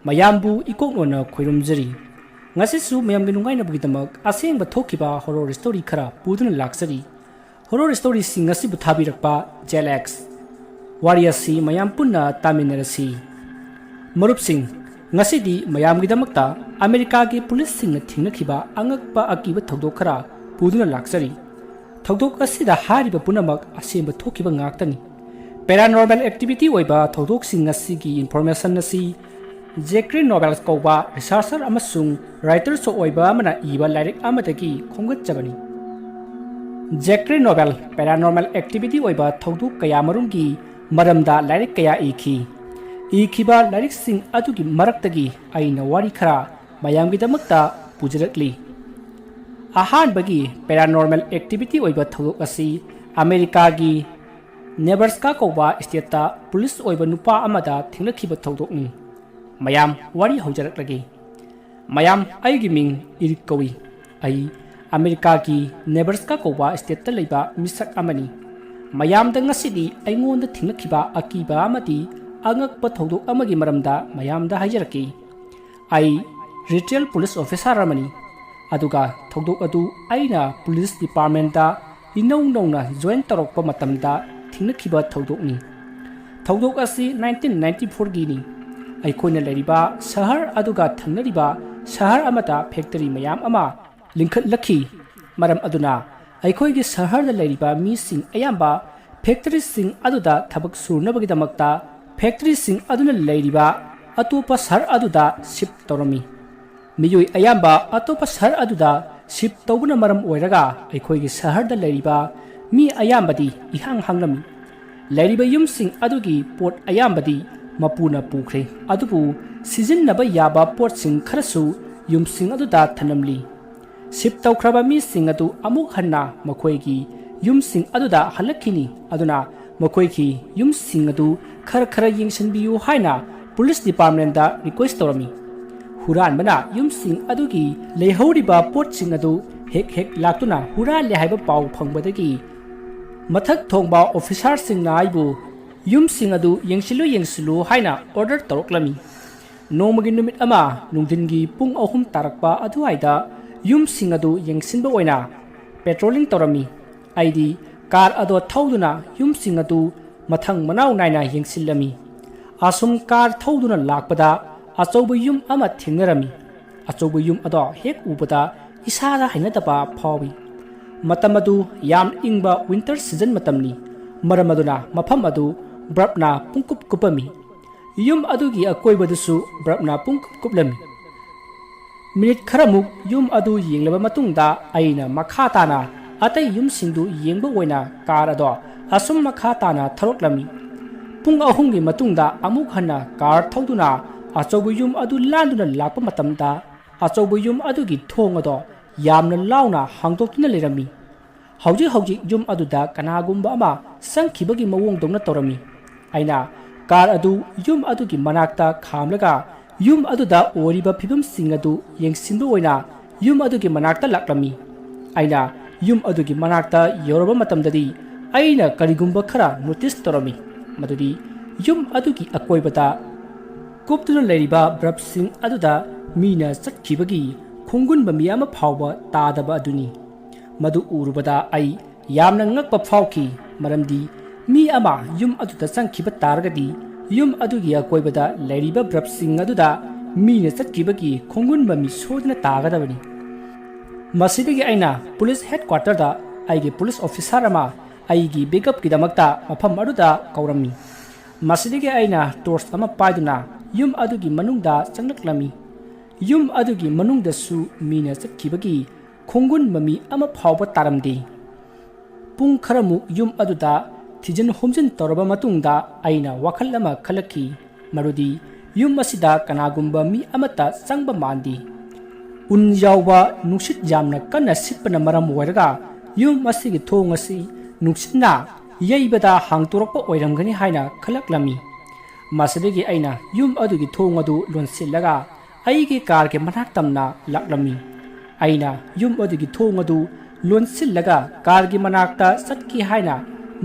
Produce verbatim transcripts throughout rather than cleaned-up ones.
ꯃꯌꯥꯝꯕꯨ ꯏꯀꯣꯛ ꯅꯣꯟꯅ ꯈꯣꯏꯔꯨꯝꯖꯔꯤ꯫ ꯉꯁꯤꯁꯨ ꯃꯌꯥꯝꯒꯤ ꯅꯨꯡꯉꯥꯏꯅꯕꯒꯤꯗꯃꯛ ꯑꯁꯦꯡꯕ ꯊꯣꯛꯈꯤꯕ horror story ꯈꯔ ꯄꯨꯗꯨꯅ ꯂꯥꯛꯆꯔꯤ꯫ Horror storyꯁꯤꯡ ꯑꯁꯤꯕꯨ ꯊꯥꯕꯤꯔꯛꯄ ꯖꯦꯂꯦꯛꯁ꯫ ꯋꯥꯔꯤ ꯑꯁꯤ ꯃꯌꯥꯝ ꯄꯨꯟꯅ ꯇꯥꯃꯤꯟꯅꯔꯁꯤ꯫ ꯃꯔꯨꯞꯁꯤꯡ, ꯉꯁꯤꯗꯤ ꯃꯌꯥꯝꯒꯤꯗꯃꯛꯇ ꯑꯃꯦꯔꯤꯀꯥꯒꯤ ꯄꯨꯂꯤꯁꯁꯤꯡꯅ ꯊꯦꯡꯅꯈꯤꯕ ꯑꯉꯛꯄ ꯑꯀꯤꯕ ꯊꯧꯗꯣꯛ ꯈꯔ ꯄꯨꯗꯨꯅ ꯂꯥꯛꯆꯔꯤ꯫ ꯊꯧꯗꯣꯛ ꯑꯁꯤꯗ ꯍꯥꯏꯔꯤꯕ ꯄꯨꯝꯅꯃꯛ ꯑꯁꯦꯡꯕ ꯊꯣꯛꯈꯤꯕ ꯉꯥꯛꯇꯅꯤ꯫ Paranormal activity ꯑꯣꯏꯕ ꯊꯧꯗꯣꯛꯁꯤꯡ ꯑꯁꯤꯒꯤ information ꯑꯁꯤ ꯖꯦꯀ꯭ꯔꯤ ꯅꯣꯕꯦꯜ ꯀꯧꯕ researcher ꯑꯃꯁꯨꯡ writerꯁꯨ ꯑꯣꯏꯕ ꯑꯃꯅ ꯏꯕ ꯂꯥꯏꯔꯤꯛ ꯑꯃꯗꯒꯤ ꯈꯣꯝꯒꯠꯆꯕꯅꯤ꯫ ꯖꯦꯀ꯭ꯔꯤ ꯅꯣꯕꯦꯜ paranormal activity ꯑꯣꯏꯕ ꯊꯧꯗꯣꯛ ꯀꯌꯥ ꯃꯔꯨꯝꯒꯤ ꯃꯔꯝꯗ ꯂꯥꯏꯔꯤꯛ ꯀꯌꯥ ꯏꯈꯤ꯫ ꯏꯈꯤꯕ ꯂꯥꯏꯔꯤꯛꯁꯤꯡ ꯑꯗꯨꯒꯤ ꯃꯔꯛꯇꯒꯤ ꯑꯩꯅ ꯋꯥꯔꯤ ꯈꯔ ꯃꯌꯥꯝꯒꯤꯗꯃꯛꯇ ꯄꯨꯖꯔꯛꯂꯤ꯫ ꯑꯍꯥꯟꯕꯒꯤ paranormal activity ꯑꯣꯏꯕ ꯊꯧꯗꯣꯛ ꯑꯁꯤ ꯑꯃꯦꯔꯤꯀꯥꯒꯤ ꯅꯦꯕ꯭ꯔꯥꯁꯀꯥ ꯀꯧꯕ stateꯇ ꯄꯨꯂꯤꯁ ꯑꯣꯏꯕ ꯅꯨꯄꯥ ꯑꯃꯗ ꯊꯦꯡꯅꯈꯤꯕ ꯊꯧꯗꯣꯛꯅꯤ꯫ ꯃꯌꯥꯝ, ꯋꯥꯔꯤ ꯍꯧꯖꯔꯛꯂꯒꯦ꯫ ꯃꯌꯥꯝ, ꯑꯩꯒꯤ ꯃꯤꯡ ꯏꯔꯤꯛ ꯀꯧꯏ꯫ ꯑꯩ ꯑꯃꯦꯔꯤꯀꯥꯒꯤ ꯅꯦꯕ꯭ꯔꯥꯁꯀꯥ ꯀꯧꯕ stateꯇ ꯂꯩꯕ ꯃꯤꯁꯛ ꯑꯃꯅꯤ꯫ ꯃꯌꯥꯝꯗ ꯉꯁꯤꯗꯤ ꯑꯩꯉꯣꯟꯗ ꯊꯦꯡꯅꯈꯤꯕ ꯑꯀꯤꯕ ꯑꯃꯗꯤ ꯑꯉꯛꯄ ꯊꯧꯗꯣꯛ ꯑꯃꯒꯤ ꯃꯔꯝꯗ ꯃꯌꯥꯝꯗ ꯍꯥꯏꯖꯔꯛꯀꯦ꯫ ꯑꯩ retired police officer ꯑꯃꯅꯤ, ꯑꯗꯨꯒ ꯊꯧꯗꯣꯛ ꯑꯗꯨ ꯑꯩꯅ police departmentꯇ ꯏꯅꯧ ꯅꯧꯅ join ꯇꯧꯔꯛꯄ ꯃꯇꯝꯗ ꯊꯦꯡꯅꯈꯤꯕ ꯊꯧꯗꯣꯛꯅꯤ꯫ ꯊꯧꯗꯣꯛ ꯑꯁꯤ nineteen ninety fourꯒꯤꯅꯤ꯫ ꯑꯩꯈꯣꯏꯅ ꯂꯩꯔꯤꯕ ꯁꯍꯔ ꯑꯗꯨꯒ ꯊꯪꯅꯔꯤꯕ ꯁꯍꯔ ꯑꯃꯗ factory ꯃꯌꯥꯝ ꯑꯃ ꯂꯤꯡꯈꯠꯂꯛꯈꯤ꯫ ꯃꯔꯝ ꯑꯗꯨꯅ ꯑꯩꯈꯣꯏꯒꯤ ꯁꯍꯔꯗ ꯂꯩꯔꯤꯕ ꯃꯤꯁꯤꯡ ꯑꯌꯥꯝꯕ factoryꯁꯤꯡ ꯑꯗꯨꯗ ꯊꯕꯛ ꯁꯨꯅꯕꯒꯤꯗꯃꯛꯇ factoryꯁꯤꯡ ꯑꯗꯨꯅ ꯂꯩꯔꯤꯕ ꯑꯇꯣꯞꯄ ꯁꯍꯔ ꯑꯗꯨꯗ shift ꯇꯧꯔꯝꯃꯤ꯫ ꯃꯤꯑꯣꯏ ꯑꯌꯥꯝꯕ ꯑꯇꯣꯞꯄ ꯁꯍꯔ ꯑꯗꯨꯗ shift ꯇꯧꯕꯅ ꯃꯔꯝ ꯑꯣꯏꯔꯒ ꯑꯩꯈꯣꯏꯒꯤ ꯁꯍꯔꯗ ꯂꯩꯔꯤꯕ ꯃꯤ ꯑꯌꯥꯝꯕꯗꯤ ꯏꯍꯥꯡ ꯍꯥꯡꯂꯝꯃꯤ꯫ ꯂꯩꯔꯤꯕ ꯌꯨꯝꯁꯤꯡ ꯑꯗꯨꯒꯤ ꯄꯣꯠ ꯑꯌꯥꯝꯕꯗꯤ ꯃꯄꯨꯅ ꯄꯨꯈ꯭ꯔꯦ, ꯑꯗꯨꯕꯨ ꯁꯤꯖꯤꯟꯅꯕ ꯌꯥꯕ ꯄꯣꯠꯁꯤꯡ ꯈꯔꯁꯨ ꯌꯨꯝꯁꯤꯡ ꯑꯗꯨꯗ ꯊꯅꯝꯂꯤ꯫ Shift ꯇꯧꯈ꯭ꯔꯕ ꯃꯤꯁꯤꯡ ꯑꯗꯨ ꯑꯃꯨꯛ ꯍꯟꯅ ꯃꯈꯣꯏꯒꯤ ꯌꯨꯝꯁꯤꯡ ꯑꯗꯨꯗ ꯍꯜꯂꯛꯈꯤꯅꯤ, ꯑꯗꯨꯅ ꯃꯈꯣꯏꯒꯤ ꯌꯨꯝꯁꯤꯡ ꯑꯗꯨ ꯈꯔ ꯈꯔ ꯌꯦꯡꯁꯤꯟꯕꯤꯌꯨ ꯍꯥꯏꯅ police departmentꯇ request ꯇꯧꯔꯝꯃꯤ꯫ ꯍꯨꯔꯥꯟꯕꯅ ꯌꯨꯝꯁꯤꯡ ꯑꯗꯨꯒꯤ ꯂꯩꯍꯧꯔꯤꯕ ꯄꯣꯠꯁꯤꯡ ꯑꯗꯨ ꯍꯦꯛ ꯍꯦꯛ ꯂꯥꯛꯇꯨꯅ ꯍꯨꯔꯥꯜꯂꯦ ꯍꯥꯏꯕ ꯄꯥꯎ ꯐꯪꯕꯗꯒꯤ ꯃꯊꯛ ꯊꯣꯡꯕ officerꯁꯤꯡꯅ ꯑꯩꯕꯨ ꯌꯨꯝꯁꯤꯡ ꯑꯗꯨ ꯌꯦꯡꯁꯤꯜꯂꯨ, ꯌꯦꯡꯁꯤꯜꯂꯨ ꯍꯥꯏꯅ order ꯇꯧꯔꯛꯂꯝꯃꯤ꯫ ꯅꯣꯡꯃꯒꯤ ꯅꯨꯃꯤꯠ ꯑꯃ ꯅꯨꯡꯊꯤꯟꯒꯤ ꯄꯨꯡ ꯑꯍꯨꯝ ꯇꯥꯔꯛꯄ ꯑꯗꯨꯋꯥꯏꯗ ꯌꯨꯝꯁꯤꯡ ꯑꯗꯨ ꯌꯦꯡꯁꯤꯟꯕ ꯑꯣꯏꯅ ꯄꯦꯇ꯭ꯔꯣꯂꯤꯡ ꯇꯧꯔꯝꯃꯤ꯫ ꯑꯩꯗꯤ ꯀꯥꯔ ꯑꯗꯣ ꯊꯧꯗꯨꯅ ꯌꯨꯝꯁꯤꯡ ꯑꯗꯨ ꯃꯊꯪ ꯃꯅꯥꯎ ꯅꯥꯏꯅ ꯌꯦꯡꯁꯤꯜꯂꯝꯃꯤ꯫ ꯑꯁꯨꯝ ꯀꯥꯔ ꯊꯧꯗꯨꯅ ꯂꯥꯛꯄꯗ ꯑꯆꯧꯕ ꯌꯨꯝ ꯑꯃ ꯊꯦꯡꯅꯔꯝꯃꯤ꯫ ꯑꯆꯧꯕ ꯌꯨꯝ ꯑꯗꯣ ꯍꯦꯛ ꯎꯕꯗ ꯏꯁꯥꯗ ꯍꯩꯅꯗꯕ ꯐꯥꯎꯏ꯫ ꯃꯇꯝ ꯑꯗꯨ ꯌꯥꯝ ꯏꯪꯕ ꯋꯤꯟꯇꯔ ꯁꯤꯖꯟ ꯃꯇꯝꯅꯤ꯫ ꯃꯔꯝ ꯑꯗꯨꯅ ꯃꯐꯝ ꯑꯗꯨ ꯕꯔꯞꯅ ꯄꯨꯡꯀꯨꯞ ꯀꯨꯞꯄꯝꯃꯤ꯫ ꯌꯨꯝ ꯑꯗꯨꯒꯤ ꯑꯀꯣꯏꯕꯗꯁꯨ ꯕꯔꯞꯅ ꯄꯨꯡꯀꯨꯞ ꯀꯨꯞꯂꯝꯃꯤ꯫ ꯃꯤꯅꯤꯠ ꯈꯔꯃꯨꯛ ꯌꯨꯝ ꯑꯗꯨ ꯌꯦꯡꯂꯕ ꯃꯇꯨꯡꯗ ꯑꯩꯅ ꯃꯈꯥ ꯇꯥꯅ ꯑꯇꯩ ꯌꯨꯝꯁꯤꯡꯗꯨ ꯌꯦꯡꯕ ꯑꯣꯏꯅ ꯀꯥꯔ ꯑꯗꯣ ꯑꯁꯨꯝ ꯃꯈꯥ ꯇꯥꯅ ꯊꯧꯔꯛꯂꯝꯃꯤ꯫ ꯄꯨꯡ ꯑꯍꯨꯝꯒꯤ ꯃꯇꯨꯡꯗ ꯑꯃꯨꯛ ꯍꯟꯅ ꯀꯥꯔ ꯊꯧꯗꯨꯅ ꯑꯆꯧꯕ ꯌꯨꯝ ꯑꯗꯨ ꯂꯥꯟꯗꯨꯅ ꯂꯥꯛꯄ ꯃꯇꯝꯗ ꯑꯆꯧꯕ ꯌꯨꯝ ꯑꯗꯨꯒꯤ ꯊꯣꯡ ꯑꯗꯣ ꯌꯥꯝꯅ ꯂꯥꯎꯅ ꯍꯥꯡꯗꯣꯛꯇꯨꯅ ꯂꯩꯔꯝꯃꯤ꯫ ꯍꯧꯖꯤꯛ ꯍꯧꯖꯤꯛ ꯌꯨꯝ ꯑꯗꯨꯗ ꯀꯅꯥꯒꯨꯝꯕ ꯑꯃ ꯆꯪꯈꯤꯕꯒꯤ ꯃꯑꯣꯡꯗꯧꯅ ꯇꯧꯔꯝꯃꯤ꯫ ꯑꯩꯅ ꯀꯥꯔ ꯑꯗꯨ ꯌꯨꯝ ꯑꯗꯨꯒꯤ ꯃꯅꯥꯛꯇ ꯈꯥꯝꯂꯒ ꯌꯨꯝ ꯑꯗꯨꯗ ꯑꯣꯏꯔꯤꯕ ꯐꯤꯕꯝꯁꯤꯡ ꯑꯗꯨ ꯌꯦꯡꯁꯤꯟꯕ ꯑꯣꯏꯅ ꯌꯨꯝ ꯑꯗꯨꯒꯤ ꯃꯅꯥꯛꯇ ꯂꯥꯛꯂꯝꯃꯤ꯫ ꯑꯩꯅ ꯌꯨꯝ ꯑꯗꯨꯒꯤ ꯃꯅꯥꯛꯇ ꯌꯧꯔꯕ ꯃꯇꯝꯗꯗꯤ ꯑꯩꯅ ꯀꯔꯤꯒꯨꯝꯕ ꯈꯔ ꯅꯣꯇꯤꯁ ꯇꯧꯔꯝꯃꯤ, ꯃꯗꯨꯗꯤ ꯌꯨꯝ ꯑꯗꯨꯒꯤ ꯑꯀꯣꯏꯕꯗ ꯀꯨꯞꯇꯨꯅ ꯂꯩꯔꯤꯕ ꯕ꯭ꯔꯞꯁꯤꯡ ꯑꯗꯨꯗ ꯃꯤꯅ ꯆꯠꯈꯤꯕꯒꯤ ꯈꯣꯡꯒꯨꯟ ꯃꯃꯤ ꯑꯃ ꯐꯥꯎꯕ ꯇꯥꯗꯕ ꯑꯗꯨꯅꯤ꯫ ꯃꯗꯨ ꯎꯔꯨꯕꯗ ꯑꯩ ꯌꯥꯝꯅ ꯉꯛꯄ ꯐꯥꯎꯈꯤ, ꯃꯔꯝꯗꯤ ꯃꯤ ꯑꯃ ꯌꯨꯝ ꯑꯗꯨꯗ ꯆꯪꯈꯤꯕ ꯇꯥꯔꯒꯗꯤ ꯌꯨꯝ ꯑꯗꯨꯒꯤ ꯑꯀꯣꯏꯕꯗ ꯂꯩꯔꯤꯕ ꯕ꯭ꯔꯞꯁꯤꯡ ꯑꯗꯨꯗ ꯃꯤꯅ ꯆꯠꯈꯤꯕꯒꯤ ꯈꯣꯡꯒꯨꯟ ꯃꯃꯤ ꯁꯣꯏꯗꯅ ꯇꯥꯒꯗꯕꯅꯤ꯫ ꯃꯁꯤꯗꯒꯤ ꯑꯩꯅ ꯄꯨꯂꯤꯁ ꯍꯦꯗꯀ꯭ꯋꯥꯇꯔꯗ ꯑꯩꯒꯤ ꯄꯨꯂꯤꯁ ꯑꯣꯐꯤꯁꯥꯔ ꯑꯃ ꯑꯩꯒꯤ ꯕꯦꯛꯑꯞꯀꯤꯗꯃꯛꯇ ꯃꯐꯝ ꯑꯗꯨꯗ ꯀꯧꯔꯝꯃꯤ꯫ ꯃꯁꯤꯗꯒꯤ ꯑꯩꯅ ꯇꯣꯔꯆ ꯑꯃ ꯄꯥꯏꯗꯨꯅ ꯌꯨꯝ ꯑꯗꯨꯒꯤ ꯃꯅꯨꯡꯗ ꯆꯪꯂꯛꯂꯝꯃꯤ꯫ ꯌꯨꯝ ꯑꯗꯨꯒꯤ ꯃꯅꯨꯡꯗꯁꯨ ꯃꯤꯅ ꯆꯠꯈꯤꯕꯒꯤ ꯈꯣꯡꯒꯨꯟ ꯃꯃꯤ ꯑꯃ ꯐꯥꯎꯕ ꯇꯥꯔꯝꯗꯦ꯫ ꯄꯨꯡ ꯈꯔꯃꯨꯛ ꯌꯨꯝ ꯑꯗꯨꯗ ꯊꯤꯖꯤꯟ ꯍꯨꯝꯖꯤꯟ ꯇꯧꯔꯕ ꯃꯇꯨꯡꯗ ꯑꯩꯅ ꯋꯥꯈꯜ ꯑꯃ ꯈꯜꯂꯛꯈꯤ, ꯃꯗꯨꯗꯤ ꯌꯨꯝ ꯑꯁꯤꯗ ꯀꯅꯥꯒꯨꯝꯕ ꯃꯤ ꯑꯃꯠꯇ ꯆꯪꯕ ꯃꯥꯟꯗꯦ꯫ ꯎꯟ ꯌꯥꯎꯕ ꯅꯨꯡꯁꯤꯠ ꯌꯥꯝꯅ ꯀꯟꯅ ꯁꯤꯠꯄꯅ ꯃꯔꯝ ꯑꯣꯏꯔꯒ ꯌꯨꯝ ꯑꯁꯤꯒꯤ ꯊꯣꯡ ꯑꯁꯤ ꯅꯨꯡꯁꯤꯠꯅ ꯌꯩꯕꯗ ꯍꯥꯡꯗꯣꯔꯛꯄ ꯑꯣꯏꯔꯝꯒꯅꯤ ꯍꯥꯏꯅ ꯈꯜꯂꯛꯂꯝꯃꯤ꯫ ꯃꯁꯤꯗꯒꯤ ꯑꯩꯅ ꯌꯨꯝ ꯑꯗꯨꯒꯤ ꯊꯣꯡ ꯑꯗꯨ ꯂꯣꯟꯁꯤꯜꯂꯒ ꯑꯩꯒꯤ ꯀꯥꯔꯒꯤ ꯃꯅꯥꯛ ꯇꯝꯅ ꯂꯥꯛꯂꯝꯃꯤ꯫ ꯑꯩꯅ ꯌꯨꯝ ꯑꯗꯨꯒꯤ ꯊꯣꯡ ꯑꯗꯨ ꯂꯣꯟꯁꯤꯜꯂꯒ ꯀꯥꯔꯒꯤ ꯃꯅꯥꯛꯇ ꯆꯠꯀꯦ ꯍꯥꯏꯅ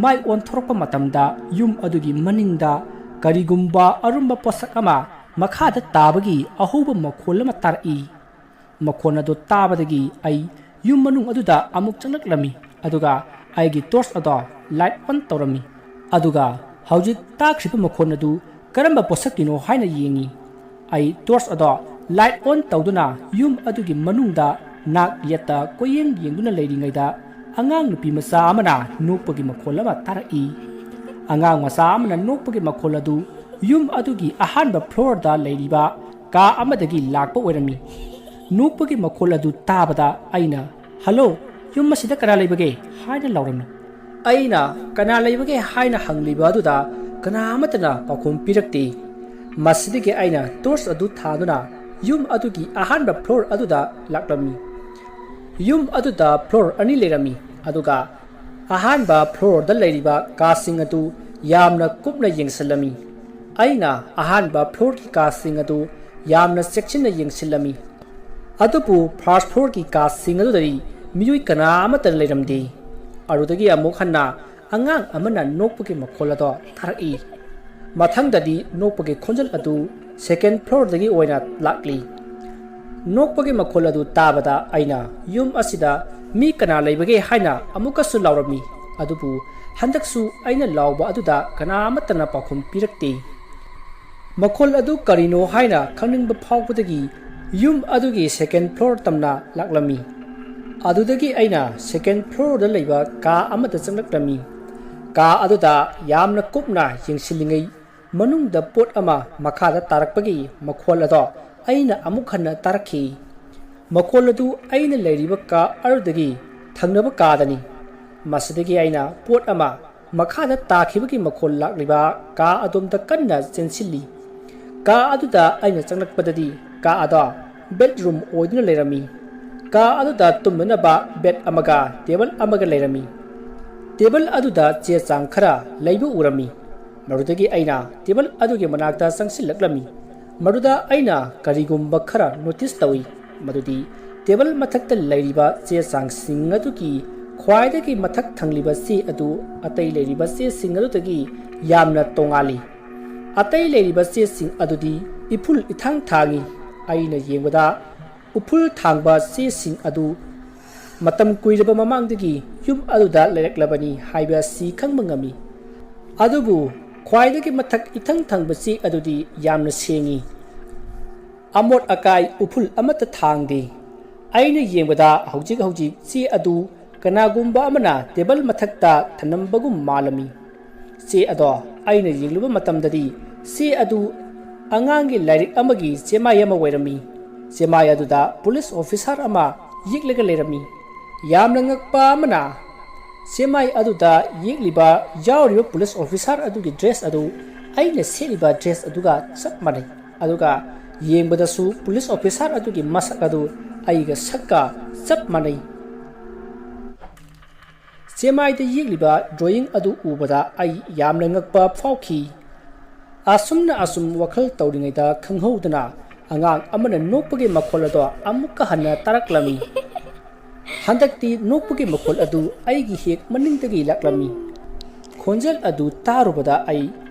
ꯃꯥꯏ ꯑꯣꯟꯊꯣꯔꯛꯄ ꯃꯇꯝꯗ ꯌꯨꯝ ꯑꯗꯨꯒꯤ ꯃꯅꯤꯡꯗ ꯀꯔꯤꯒꯨꯝꯕ ꯑꯔꯨꯝꯕ ꯄꯣꯠꯁꯛ ꯑꯃ ꯃꯈꯥꯗ ꯇꯥꯕꯒꯤ ꯑꯍꯧꯕ ꯃꯈꯣꯜ ꯑꯃ ꯇꯥꯔꯛꯏ꯫ ꯃꯈꯣꯜ ꯑꯗꯨ ꯇꯥꯕꯗꯒꯤ ꯑꯩ ꯌꯨꯝ ꯃꯅꯨꯡ ꯑꯗꯨꯗ ꯑꯃꯨꯛ ꯆꯪꯂꯛꯂꯝꯃꯤ, ꯑꯗꯨꯒ ꯑꯩꯒꯤ torch ꯑꯗꯣ light on ꯇꯧꯔꯝꯃꯤ, ꯑꯗꯨꯒ ꯍꯧꯖꯤꯛ ꯇꯥꯈ꯭ꯔꯤꯕ ꯃꯈꯣꯜ ꯑꯗꯨ ꯀꯔꯝꯕ ꯄꯣꯠꯁꯛꯀꯤꯅꯣ ꯍꯥꯏꯅ ꯌꯦꯡꯉꯤ꯫ ꯑꯩ torch ꯑꯗꯣ light on ꯇꯧꯗꯨꯅ ꯌꯨꯝ ꯑꯗꯨꯒꯤ ꯃꯅꯨꯡꯗ ꯅꯥꯛ ꯌꯦꯠꯇ ꯀꯣꯏꯌꯦꯡ ꯌꯦꯡꯗꯨꯅ ꯂꯩꯔꯤꯉꯩꯗ, ꯑꯉꯥꯡ ꯅꯨꯄꯤ ꯃꯆꯥ ꯑꯃꯅ ꯅꯣꯛꯄꯒꯤ ꯃꯈꯣꯜ ꯑꯃ ꯇꯥꯔꯛꯏ꯫ ꯑꯉꯥꯡ ꯃꯆꯥ ꯑꯃꯅ ꯅꯣꯛꯄꯒꯤ ꯃꯈꯣꯜ ꯑꯗꯨ ꯌꯨꯝ ꯑꯗꯨꯒꯤ ꯑꯍꯥꯟꯕ floorꯗ ꯂꯩꯔꯤꯕ ꯀꯥ ꯑꯃꯗꯒꯤ ꯂꯥꯛꯄ ꯑꯣꯏꯔꯝꯃꯤ꯫ ꯅꯣꯛꯄꯒꯤ ꯃꯈꯣꯜ ꯑꯗꯨ ꯇꯥꯕꯗ ꯑꯩꯅ, "Hello, ꯌꯨꯝ ꯑꯁꯤꯗ ꯀꯅꯥ ꯂꯩꯕꯒꯦ?" ꯍꯥꯏꯅ ꯂꯥꯎꯔꯝꯃꯤ꯫ ꯑꯩꯅ "ꯀꯅꯥ ꯂꯩꯕꯒꯦ?" ꯍꯥꯏꯅ ꯍꯪꯂꯤꯕ ꯑꯗꯨꯗ ꯀꯅꯥ ꯑꯃꯠꯇꯅ ꯄꯥꯎꯈꯨꯝ ꯄꯤꯔꯛꯇꯦ꯫ ꯃꯁꯤꯗꯒꯤ ꯑꯩꯅ torch ꯑꯗꯨ ꯊꯥꯗꯨꯅ ꯌꯨꯝ ꯑꯗꯨꯒꯤ ꯑꯍꯥꯟꯕ floor ꯑꯗꯨꯗ ꯂꯥꯛꯂꯝꯃꯤ꯫ ꯌꯨꯝ ꯑꯗꯨꯗ floor ꯑꯅꯤ ꯂꯩꯔꯝꯃꯤ, ꯑꯗꯨꯒ ꯑꯍꯥꯟꯕ floorꯗ ꯂꯩꯔꯤꯕ ꯀꯥꯁꯤꯡ ꯑꯗꯨ ꯌꯥꯝꯅ ꯀꯨꯞꯅ ꯌꯦꯡꯁꯤꯜꯂꯝꯃꯤ꯫ ꯑꯩꯅ ꯑꯍꯥꯟꯕ floorꯒꯤ ꯀꯥꯁꯤꯡ ꯑꯗꯨ ꯌꯥꯝꯅ ꯆꯦꯛꯁꯤꯟꯅ ꯌꯦꯡꯁꯤꯜꯂꯝꯃꯤ꯫ ꯑꯗꯨꯕꯨ first floorꯒꯤ ꯀꯥꯁꯤꯡ ꯑꯗꯨꯗꯗꯤ ꯃꯤꯑꯣꯏ ꯀꯅꯥ ꯑꯃꯠꯇ ꯂꯩꯔꯝꯗꯦ꯫ ꯑꯗꯨꯗꯒꯤ ꯑꯃꯨꯛ ꯍꯟꯅ ꯑꯉꯥꯡ ꯑꯃꯅ ꯅꯣꯛꯄꯒꯤ ꯃꯈꯣꯜ ꯑꯗꯣ ꯇꯥꯔꯛꯏ꯫ ꯃꯊꯪꯗꯗꯤ ꯅꯣꯛꯄꯒꯤ ꯈꯣꯟꯖꯦꯜ ꯑꯗꯨ second floorꯗꯒꯤ ꯑꯣꯏꯅ ꯂꯥꯛꯂꯤ꯫ ꯅꯣꯛꯄꯒꯤ ꯃꯈꯣꯜ ꯑꯗꯨ ꯇꯥꯕꯗ ꯑꯩꯅ ꯌꯨꯝ ꯑꯁꯤꯗ ꯃꯤ ꯀꯅꯥ ꯂꯩꯕꯒꯦ ꯍꯥꯏꯅ ꯑꯃꯨꯛꯀꯁꯨ ꯂꯥꯎꯔꯝꯃꯤ, ꯑꯗꯨꯕꯨ ꯍꯟꯗꯛꯁꯨ ꯑꯩꯅ ꯂꯥꯎꯕ ꯑꯗꯨꯗ ꯀꯅꯥ ꯑꯃꯠꯇꯅ ꯄꯥꯎꯈꯨꯝ ꯄꯤꯔꯛꯇꯦ꯫ ꯃꯈꯣꯜ ꯑꯗꯨ ꯀꯔꯤꯅꯣ ꯍꯥꯏꯅ ꯈꯪꯅꯤꯡꯕ ꯐꯥꯎꯕꯗꯒꯤ ꯌꯨꯝ ꯑꯗꯨꯒꯤ second floor ꯇꯝꯅ ꯂꯥꯛꯂꯝꯃꯤ꯫ ꯑꯗꯨꯗꯒꯤ ꯑꯩꯅ second floorꯗ ꯂꯩꯕ ꯀꯥ ꯑꯃꯗ ꯆꯪꯂꯛꯂꯝꯃꯤ꯫ ꯀꯥ ꯑꯗꯨꯗ ꯌꯥꯝꯅ ꯀꯨꯞꯅ ꯌꯦꯡꯁꯤꯜꯂꯤꯉꯩ ꯃꯅꯨꯡꯗ ꯄꯣꯠ ꯑꯃ ꯃꯈꯥꯗ ꯇꯥꯔꯛꯄꯒꯤ ꯃꯈꯣꯜ ꯑꯗꯣ ꯑꯩꯅ ꯑꯃꯨꯛ ꯍꯟꯅ ꯇꯥꯔꯛꯈꯤ꯫ ꯃꯈꯣꯜ ꯑꯗꯨ ꯑꯩꯅ ꯂꯩꯔꯤꯕ ꯀꯥ ꯑꯗꯨꯗꯒꯤ ꯊꯪꯅꯕ ꯀꯥꯗꯅꯤ꯫ ꯃꯁꯤꯗꯒꯤ ꯑꯩꯅ ꯄꯣꯠ ꯑꯃ ꯃꯈꯥꯗ ꯇꯥꯈꯤꯕꯒꯤ ꯃꯈꯣꯜ ꯂꯥꯛꯂꯤꯕ ꯀꯥ ꯑꯗꯣꯝꯗ ꯀꯟꯅ ꯆꯦꯟꯁꯤꯜꯂꯤ꯫ ꯀꯥ ꯑꯗꯨꯗ ꯑꯩꯅ ꯆꯪꯂꯛꯄꯗꯗꯤ ꯀꯥ ꯑꯗꯣ bedroom ꯑꯣꯏꯗꯨꯅ ꯂꯩꯔꯝꯃꯤ꯫ ꯀꯥ ꯑꯗꯨꯗ ꯇꯨꯝꯅꯅꯕ bed ꯑꯃꯒ table ꯑꯃꯒ ꯂꯩꯔꯝꯃꯤ꯫ Table ꯑꯗꯨꯗ ꯆꯦ ꯆꯥꯡ ꯈꯔ ꯂꯩꯕ ꯎꯔꯝꯃꯤ꯫ ꯃꯗꯨꯗꯒꯤ ꯑꯩꯅ table ꯑꯗꯨꯒꯤ ꯃꯅꯥꯛꯇ ꯆꯪꯁꯤꯜꯂꯛꯂꯝꯃꯤ꯫ ꯃꯗꯨꯗ ꯑꯩꯅ ꯀꯔꯤꯒꯨꯝꯕ ꯈꯔ notice ꯇꯧꯏ, ꯃꯗꯨꯗꯤ table ꯃꯊꯛꯇ ꯂꯩꯔꯤꯕ ꯆꯦ ꯆꯥꯡꯁꯤꯡ ꯑꯗꯨꯒꯤ ꯈ꯭ꯋꯥꯏꯗꯒꯤ ꯃꯊꯛ ꯊꯪꯂꯤꯕ ꯆꯦ ꯑꯗꯨ ꯑꯇꯩ ꯂꯩꯔꯤꯕ ꯆꯦꯁꯤꯡ ꯑꯗꯨꯗꯒꯤ ꯌꯥꯝꯅ ꯇꯣꯉꯥꯜꯂꯤ꯫ ꯑꯇꯩ ꯂꯩꯔꯤꯕ ꯆꯦꯁꯤꯡ ꯑꯗꯨꯗꯤ ꯏꯐꯨꯜ ꯏꯊꯥꯡ ꯊꯥꯡꯏ꯫ ꯑꯩꯅ ꯌꯦꯡꯕꯗ ꯎꯐꯨꯜ ꯊꯥꯡꯕ ꯆꯦꯁꯤꯡ ꯑꯗꯨ ꯃꯇꯝ ꯀꯨꯏꯔꯕ ꯃꯃꯥꯡꯗꯒꯤ ꯌꯨꯝ ꯑꯗꯨꯗ ꯂꯩꯔꯛꯂꯕꯅꯤ ꯍꯥꯏꯕ ꯑꯁꯤ ꯈꯪꯕ ꯉꯝꯃꯤ꯫ ꯑꯗꯨꯕꯨ ꯈ꯭ꯋꯥꯏꯗꯒꯤ ꯃꯊꯛ ꯏꯊꯪ ꯊꯪꯕ ꯆꯦ ꯑꯗꯨꯗꯤ ꯌꯥꯝꯅ ꯁꯦꯡꯏ꯫ ꯑꯃꯣꯠ ꯑꯀꯥꯏ ꯎꯐꯨꯜ ꯑꯃꯠꯇ ꯊꯥꯡꯗꯦ꯫ ꯑꯩꯅ ꯌꯦꯡꯕꯗ ꯍꯧꯖꯤꯛ ꯍꯧꯖꯤꯛ ꯆꯦ ꯑꯗꯨ ꯀꯅꯥꯒꯨꯝꯕ ꯑꯃꯅ ꯇꯦꯕꯜ ꯃꯊꯛꯇ ꯊꯝꯂꯝꯕꯒꯨꯝ ꯃꯥꯜꯂꯝꯃꯤ꯫ ꯆꯦ ꯑꯗꯣ ꯑꯩꯅ ꯌꯦꯡꯂꯨꯕ ꯃꯇꯝꯗꯗꯤ ꯆꯦ ꯑꯗꯨ ꯑꯉꯥꯡꯒꯤ ꯂꯥꯏꯔꯤꯛ ꯑꯃꯒꯤ ꯆꯦꯃꯥꯏ ꯑꯃ ꯑꯣꯏꯔꯝꯃꯤ꯫ ꯆꯦꯃꯥꯏ ꯑꯗꯨꯗ ꯄꯨꯂꯤꯁ ꯑꯣꯐꯤꯁꯥꯔ ꯑꯃ ꯌꯦꯛꯂꯒ ꯂꯩꯔꯝꯃꯤ꯫ ꯌꯥꯝꯅ ꯉꯛꯄ ꯑꯃꯅ, ꯆꯦꯃꯥꯏ ꯑꯗꯨꯗ ꯌꯦꯛꯂꯤꯕ, ꯌꯥꯎꯔꯤꯕ ꯄꯨꯂꯤꯁ ꯑꯣꯐꯤꯁꯥꯔ ꯑꯗꯨꯒꯤ ꯗ꯭ꯔꯦꯁ ꯑꯗꯨ ꯑꯩꯅ ꯁꯦꯠꯂꯤꯕ ꯗ꯭ꯔꯦꯁ ꯑꯗꯨꯒ ꯆꯞ ꯃꯥꯟꯅꯩ꯫ ꯑꯗꯨꯒ ꯌꯦꯡꯕꯗꯁꯨ ꯄꯨꯂꯤꯁ ꯑꯣꯐꯤꯁꯥꯔ ꯑꯗꯨꯒꯤ ꯃꯁꯛ ꯑꯗꯨ ꯑꯩꯒ ꯁꯛꯀ ꯆꯞ ꯃꯥꯟꯅꯩ꯫ ꯆꯦꯃꯥꯏꯗ ꯌꯦꯛꯂꯤꯕ ꯗ꯭ꯔꯣꯌꯤꯡ ꯑꯗꯨ ꯎꯕꯗ ꯑꯩ ꯌꯥꯝꯅ ꯉꯛꯄ ꯐꯥꯎꯈꯤ꯫ ꯑꯁꯨꯝꯅ ꯑꯁꯨꯝ ꯋꯥꯈꯜ ꯇꯧꯔꯤꯉꯩꯗ ꯈꯪꯍꯧꯗꯅ ꯑꯉꯥꯡ ꯑꯃꯅ ꯅꯣꯛꯄꯒꯤ ꯃꯈꯣꯜ ꯑꯗꯣ ꯑꯃꯨꯛꯀ ꯍꯟꯅ ꯇꯥꯔꯛꯂꯝꯃꯤ꯫ ꯍꯟꯗꯛꯇꯤ ꯅꯣꯛꯄꯒꯤ ꯃꯈꯣꯜ ꯑꯗꯨ ꯑꯩꯒꯤ ꯍꯦꯛ ꯃꯅꯤꯡꯗꯒꯤ ꯂꯥꯛꯂꯝꯃꯤ꯫ ꯈꯣꯟꯖꯦꯜ ꯑꯗꯨ ꯇꯥꯔꯨꯕꯗ ꯑꯩ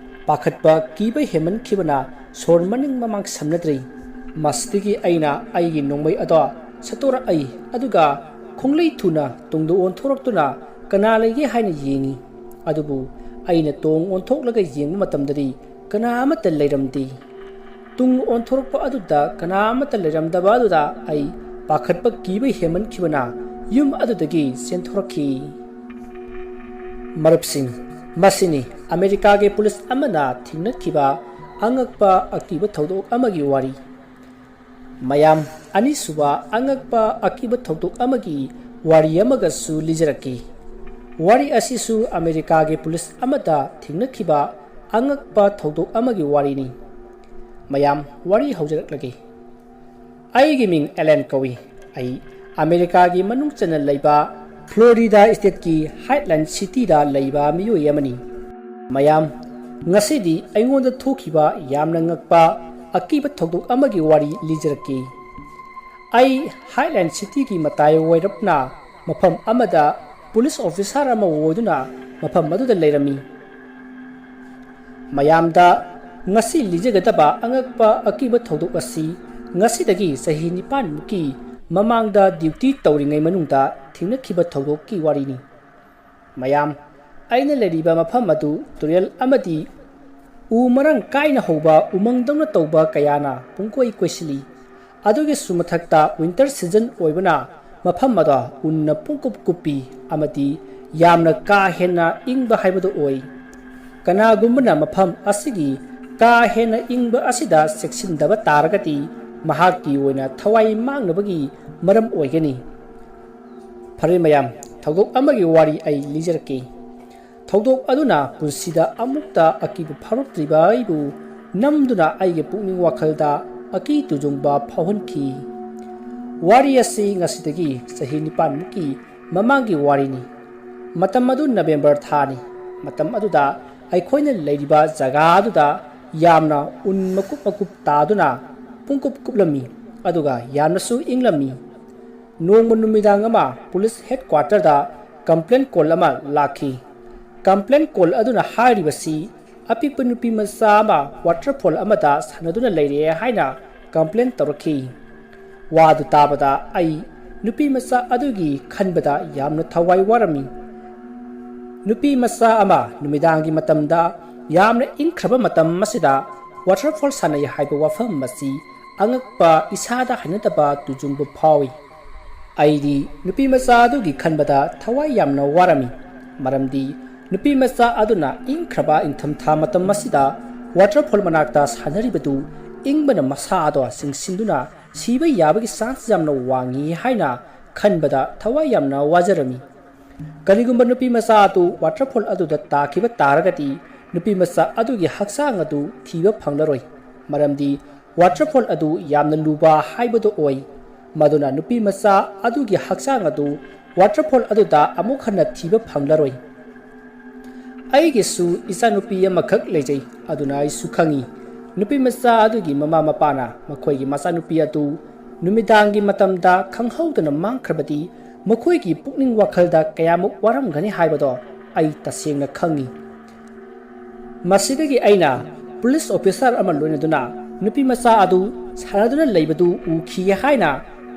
ꯄꯥꯈꯠꯄ ꯀꯤꯕ ꯍꯦꯟꯃꯟꯈꯤꯕꯅ ꯁꯣꯔ ꯃꯅꯤꯡ ꯃꯃꯥꯡ ꯁꯝꯅꯗ꯭ꯔꯤ꯫ ꯃꯁꯤꯗꯒꯤ ꯑꯩꯅ ꯑꯩꯒꯤ ꯅꯣꯡꯃꯩ ꯑꯗꯣ ꯁꯠꯇꯣꯔꯛꯏ, ꯑꯗꯨꯒ ꯈꯣꯡꯂꯩ ꯊꯨꯅ ꯇꯨꯡꯗ ꯑꯣꯟꯊꯣꯔꯛꯇꯨꯅ ꯀꯅꯥ ꯂꯩꯒꯦ ꯍꯥꯏꯅ ꯌꯦꯡꯏ꯫ ꯑꯗꯨꯕꯨ ꯑꯩꯅ ꯇꯣꯡ ꯑꯣꯟꯊꯣꯛꯂꯒ ꯌꯦꯡꯕ ꯃꯇꯝꯗꯗꯤ ꯀꯅꯥ ꯑꯃꯠꯇ ꯂꯩꯔꯝꯗꯦ꯫ ꯇꯨꯡ ꯑꯣꯟꯊꯣꯔꯛꯄ ꯑꯗꯨꯗ ꯀꯅꯥ ꯑꯃꯠꯇ ꯂꯩꯔꯝꯗꯕ ꯑꯗꯨꯗ ꯑꯩ ꯄꯥꯈꯠꯄ ꯀꯤꯕ ꯍꯦꯟꯃꯟꯈꯤꯕꯅ ꯌꯨꯝ ꯑꯗꯨꯗꯒꯤ ꯆꯦꯟꯊꯣꯔꯛꯈꯤ꯫ ꯃꯔꯨꯞꯁꯤꯡ, ꯃꯁꯤꯅꯤ ꯑꯃꯦꯔꯤꯀꯥꯒꯤ ꯄꯨꯂꯤꯁ ꯑꯃꯅ ꯊꯦꯡꯅꯈꯤꯕ ꯑꯉꯛꯄ ꯑꯀꯤꯕ ꯊꯧꯗꯣꯛ ꯑꯃꯒꯤ ꯋꯥꯔꯤ꯫ ꯃꯌꯥꯝ, ꯑꯅꯤꯁꯨꯕ ꯑꯉꯛꯄ ꯑꯀꯤꯕ ꯊꯧꯗꯣꯛ ꯑꯃꯒꯤ ꯋꯥꯔꯤ ꯑꯃꯒꯁꯨ ꯂꯤꯖꯔꯛꯀꯦ꯫ ꯋꯥꯔꯤ ꯑꯁꯤꯁꯨ ꯑꯃꯦꯔꯤꯀꯥꯒꯤ ꯄꯨꯂꯤꯁ ꯑꯃꯗ ꯊꯦꯡꯅꯈꯤꯕ ꯑꯉꯛꯄ ꯊꯧꯗꯣꯛ ꯑꯃꯒꯤ ꯋꯥꯔꯤꯅꯤ꯫ ꯃꯌꯥꯝ, ꯋꯥꯔꯤ ꯍꯧꯖꯔꯛꯂꯒꯦ꯫ ꯑꯩꯒꯤ ꯃꯤꯡ ꯑꯦꯂꯦꯟ ꯀꯧꯏ꯫ ꯑꯩ ꯑꯃꯦꯔꯤꯀꯥꯒꯤ ꯃꯅꯨꯡ ꯆꯟꯅ ꯂꯩꯕ ꯐ꯭ꯂꯣꯔꯤꯗꯥ ꯁ꯭ꯇꯦꯠꯀꯤ ꯍꯥꯏꯠꯂꯥꯏꯟ ꯁꯤꯇꯤꯗ ꯂꯩꯕ ꯃꯤꯑꯣꯏ ꯑꯃꯅꯤ꯫ ꯃꯌꯥꯝ, ꯉꯁꯤꯗꯤ ꯑꯩꯉꯣꯟꯗ ꯊꯣꯛꯈꯤꯕ ꯌꯥꯝꯅ ꯉꯛꯄ ꯑꯀꯤꯕ ꯊꯧꯗꯣꯛ ꯑꯃꯒꯤ ꯋꯥꯔꯤ ꯂꯤꯖꯔꯛꯀꯦ꯫ ꯑꯩ ꯍꯥꯏꯠꯂꯥꯏꯟ ꯁꯤꯇꯤꯒꯤ ꯃꯇꯥꯏ ꯑꯣꯏꯔꯞꯅ ꯃꯐꯝ ꯑꯃꯗ ꯄꯨꯂꯤꯁ ꯑꯣꯐꯤꯁꯥꯔ ꯑꯃ ꯑꯣꯏꯗꯨꯅ ꯃꯐꯝ ꯑꯗꯨꯗ ꯂꯩꯔꯝꯃꯤ꯫ ꯃꯌꯥꯝꯗ ꯉꯁꯤ ꯂꯤꯖꯒꯗꯕ ꯑꯉꯛꯄ ꯑꯀꯤꯕ ꯊꯧꯗꯣꯛ ꯑꯁꯤ ꯉꯁꯤꯗꯒꯤ ꯆꯍꯤ ꯅꯤꯄꯥꯟꯃꯨꯛꯀꯤ ꯃꯃꯥꯡꯗ ꯗ꯭ꯌꯨꯇꯤ ꯇꯧꯔꯤꯉꯩ ꯃꯅꯨꯡꯗ ꯊꯦꯡꯅꯈꯤꯕ ꯊꯧꯗꯣꯛꯀꯤ ꯋꯥꯔꯤꯅꯤ꯫ ꯃꯌꯥꯝ, ꯑꯩꯅ ꯂꯩꯔꯤꯕ ꯃꯐꯝ ꯑꯗꯨ ꯇꯨꯔꯦꯜ ꯑꯃꯗꯤ ꯎ ꯃꯔꯥꯡ ꯀꯥꯏꯅ ꯍꯧꯕ ꯎꯃꯪꯗꯧꯅ ꯇꯧꯕ ꯀꯌꯥꯅ ꯄꯨꯡꯀꯣꯏ ꯀꯣꯏꯁꯤꯜꯂꯤ꯫ ꯑꯗꯨꯒꯤꯁꯨ ꯃꯊꯛꯇ winter season ꯑꯣꯏꯕꯅ ꯃꯐꯝ ꯑꯗꯨ ꯎꯟꯅ ꯄꯨꯡꯀꯨꯞ ꯀꯨꯞꯄꯤ ꯑꯃꯗꯤ ꯌꯥꯝꯅ ꯀꯥ ꯍꯦꯟꯅ ꯏꯪꯕ ꯍꯥꯏꯕꯗꯨ ꯑꯣꯏ꯫ ꯀꯅꯥꯒꯨꯝꯕꯅ ꯃꯐꯝ ꯑꯁꯤꯒꯤ ꯀꯥ ꯍꯦꯟꯅ ꯏꯪꯕ ꯑꯁꯤꯗ ꯆꯦꯛꯁꯤꯟꯗꯕ ꯇꯥꯔꯒꯗꯤ ꯃꯍꯥꯛꯀꯤ ꯑꯣꯏꯅ ꯊꯋꯥꯏ ꯃꯥꯡꯅꯕꯒꯤ ꯃꯔꯝ ꯑꯣꯏꯒꯅꯤ꯫ ꯐꯔꯦ ꯃꯌꯥꯝ, ꯊꯧꯗꯣꯛ ꯑꯃꯒꯤ ꯋꯥꯔꯤ ꯑꯩ ꯂꯤꯖꯔꯛꯀꯦ꯫ ꯊꯧꯗꯣꯛ ꯑꯗꯨꯅ ꯄꯨꯟꯁꯤꯗ ꯑꯃꯨꯛꯇ ꯑꯀꯤꯕ ꯐꯥꯎꯔꯛꯇ꯭ꯔꯤꯕ ꯑꯩꯕꯨ ꯅꯝꯗꯨꯅ ꯑꯩꯒꯤ ꯄꯨꯛꯅꯤꯡ ꯋꯥꯈꯜꯗ ꯑꯀꯤ ꯇꯨꯖꯨꯡꯕ ꯐꯥꯎꯍꯟꯈꯤ꯫ ꯋꯥꯔꯤ ꯑꯁꯤ ꯉꯁꯤꯗꯒꯤ ꯆꯍꯤ ꯅꯤꯄꯥꯟꯃꯨꯛꯀꯤ ꯃꯃꯥꯡꯒꯤ ꯋꯥꯔꯤꯅꯤ꯫ ꯃꯇꯝ ꯑꯗꯨ ꯅꯕꯦꯝꯕꯔ ꯊꯥꯅꯤ꯫ ꯃꯇꯝ ꯑꯗꯨꯗ ꯑꯩꯈꯣꯏꯅ ꯂꯩꯔꯤꯕ ꯖꯒꯥ ꯑꯗꯨꯗ ꯌꯥꯝꯅ ꯎꯟ ꯃꯀꯨꯞ ꯃꯀꯨꯞ ꯇꯥꯗꯨꯅ ꯄꯨꯡꯀꯨꯞ ꯀꯨꯞꯂꯝꯃꯤ, ꯑꯗꯨꯒ ꯌꯥꯝꯅꯁꯨ ꯏꯪꯂꯝꯃꯤ꯫ ꯅꯣꯡꯃ ꯅꯨꯃꯤꯗꯥꯡ ꯑꯃ ꯄꯨꯂꯤꯁ ꯍꯦꯗꯀ꯭ꯋꯥꯇꯔꯗ complaint call ꯑꯃ ꯂꯥꯛꯈꯤ꯫ Complaint call ꯑꯗꯨꯅ ꯍꯥꯏꯔꯤꯕꯁꯤ ꯑꯄꯤꯛꯄ ꯅꯨꯄꯤ ꯃꯆꯥ ꯑꯃ waterfall ꯑꯃꯗ ꯁꯥꯟꯅꯗꯨꯅ ꯂꯩꯔꯦ ꯍꯥꯏꯅ complaint ꯇꯧꯔꯛꯈꯤ꯫ ꯋꯥꯗꯨ ꯇꯥꯕꯗ ꯑꯩ ꯅꯨꯄꯤ ꯃꯆꯥ ꯑꯗꯨꯒꯤ ꯈꯟꯕꯗ ꯌꯥꯝꯅ ꯊꯋꯥꯏ ꯋꯥꯔꯝꯃꯤ꯫ ꯅꯨꯄꯤ ꯃꯆꯥ ꯑꯃ ꯅꯨꯃꯤꯗꯥꯡꯒꯤ ꯃꯇꯝꯗ ꯌꯥꯝꯅ ꯏꯪꯈ꯭ꯔꯕ ꯃꯇꯝ ꯑꯁꯤꯗ waterfall ꯁꯥꯟꯅꯩ ꯍꯥꯏꯕ ꯋꯥꯐꯝ ꯑꯁꯤ ꯑꯉꯛꯄ, ꯏꯁꯥꯗ ꯍꯩꯅꯗꯕ ꯇꯨꯖꯨꯡꯕ ꯐꯥꯎꯏ꯫ ꯑꯩꯗꯤ ꯅꯨꯄꯤ ꯃꯆꯥ ꯑꯗꯨꯒꯤ ꯈꯟꯕꯗ ꯊꯋꯥꯏ ꯌꯥꯝꯅ ꯋꯥꯔꯝꯃꯤ, ꯃꯔꯝꯗꯤ ꯅꯨꯄꯤ ꯃꯆꯥ ꯑꯗꯨꯅ ꯏꯪꯈ꯭ꯔꯕ ꯏꯪꯊꯝꯊꯥ ꯃꯇꯝ ꯑꯁꯤꯗ waterfall ꯃꯅꯥꯛꯇ ꯁꯥꯟꯅꯔꯤꯕꯗꯨ ꯏꯪꯕꯅ ꯃꯁꯥ ꯑꯗꯣ ꯆꯤꯡꯁꯤꯟꯗꯨꯅ ꯁꯤꯕ ꯌꯥꯕꯒꯤ chance ꯌꯥꯝꯅ ꯋꯥꯡꯉꯤ ꯍꯥꯏꯅ ꯈꯟꯕꯗ ꯊꯋꯥꯏ ꯌꯥꯝꯅ ꯋꯥꯖꯔꯝꯃꯤ꯫ ꯀꯔꯤꯒꯨꯝꯕ ꯅꯨꯄꯤ ꯃꯆꯥ ꯑꯗꯨ waterfall ꯑꯗꯨꯗ ꯇꯥꯈꯤꯕ ꯇꯥꯔꯒꯗꯤ ꯅꯨꯄꯤ ꯃꯆꯥ ꯑꯗꯨꯒꯤ ꯍꯛꯆꯥꯡ ꯑꯗꯨ ꯊꯤꯕ ꯐꯪꯂꯔꯣꯏ, ꯃꯔꯝꯗꯤ waterfall ꯑꯗꯨ ꯌꯥꯝꯅ ꯂꯨꯕ ꯍꯥꯏꯕꯗꯨ ꯑꯣꯏ꯫ ꯃꯗꯨꯅ ꯅꯨꯄꯤ ꯃꯆꯥ ꯑꯗꯨꯒꯤ ꯍꯛꯆꯥꯡ ꯑꯗꯨ waterfall ꯑꯗꯨꯗ ꯑꯃꯨꯛ ꯍꯟꯅ ꯊꯤꯕ ꯐꯪꯂꯔꯣꯏ꯫ ꯑꯩꯒꯤꯁꯨ ꯏꯆꯥꯅꯨꯄꯤ ꯑꯃꯈꯛ ꯂꯩꯖꯩ, ꯑꯗꯨꯅ ꯑꯩꯁꯨ ꯈꯪꯏ꯫ ꯅꯨꯄꯤ ꯃꯆꯥ ꯑꯗꯨꯒꯤ ꯃꯃꯥ ꯃꯄꯥꯅ ꯃꯈꯣꯏꯒꯤ ꯃꯆꯥꯅꯨꯄꯤ ꯑꯗꯨ ꯅꯨꯃꯤꯗꯥꯡꯒꯤ ꯃꯇꯝꯗ ꯈꯪꯍꯧꯗꯅ ꯃꯥꯡꯈ꯭ꯔꯕꯗꯤ ꯃꯈꯣꯏꯒꯤ ꯄꯨꯛꯅꯤꯡ ꯋꯥꯈꯜꯗ ꯀꯌꯥꯃꯨꯛ ꯋꯥꯔꯝꯒꯅꯤ ꯍꯥꯏꯕꯗꯣ ꯑꯩ ꯇꯁꯦꯡꯅ ꯈꯪꯏ꯫ ꯃꯁꯤꯗꯒꯤ ꯑꯩꯅ ꯄꯨꯂꯤꯁ ꯑꯣꯐꯤꯁꯥꯔ ꯑꯃ ꯂꯣꯏꯅꯗꯨꯅ ꯅꯨꯄꯤ ꯃꯆꯥ ꯑꯗꯨ ꯁꯥꯟꯅꯗꯨꯅ ꯂꯩꯕꯗꯨ ꯎꯈꯤ ꯍꯥꯏꯅ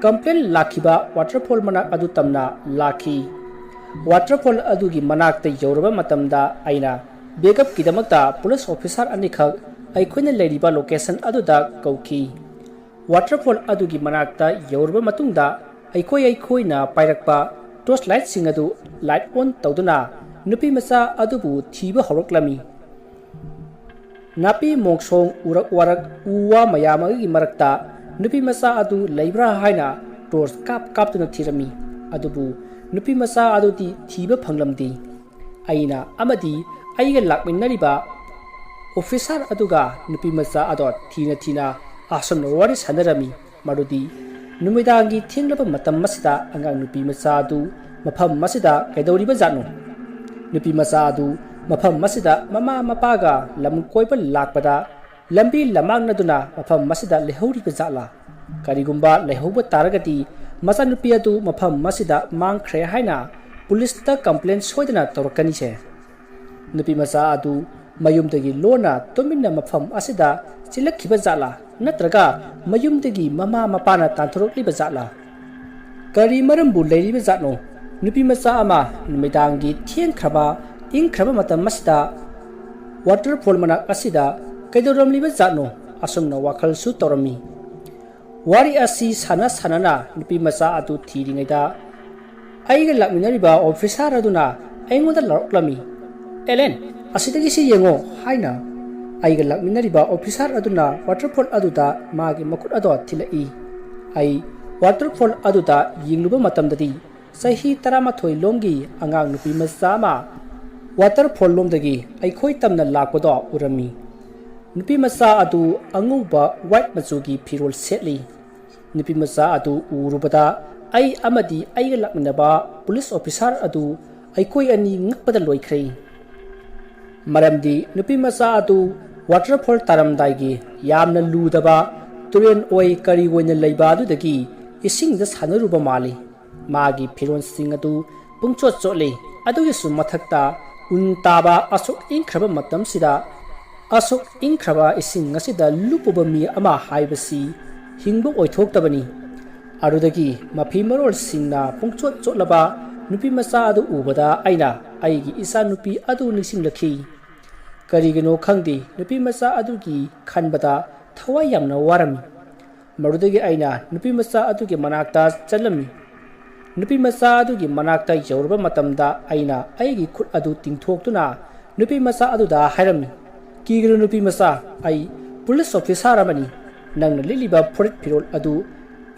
ꯀꯝꯄ꯭ꯂꯦꯟ ꯂꯥꯛꯈꯤꯕ ꯋꯥꯇꯔꯐꯣꯜ ꯃꯅꯥꯛ ꯑꯗꯨ ꯇꯝꯅ ꯂꯥꯛꯈꯤ꯫ ꯋꯥꯇꯔꯐꯣꯜ ꯑꯗꯨꯒꯤ ꯃꯅꯥꯛꯇ ꯌꯧꯔꯕ ꯃꯇꯝꯗ ꯑꯩꯅ ꯕꯦꯛꯑꯞꯀꯤꯗꯃꯛꯇ ꯄꯨꯂꯤꯁ ꯑꯣꯐꯤꯁꯥꯔ ꯑꯅꯤꯈꯛ ꯑꯩꯈꯣꯏꯅ ꯂꯩꯔꯤꯕ ꯂꯣꯀꯦꯁꯟ ꯑꯗꯨꯗ ꯀꯧꯈꯤ꯫ ꯋꯥꯇꯔꯐꯣꯜ ꯑꯗꯨꯒꯤ ꯃꯅꯥꯛꯇ ꯌꯧꯔꯕ ꯃꯇꯨꯡꯗ ꯑꯩꯈꯣꯏ ꯑꯩꯈꯣꯏꯅ ꯄꯥꯏꯔꯛꯄ ꯇꯣꯔꯆ ꯂꯥꯏꯠꯁꯤꯡ ꯑꯗꯨ ꯂꯥꯏꯠ ꯑꯣꯟ ꯇꯧꯗꯨꯅ ꯅꯨꯄꯤ ꯃꯆꯥ ꯑꯗꯨꯕꯨ ꯊꯤꯕ ꯍꯧꯔꯛꯂꯝꯃꯤ꯫ ꯅꯥꯄꯤ ꯃꯣꯡꯁꯣꯡ, ꯎꯔꯛ ꯋꯥꯔꯛ, ꯎ ꯋꯥ ꯃꯌꯥꯝ ꯑꯃꯒꯤ ꯃꯔꯛꯇ ꯅꯨꯄꯤ ꯃꯆꯥ ꯑꯗꯨ ꯂꯩꯕ꯭ꯔꯥ ꯍꯥꯏꯅ ꯇꯣꯔꯆ ꯀꯥꯞ ꯀꯥꯞꯇꯨꯅ ꯊꯤꯔꯝꯃꯤ꯫ ꯑꯗꯨꯕꯨ ꯅꯨꯄꯤ ꯃꯆꯥ ꯑꯗꯨꯗꯤ ꯊꯤꯕ ꯐꯪꯂꯝꯗꯦ꯫ ꯑꯩꯅ ꯑꯃꯗꯤ ꯑꯩꯒ ꯂꯥꯛꯃꯤꯟꯅꯔꯤꯕ ꯑꯣꯐꯤꯁꯥꯔ ꯑꯗꯨꯒ ꯅꯨꯄꯤ ꯃꯆꯥ ꯑꯗꯣ ꯊꯤꯅ ꯊꯤꯅ ꯑꯁꯨꯝꯅ ꯋꯥꯔꯤ ꯁꯥꯟꯅꯔꯝꯃꯤ꯫ ꯃꯗꯨꯗꯤ ꯅꯨꯃꯤꯗꯥꯡꯒꯤ ꯊꯦꯡꯂꯕ ꯃꯇꯝ ꯑꯁꯤꯗ ꯑꯉꯥꯡ ꯅꯨꯄꯤ ꯃꯆꯥ ꯑꯗꯨ ꯃꯐꯝ ꯑꯁꯤꯗ ꯀꯩꯗꯧꯔꯤꯕ ꯖꯥꯠꯅꯣ? ꯅꯨꯄꯤ ꯃꯆꯥ ꯑꯗꯨ ꯃꯐꯝ ꯑꯁꯤꯗ ꯃꯃꯥ ꯃꯄꯥꯒ ꯂꯝ ꯀꯣꯏꯕ ꯂꯥꯛꯄꯗ ꯂꯝꯕꯤ ꯂꯃꯥꯡꯅꯗꯨꯅ ꯃꯐꯝ ꯑꯁꯤꯗ ꯂꯩꯍꯧꯔꯤꯕ ꯖꯥꯠꯂꯥ? ꯀꯔꯤꯒꯨꯝꯕ ꯂꯩꯍꯧꯕ ꯇꯥꯔꯒꯗꯤ ꯃꯆꯥꯅꯨꯄꯤ ꯑꯗꯨ ꯃꯐꯝ ꯑꯁꯤꯗ ꯃꯥꯡꯈ꯭ꯔꯦ ꯍꯥꯏꯅ ꯄꯨꯂꯤꯁꯇ ꯀꯝꯄ꯭ꯂꯦꯟ ꯁꯣꯏꯗꯅ ꯇꯧꯔꯛꯀꯅꯤꯁꯦ꯫ ꯅꯨꯄꯤ ꯃꯆꯥ ꯑꯗꯨ ꯃꯌꯨꯝꯗꯒꯤ ꯂꯣꯟꯅ ꯇꯨꯃꯤꯟꯅ ꯃꯐꯝ ꯑꯁꯤꯗ ꯆꯦꯜꯂꯛꯈꯤꯕ ꯖꯥꯠꯂꯥ? ꯅꯠꯇ꯭ꯔꯒ ꯃꯌꯨꯝꯗꯒꯤ ꯃꯃꯥ ꯃꯄꯥꯅ ꯇꯥꯟꯊꯣꯔꯛꯂꯤꯕ ꯖꯥꯠꯂꯥ? ꯀꯔꯤ ꯃꯔꯝꯕꯨ ꯂꯩꯔꯤꯕ ꯖꯥꯠꯅꯣ? ꯅꯨꯄꯤ ꯃꯆꯥ ꯑꯃ ꯅꯨꯃꯤꯗꯥꯡꯒꯤ ꯊꯦꯡꯈ꯭ꯔꯕ, ꯏꯪꯈ꯭ꯔꯕ ꯃꯇꯝ ꯑꯁꯤꯗ ꯋꯥꯇꯔꯐꯣꯜ ꯃꯅꯥꯛ ꯑꯁꯤꯗ ꯀꯩꯗꯧꯔꯝꯂꯤꯕ ꯖꯥꯠꯅꯣ? ꯑꯁꯨꯝꯅ ꯋꯥꯈꯜꯁꯨ ꯇꯧꯔꯝꯃꯤ꯫ ꯋꯥꯔꯤ ꯑꯁꯤ ꯁꯥꯟꯅ ꯁꯥꯟꯅꯅ ꯅꯨꯄꯤ ꯃꯆꯥ ꯑꯗꯨ ꯊꯤꯔꯤꯉꯩꯗ ꯑꯩꯒ ꯂꯥꯛꯃꯤꯟꯅꯔꯤꯕ ꯑꯣꯐꯤꯁꯥꯔ ꯑꯗꯨꯅ ꯑꯩꯉꯣꯟꯗ ꯂꯥꯎꯔꯛꯂꯝꯃꯤ, "ꯑꯦꯂꯦꯟ, ꯑꯁꯤꯗꯒꯤ ꯁꯤ ꯌꯦꯡꯉꯣ" ꯍꯥꯏꯅ꯫ ꯑꯩꯒ ꯂꯥꯛꯃꯤꯟꯅꯔꯤꯕ ꯑꯣꯐꯤꯁꯥꯔ ꯑꯗꯨꯅ ꯋꯥꯇꯔꯐꯣꯜ ꯑꯗꯨꯗ ꯃꯥꯒꯤ ꯃꯈꯨꯠ ꯑꯗꯣ ꯊꯤꯜꯂꯛꯏ꯫ ꯑꯩ ꯋꯥꯇꯔꯐꯣꯜ ꯑꯗꯨꯗ ꯌꯦꯡꯂꯨꯕ ꯃꯇꯝꯗꯗꯤ ꯆꯍꯤ ꯇꯔꯥꯃꯥꯊꯣꯏ ꯂꯣꯝꯒꯤ ꯑꯉꯥꯡ ꯅꯨꯄꯤ ꯃꯆꯥ ꯑꯃ ꯋꯥꯇꯔꯐꯣꯜ ꯂꯣꯝꯗꯒꯤ ꯑꯩꯈꯣꯏ ꯇꯝꯅ ꯂꯥꯛꯄꯗꯣ ꯎꯔꯝꯃꯤ꯫ ꯅꯨꯄꯤ ꯃꯆꯥ ꯑꯗꯨ ꯑꯉꯧꯕ ꯋꯥꯏꯠ ꯃꯆꯨꯒꯤ ꯐꯤꯔꯣꯜ ꯁꯦꯠꯂꯤ꯫ ꯅꯨꯄꯤ ꯃꯆꯥ ꯑꯗꯨ ꯎꯔꯨꯕꯗ ꯑꯩ ꯑꯃꯗꯤ ꯑꯩꯒ ꯂꯥꯛꯃꯤꯟꯅꯕ ꯄꯨꯂꯤꯁ ꯑꯣꯐꯤꯁꯥꯔ ꯑꯗꯨ ꯑꯩꯈꯣꯏ ꯑꯅꯤ ꯉꯛꯄꯗ ꯂꯣꯏꯈ꯭ꯔꯦ꯫ ꯃꯔꯝꯗꯤ ꯅꯨꯄꯤ ꯃꯆꯥ ꯑꯗꯨ ꯋꯥꯇꯔꯐꯣꯜ ꯇꯥꯔꯝꯗꯥꯏꯒꯤ ꯌꯥꯝꯅ ꯂꯨꯗꯕ ꯇꯨꯔꯦꯟ ꯑꯣꯏ ꯀꯔꯤ ꯑꯣꯏꯅ ꯂꯩꯕ ꯑꯗꯨꯗꯒꯤ ꯏꯁꯤꯡꯗ ꯁꯥꯟꯅꯔꯨꯕ ꯃꯥꯜꯂꯤ꯫ ꯃꯥꯒꯤ ꯐꯤꯔꯣꯜꯁꯤꯡ ꯑꯗꯨ ꯄꯨꯡꯆꯣꯠ ꯆꯣꯠꯂꯤ꯫ ꯑꯗꯨꯒꯤꯁꯨ ꯃꯊꯛꯇ ꯎꯟ ꯇꯥꯕ ꯑꯁꯨꯛ ꯏꯪꯈ꯭ꯔꯕ ꯃꯇꯝꯁꯤꯗ ꯑꯁꯨꯛ ꯏꯪꯈ꯭ꯔꯕ ꯏꯁꯤꯡ ꯑꯁꯤꯗ ꯂꯨꯞꯄꯨꯕ ꯃꯤ ꯑꯃ ꯍꯥꯏꯕꯁꯤ ꯍꯤꯡꯕ ꯑꯣꯏꯊꯣꯛꯇꯕꯅꯤ꯫ ꯑꯗꯨꯗꯒꯤ ꯃꯐꯤ ꯃꯔꯣꯜꯁꯤꯡꯅ ꯄꯨꯡꯆꯣꯠ ꯆꯣꯠꯂꯕ ꯅꯨꯄꯤ ꯃꯆꯥ ꯑꯗꯨ ꯎꯕꯗ ꯑꯩꯅ ꯑꯩꯒꯤ ꯏꯆꯥꯅꯨꯄꯤ ꯑꯗꯨ ꯅꯤꯡꯁꯤꯡꯂꯛꯈꯤ꯫ ꯀꯔꯤꯒꯤꯅꯣ ꯈꯪꯗꯦ, ꯅꯨꯄꯤ ꯃꯆꯥ ꯑꯗꯨꯒꯤ ꯈꯟꯕꯗ ꯊꯋꯥꯏ ꯌꯥꯝꯅ ꯋꯥꯔꯝꯃꯤ꯫ ꯃꯗꯨꯗꯒꯤ ꯑꯩꯅ ꯅꯨꯄꯤ ꯃꯆꯥ ꯑꯗꯨꯒꯤ ꯃꯅꯥꯛꯇ ꯆꯠꯂꯝꯃꯤ꯫ ꯅꯨꯄꯤ ꯃꯆꯥ ꯑꯗꯨꯒꯤ ꯃꯅꯥꯛꯇ ꯌꯧꯔꯕ ꯃꯇꯝꯗ ꯑꯩꯅ ꯑꯩꯒꯤ ꯈꯨꯠ ꯑꯗꯨ ꯇꯤꯡꯊꯣꯛꯇꯨꯅ ꯅꯨꯄꯤ ꯃꯆꯥ ꯑꯗꯨꯗ ꯍꯥꯏꯔꯝꯃꯤ, "ꯀꯤꯒꯅꯨ ꯅꯨꯄꯤ ꯃꯆꯥ, ꯑꯩ ꯄꯨꯂꯤꯁ ꯑꯣꯐꯤꯁꯥꯔ ꯑꯃꯅꯤ꯫ ꯅꯪꯅ ꯂꯤꯠꯂꯤꯕ ꯐꯨꯔꯤꯠ ꯐꯤꯔꯣꯜ ꯑꯗꯨ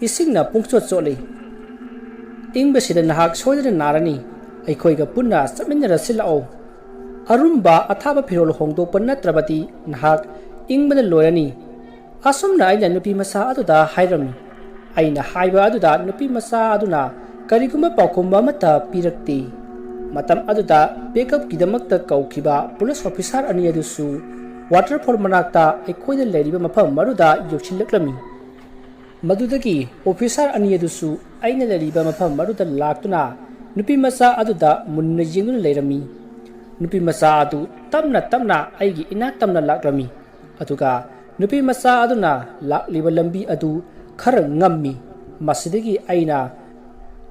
ꯏꯁꯤꯡꯅ ꯄꯨꯡꯆꯣꯠ ꯆꯣꯠꯂꯤ꯫ ꯏꯪꯕꯁꯤꯗ ꯅꯍꯥꯛ ꯁꯣꯏꯗꯅ ꯅꯥꯔꯅꯤ꯫ ꯑꯩꯈꯣꯏꯒ ꯄꯨꯟꯅ ꯆꯠꯃꯤꯟꯅꯔꯁꯤ ꯂꯥꯛꯑꯣ꯫ ꯑꯔꯨꯝꯕ ꯑꯊꯥꯕ ꯐꯤꯔꯣꯜ ꯍꯣꯡꯗꯣꯛꯄ ꯅꯠꯇ꯭ꯔꯕꯗꯤ ꯅꯍꯥꯛ ꯏꯪꯕꯅ ꯂꯣꯏꯔꯅꯤ꯫" ꯑꯁꯨꯝꯅ ꯑꯩꯅ ꯅꯨꯄꯤ ꯃꯆꯥ ꯑꯗꯨꯗ ꯍꯥꯏꯔꯝꯃꯤ꯫ ꯑꯩꯅ ꯍꯥꯏꯕ ꯑꯗꯨꯗ ꯅꯨꯄꯤ ꯃꯆꯥ ꯑꯗꯨꯅ ꯀꯔꯤꯒꯨꯝꯕ ꯄꯥꯎꯈꯨꯝ ꯑꯃꯠꯇ ꯄꯤꯔꯛꯇꯦ꯫ ꯃꯇꯝ ꯑꯗꯨꯗ ꯕꯦꯛꯑꯞꯀꯤꯗꯃꯛꯇ ꯀꯧꯈꯤꯕ ꯄꯨꯂꯤꯁ ꯑꯣꯐꯤꯁꯥꯔ ꯑꯅꯤ ꯑꯗꯨꯁꯨ ꯋꯥꯇꯔꯐꯣꯜ ꯃꯅꯥꯛꯇ ꯑꯩꯈꯣꯏꯅ ꯂꯩꯔꯤꯕ ꯃꯐꯝ ꯑꯗꯨꯗ ꯌꯧꯁꯤꯜꯂꯛꯂꯝꯃꯤ꯫ ꯃꯗꯨꯗꯒꯤ ꯑꯣꯐꯤꯁꯥꯔ ꯑꯅꯤ ꯑꯗꯨꯁꯨ ꯑꯩꯅ ꯂꯩꯔꯤꯕ ꯃꯐꯝ ꯑꯗꯨꯗ ꯂꯥꯛꯇꯨꯅ ꯅꯨꯄꯤ ꯃꯆꯥ ꯑꯗꯨꯗ ꯃꯨꯟꯅ ꯌꯦꯡꯗꯨꯅ ꯂꯩꯔꯝꯃꯤ꯫ ꯅꯨꯄꯤ ꯃꯆꯥ ꯑꯗꯨ ꯇꯞꯅ ꯇꯞꯅ ꯑꯩꯒꯤ ꯏꯅꯥꯛ ꯇꯝꯅ ꯂꯥꯛꯂꯝꯃꯤ꯫ ꯑꯗꯨꯒ ꯅꯨꯄꯤ ꯃꯆꯥ ꯑꯗꯨꯅ ꯂꯥꯛꯂꯤꯕ ꯂꯝꯕꯤ ꯑꯗꯨ ꯈꯔ ꯉꯝꯃꯤ꯫ ꯃꯁꯤꯗꯒꯤ ꯑꯩꯅ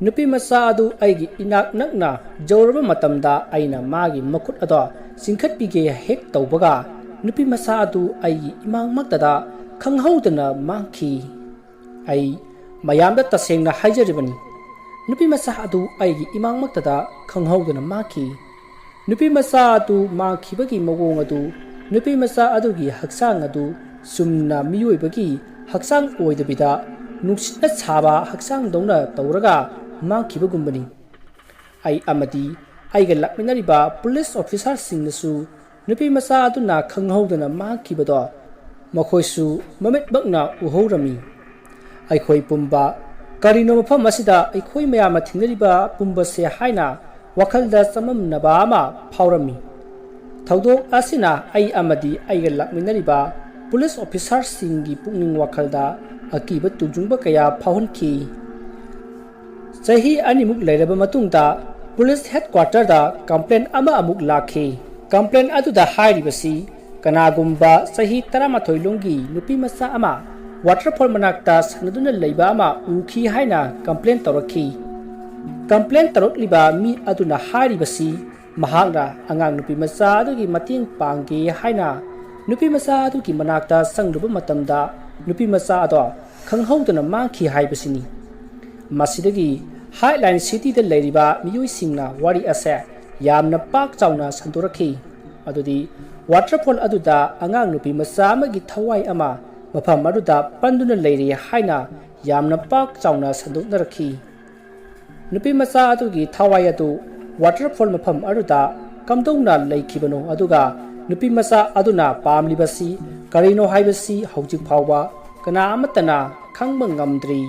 ꯅꯨꯄꯤ ꯃꯆꯥ ꯑꯗꯨ ꯑꯩꯒꯤ ꯏꯅꯥꯛ ꯅꯛꯅ ꯌꯧꯔꯕ ꯃꯇꯝꯗ ꯑꯩꯅ ꯃꯥꯒꯤ ꯃꯈꯨꯠ ꯑꯗꯣ ꯆꯤꯡꯈꯠꯄꯤꯒꯦ ꯍꯦꯛ ꯇꯧꯕꯒ, ꯅꯨꯄꯤ ꯃꯆꯥ ꯑꯗꯨ ꯑꯩꯒꯤ ꯏꯃꯥꯡꯃꯛꯇꯗ ꯈꯪꯍꯧꯗꯅ ꯃꯥꯡꯈꯤ꯫ ꯑꯩ ꯃꯌꯥꯝꯗ ꯇꯁꯦꯡꯅ ꯍꯥꯏꯖꯔꯤꯕꯅꯤ, ꯅꯨꯄꯤ ꯃꯆꯥ ꯑꯗꯨ ꯑꯩꯒꯤ ꯏꯃꯥꯡꯃꯛꯇꯗ ꯈꯪꯍꯧꯗꯅ ꯃꯥꯡꯈꯤ꯫ ꯅꯨꯄꯤ ꯃꯆꯥ ꯑꯗꯨ ꯃꯥꯡꯈꯤꯕꯒꯤ ꯃꯑꯣꯡ ꯑꯗꯨ ꯅꯨꯄꯤ ꯃꯆꯥ ꯑꯗꯨꯒꯤ ꯍꯛꯆꯥꯡ ꯑꯗꯨ ꯆꯨꯝꯅ ꯃꯤꯑꯣꯏꯕꯒꯤ ꯍꯛꯆꯥꯡ ꯑꯣꯏꯗꯕꯤꯗ ꯅꯨꯡꯁꯤꯠꯅ ꯁꯥꯕ ꯍꯛꯆꯥꯡꯗꯧꯅ ꯇꯧꯔꯒ ꯃꯥꯡꯈꯤꯕꯒꯨꯝꯕꯅꯤ꯫ ꯑꯩ ꯑꯃꯗꯤ ꯑꯩꯒ ꯂꯥꯛꯃꯤꯟꯅꯔꯤꯕ ꯄꯨꯂꯤꯁ ꯑꯣꯐꯤꯁꯥꯔꯁꯤꯡꯅꯁꯨ ꯅꯨꯄꯤ ꯃꯆꯥ ꯑꯗꯨꯅ ꯈꯪꯍꯧꯗꯅ ꯃꯥꯡꯈꯤꯕꯗꯣ ꯃꯈꯣꯏꯁꯨ ꯃꯃꯤꯠꯃꯛꯅ ꯎꯍꯧꯔꯝꯃꯤ꯫ ꯑꯩꯈꯣꯏ ꯄꯨꯝꯕ ꯀꯔꯤꯅꯣ ꯃꯐꯝ ꯑꯁꯤꯗ ꯑꯩꯈꯣꯏ ꯃꯌꯥꯝꯅ ꯊꯦꯡꯅꯔꯤꯕ ꯄꯨꯝꯕꯁꯦ ꯍꯥꯏꯅ ꯋꯥꯈꯜꯗ ꯆꯃꯝꯅꯕ ꯑꯃ ꯐꯥꯎꯔꯝꯃꯤ꯫ ꯊꯧꯗꯣꯛ ꯑꯁꯤꯅ ꯑꯩ ꯑꯃꯗꯤ ꯑꯩꯒ ꯂꯥꯛꯃꯤꯟꯅꯔꯤꯕ ꯄꯨꯂꯤꯁ ꯑꯣꯐꯤꯁꯥꯔꯁꯤꯡꯒꯤ ꯄꯨꯛꯅꯤꯡ ꯋꯥꯈꯜꯗ ꯑꯀꯤꯕ ꯇꯨꯖꯨꯡꯕ ꯀꯌꯥ ꯐꯥꯎꯍꯟꯈꯤ꯫ ꯆꯍꯤ ꯑꯅꯤꯃꯨꯛ ꯂꯩꯔꯕ ꯃꯇꯨꯡꯗ ꯄꯨꯂꯤꯁ ꯍꯦꯗꯀ꯭ꯋꯥꯇꯔꯗ ꯀꯝꯄ꯭ꯂꯦꯟ ꯑꯃ ꯑꯃꯨꯛ ꯂꯥꯛꯈꯤ꯫ ꯀꯝꯄ꯭ꯂꯦꯟ ꯑꯗꯨꯗ ꯍꯥꯏꯔꯤꯕꯁꯤ, ꯀꯅꯥꯒꯨꯝꯕ ꯆꯍꯤ ꯇꯔꯥꯃꯥꯊꯣꯏ ꯂꯣꯝꯒꯤ ꯅꯨꯄꯤ ꯃꯆꯥ ꯑꯃ waterfall ꯃꯅꯥꯛꯇ ꯁꯥꯟꯅꯗꯨꯅ ꯂꯩꯕ ꯑꯃ ꯎꯈꯤ ꯍꯥꯏꯅ complain ꯇꯧꯔꯛꯈꯤ꯫ Complain ꯇꯧꯔꯛꯂꯤꯕ ꯃꯤ ꯑꯗꯨꯅ ꯍꯥꯏꯔꯤꯕꯁꯤ ꯃꯍꯥꯛꯅ ꯑꯉꯥꯡ ꯅꯨꯄꯤ ꯃꯆꯥ ꯑꯗꯨꯒꯤ ꯃꯇꯦꯡ ꯄꯥꯡꯒꯦ ꯍꯥꯏꯅ ꯅꯨꯄꯤ ꯃꯆꯥ ꯑꯗꯨꯒꯤ ꯃꯅꯥꯛꯇ ꯆꯪꯂꯨꯕ ꯃꯇꯝꯗ ꯅꯨꯄꯤ ꯃꯆꯥ ꯑꯗꯣ ꯈꯪꯍꯧꯗꯅ ꯃꯥꯡꯈꯤ ꯍꯥꯏꯕꯁꯤꯅꯤ꯫ ꯃꯁꯤꯗꯒꯤ Headland Cityꯗ ꯂꯩꯔꯤꯕ ꯃꯤꯑꯣꯏꯁꯤꯡꯅ ꯋꯥꯔꯤ ꯑꯁꯦ ꯌꯥꯝꯅ ꯄꯥꯛ ꯆꯥꯎꯅ ꯁꯟꯗꯣꯔꯛꯈꯤ꯫ ꯑꯗꯨꯗꯤ waterfall ꯑꯗꯨꯗ ꯑꯉꯥꯡ ꯅꯨꯄꯤ ꯃꯆꯥ ꯑꯃꯒꯤ ꯊꯋꯥꯏ ꯑꯃ ꯃꯐꯝ ꯑꯗꯨꯗ ꯄꯟꯗꯨꯅ ꯂꯩꯔꯤ ꯍꯥꯏꯅ ꯌꯥꯝꯅ ꯄꯥꯛ ꯆꯥꯎꯅ ꯁꯟꯗꯣꯛꯅꯔꯛꯈꯤ꯫ ꯅꯨꯄꯤ ꯃꯆꯥ ꯑꯗꯨꯒꯤ ꯊꯋꯥꯏ ꯑꯗꯨ waterfall ꯃꯐꯝ ꯑꯗꯨꯗ ꯀꯝꯗꯧꯅ ꯂꯩꯈꯤꯕꯅꯣ, ꯑꯗꯨꯒ ꯅꯨꯄꯤ ꯃꯆꯥ ꯑꯗꯨꯅ ꯄꯥꯝꯂꯤꯕꯁꯤ ꯀꯔꯤꯅꯣ ꯍꯥꯏꯕꯁꯤ ꯍꯧꯖꯤꯛ ꯐꯥꯎꯕ ꯀꯅꯥ ꯑꯃꯠꯇꯅ ꯈꯪꯕ ꯉꯝꯗ꯭ꯔꯤ꯫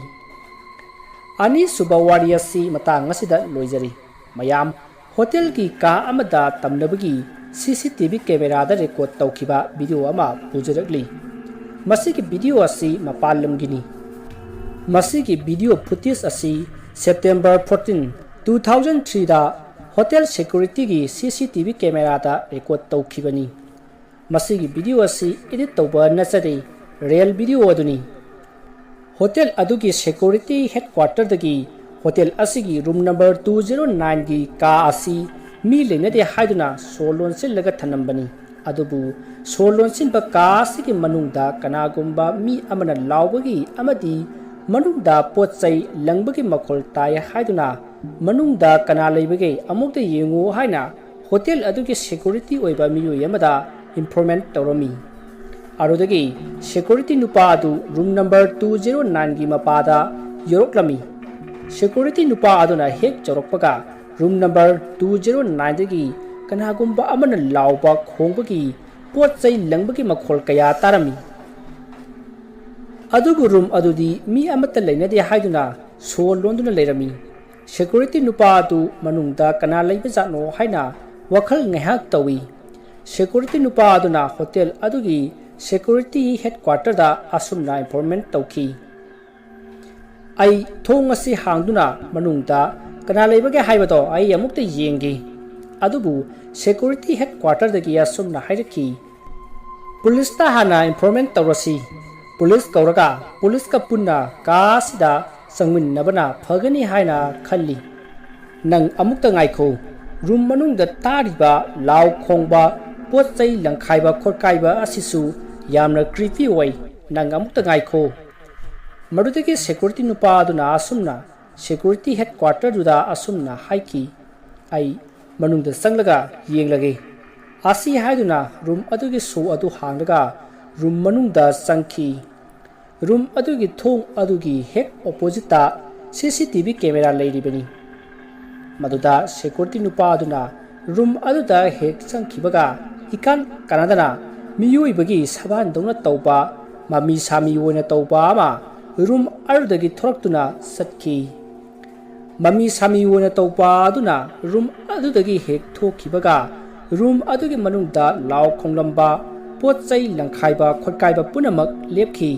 ꯑꯅꯤꯁꯨꯕ ꯋꯥꯔꯤ ꯑꯁꯤ ꯃꯇꯥꯡ ꯑꯁꯤꯗ ꯂꯣꯏꯖꯔꯤ꯫ ꯃꯌꯥꯝ, hotelꯒꯤ ꯀꯥ ꯑꯃꯗ ꯇꯝꯅꯕꯒꯤ CCTV cameraꯗ record ꯇꯧꯈꯤꯕ video ꯑꯃ ꯄꯨꯖꯔꯛꯂꯤ꯫ ꯃꯁꯤꯒꯤ video ꯑꯁꯤ ꯃꯄꯥꯟ ꯂꯝꯒꯤꯅꯤ꯫ ꯃꯁꯤꯒꯤ video footage ꯑꯁꯤ September fourteen, two thousand threeꯗ hotel securityꯒꯤ CCTV cameraꯗ record ꯇꯧꯈꯤꯕꯅꯤ꯫ ꯃꯁꯤꯒꯤ video ꯑꯁꯤ edit ꯇꯧꯕ ꯅꯠꯆꯗꯦ, real video ꯑꯗꯨꯅꯤ꯫ Hotel ꯑꯗꯨꯒꯤ security headquarterꯗꯒꯤ hotel ꯑꯁꯤꯒꯤ room number two zero nineꯒꯤ ꯀꯥ ꯑꯁꯤ ꯃꯤ ꯂꯩꯅꯗꯦ ꯍꯥꯏꯗꯨꯅ ꯁꯣ ꯂꯣꯟꯁꯤꯜꯂꯒ ꯊꯅꯝꯕꯅꯤ꯫ ꯑꯗꯨꯕꯨ ꯁꯣ ꯂꯣꯟꯁꯤꯟꯕ ꯀꯥ ꯑꯁꯤꯒꯤ ꯃꯅꯨꯡꯗ ꯀꯅꯥꯒꯨꯝꯕ ꯃꯤ ꯑꯃꯅ ꯂꯥꯎꯕꯒꯤ ꯑꯃꯗꯤ ꯃꯅꯨꯡꯗ ꯄꯣꯠ ꯆꯩ ꯂꯪꯕꯒꯤ ꯃꯈꯣꯜ ꯇꯥꯏ ꯍꯥꯏꯗꯨꯅ ꯃꯅꯨꯡꯗ ꯀꯅꯥ ꯂꯩꯕꯒꯦ ꯑꯃꯨꯛꯇ ꯌꯦꯡꯉꯨ ꯍꯥꯏꯅ hotel ꯑꯗꯨꯒꯤ security ꯑꯣꯏꯕ ꯃꯤꯑꯣꯏ ꯑꯃꯗ informant ꯇꯧꯔꯝꯃꯤ꯫ ꯑꯗꯨꯗꯒꯤ security ꯅꯨꯄꯥ ꯑꯗꯨ room number two zero nineꯒꯤ ꯃꯄꯥꯗ ꯌꯧꯔꯛꯂꯝꯃꯤ꯫ Security ꯅꯨꯄꯥ ꯑꯗꯨꯅ ꯍꯦꯛ ꯌꯧꯔꯛꯄꯒ room number two zero nineꯗꯒꯤ ꯀꯅꯥꯒꯨꯝꯕ ꯑꯃꯅ ꯂꯥꯎꯕ ꯈꯣꯡꯕꯒꯤ ꯄꯣꯠ ꯆꯩ ꯂꯪꯕꯒꯤ ꯃꯈꯣꯜ ꯀꯌꯥ ꯇꯥꯔꯝꯃꯤ꯫ ꯑꯗꯨꯕꯨ room ꯑꯗꯨꯗꯤ ꯃꯤ ꯑꯃꯠꯇ ꯂꯩꯅꯗꯦ ꯍꯥꯏꯗꯨꯅ ꯁꯣ ꯂꯣꯟꯗꯨꯅ ꯂꯩꯔꯝꯃꯤ꯫ Security ꯅꯨꯄꯥ ꯑꯗꯨ ꯃꯅꯨꯡꯗ ꯀꯅꯥ ꯂꯩꯕꯖꯥꯠꯅꯣ ꯍꯥꯏꯅ ꯋꯥꯈꯜ ꯉꯥꯏꯍꯥꯛ ꯇꯧꯏ꯫ Security ꯅꯨꯄꯥ ꯑꯗꯨꯅ hotel ꯑꯗꯨꯒꯤ security headquarterꯗ ꯑꯁꯨꯝꯅ informant ꯇꯧꯈꯤ, "ꯑꯩ ꯊꯣꯡ ꯑꯁꯤ ꯍꯥꯡꯗꯨꯅ ꯃꯅꯨꯡꯗ ꯀꯅꯥ ꯂꯩꯕꯒꯦ ꯍꯥꯏꯕꯗꯣ ꯑꯩ ꯑꯃꯨꯛꯇ ꯌꯦꯡꯒꯦ"꯫ ꯑꯗꯨꯕꯨ security headquarterꯗꯒꯤ ꯑꯁꯨꯝꯅ ꯍꯥꯏꯔꯛꯈꯤ, ꯄꯨꯂꯤꯁꯇ ꯍꯥꯟꯅ ꯏꯟꯐꯣꯔꯃꯦꯟ ꯇꯧꯔꯁꯤ꯫ ꯄꯨꯂꯤꯁ ꯀꯧꯔꯒ ꯄꯨꯂꯤꯁꯀ ꯄꯨꯟꯅ ꯀꯥꯁꯤꯗ ꯆꯪꯃꯤꯟꯅꯕꯅ ꯐꯒꯅꯤ ꯍꯥꯏꯅ ꯈꯜꯂꯤ꯫ ꯅꯪ ꯑꯃꯨꯛꯇ ꯉꯥꯏꯈꯣ꯫ ꯔꯨꯝ ꯃꯅꯨꯡꯗ ꯇꯥꯔꯤꯕ ꯂꯥꯎ ꯈꯣꯡꯕ, ꯄꯣꯠ ꯆꯩ ꯂꯪꯈꯥꯏꯕ ꯈꯣꯠꯀꯥꯏꯕ ꯑꯁꯤꯁꯨ ꯌꯥꯝꯅ ꯀ꯭ꯔꯤꯄꯤ ꯑꯣꯏ꯫ ꯅꯪ ꯑꯃꯨꯛꯇ ꯉꯥꯏꯈꯣ꯫ ꯃꯗꯨꯗꯒꯤ ꯁꯦꯀ꯭ꯌꯨꯔꯤꯇꯤ ꯅꯨꯄꯥ ꯑꯗꯨꯅ ꯑꯁꯨꯝꯅ ꯁꯦꯀ꯭ꯌꯨꯔꯤꯇꯤ ꯍꯦꯗꯀ꯭ꯋꯥꯇꯔꯗꯨꯗ ꯑꯁꯨꯝꯅ ꯍꯥꯏꯈꯤ, "ꯑꯩ ꯃꯅꯨꯡꯗ ꯆꯪꯂꯒ ꯌꯦꯡꯂꯒꯦ"꯫ ꯑꯁꯤ ꯍꯥꯏꯗꯨꯅ ꯔꯨꯝ ꯑꯗꯨꯒꯤ ꯁꯣ ꯑꯗꯨ ꯍꯥꯡꯂꯒ ꯔꯨꯝ ꯃꯅꯨꯡꯗ ꯆꯪꯈꯤ꯫ ꯔꯨꯝ ꯑꯗꯨꯒꯤ ꯊꯣꯡ ꯑꯗꯨꯒꯤ ꯍꯦꯛ ꯑꯣꯄꯣꯖꯤꯠꯇ ꯁꯤ ꯁꯤ ꯇꯤ ꯚꯤ ꯀꯦꯃꯦꯔꯥ ꯂꯩꯔꯤꯕꯅꯤ꯫ ꯃꯗꯨꯗ ꯁꯦꯀ꯭ꯌꯨꯔꯤꯇꯤ ꯅꯨꯄꯥ ꯑꯗꯨꯅ ꯔꯨꯝ ꯑꯗꯨꯗ ꯍꯦꯛ ꯆꯪꯈꯤꯕꯒ ꯏꯀꯥꯟ ꯀꯥꯟꯅꯗꯅ ꯃꯤꯑꯣꯏꯕꯒꯤ ꯁꯕꯥꯟꯗꯧꯅ ꯇꯧꯕ, ꯃꯃꯤ ꯁꯥꯃꯤ ꯑꯣꯏꯅ ꯇꯧꯕ ꯑꯃ ꯔꯨꯝ ꯑꯗꯨꯗꯒꯤ ꯊꯣꯔꯛꯇꯨꯅ ꯆꯠꯈꯤ꯫ ꯃꯃꯤ ꯁꯥꯃꯤ ꯑꯣꯏꯅ ꯇꯧꯕ ꯑꯗꯨꯅ ꯔꯨꯝ ꯑꯗꯨꯗꯒꯤ ꯍꯦꯛ ꯊꯣꯛꯈꯤꯕꯒ ꯔꯨꯝ ꯑꯗꯨꯒꯤ ꯃꯅꯨꯡꯗ ꯂꯥꯎ ꯈꯣꯡꯂꯝꯕ, ꯄꯣꯠ ꯆꯩ ꯂꯪꯈꯥꯏꯕ ꯈꯣꯠꯀꯥꯏꯕ ꯄꯨꯝꯅꯃꯛ ꯂꯦꯞꯈꯤ꯫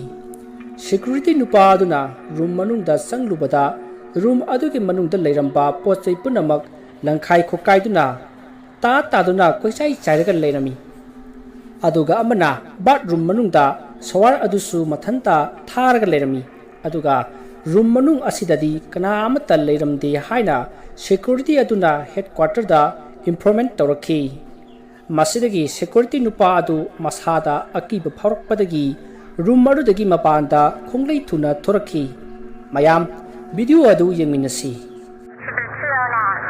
ꯁꯦꯀ꯭ꯌꯨꯔꯤꯇꯤ ꯅꯨꯄꯥ ꯑꯗꯨꯅ ꯔꯨꯝ ꯃꯅꯨꯡꯗ ꯆꯪꯂꯨꯕꯗ ꯔꯨꯝ ꯑꯗꯨꯒꯤ ꯃꯅꯨꯡꯗ ꯂꯩꯔꯝꯕ ꯄꯣꯠ ꯆꯩ ꯄꯨꯝꯅꯃꯛ ꯂꯪꯈꯥꯏ ꯈꯣꯠꯀꯥꯏꯗꯨꯅ ꯇꯥ ꯇꯥꯗꯨꯅ ꯀꯣꯏꯆꯥꯏ ꯆꯥꯏꯔꯒ ꯂꯩꯔꯝꯃꯤ꯫ ꯑꯗꯨꯒ ꯑꯃꯅ ꯕꯥꯠꯔꯨꯝ ꯃꯅꯨꯡꯗ ꯁꯣꯋꯥꯔ ꯑꯗꯨꯁꯨ ꯃꯊꯟꯇ ꯊꯥꯔꯒ ꯂꯩꯔꯝꯃꯤ꯫ ꯑꯗꯨꯒ ꯔꯨꯝ ꯃꯅꯨꯡ ꯑꯁꯤꯗꯗꯤ ꯀꯅꯥ ꯑꯃꯠꯇ ꯂꯩꯔꯝꯗꯦ ꯍꯥꯏꯅ ꯁꯦꯀ꯭ꯌꯨꯔꯤꯇꯤ ꯑꯗꯨꯅ ꯍꯦꯗꯀ꯭ꯋꯥꯇꯔꯗ ꯏꯟꯐꯣꯔꯃꯦꯟ ꯇꯧꯔꯛꯈꯤ꯫ ꯃꯁꯤꯗꯒꯤ ꯁꯦꯀ꯭ꯌꯨꯔꯤꯇꯤ ꯅꯨꯄꯥ ꯑꯗꯨ ꯃꯁꯥꯗ ꯑꯀꯤꯕ ꯐꯥꯎꯔꯛꯄꯗꯒꯤ ꯔꯨꯝ ꯑꯗꯨꯗꯒꯤ ꯃꯄꯥꯟꯗ ꯈꯣꯡꯂꯩ ꯊꯨꯅ ꯊꯣꯔꯛꯈꯤ꯫ ꯃꯌꯥꯝ, ꯚꯤꯗꯤꯑꯣ ꯑꯗꯨ ꯌꯦꯡꯃꯤꯟꯅꯁꯤ꯫ Should be two oh nine.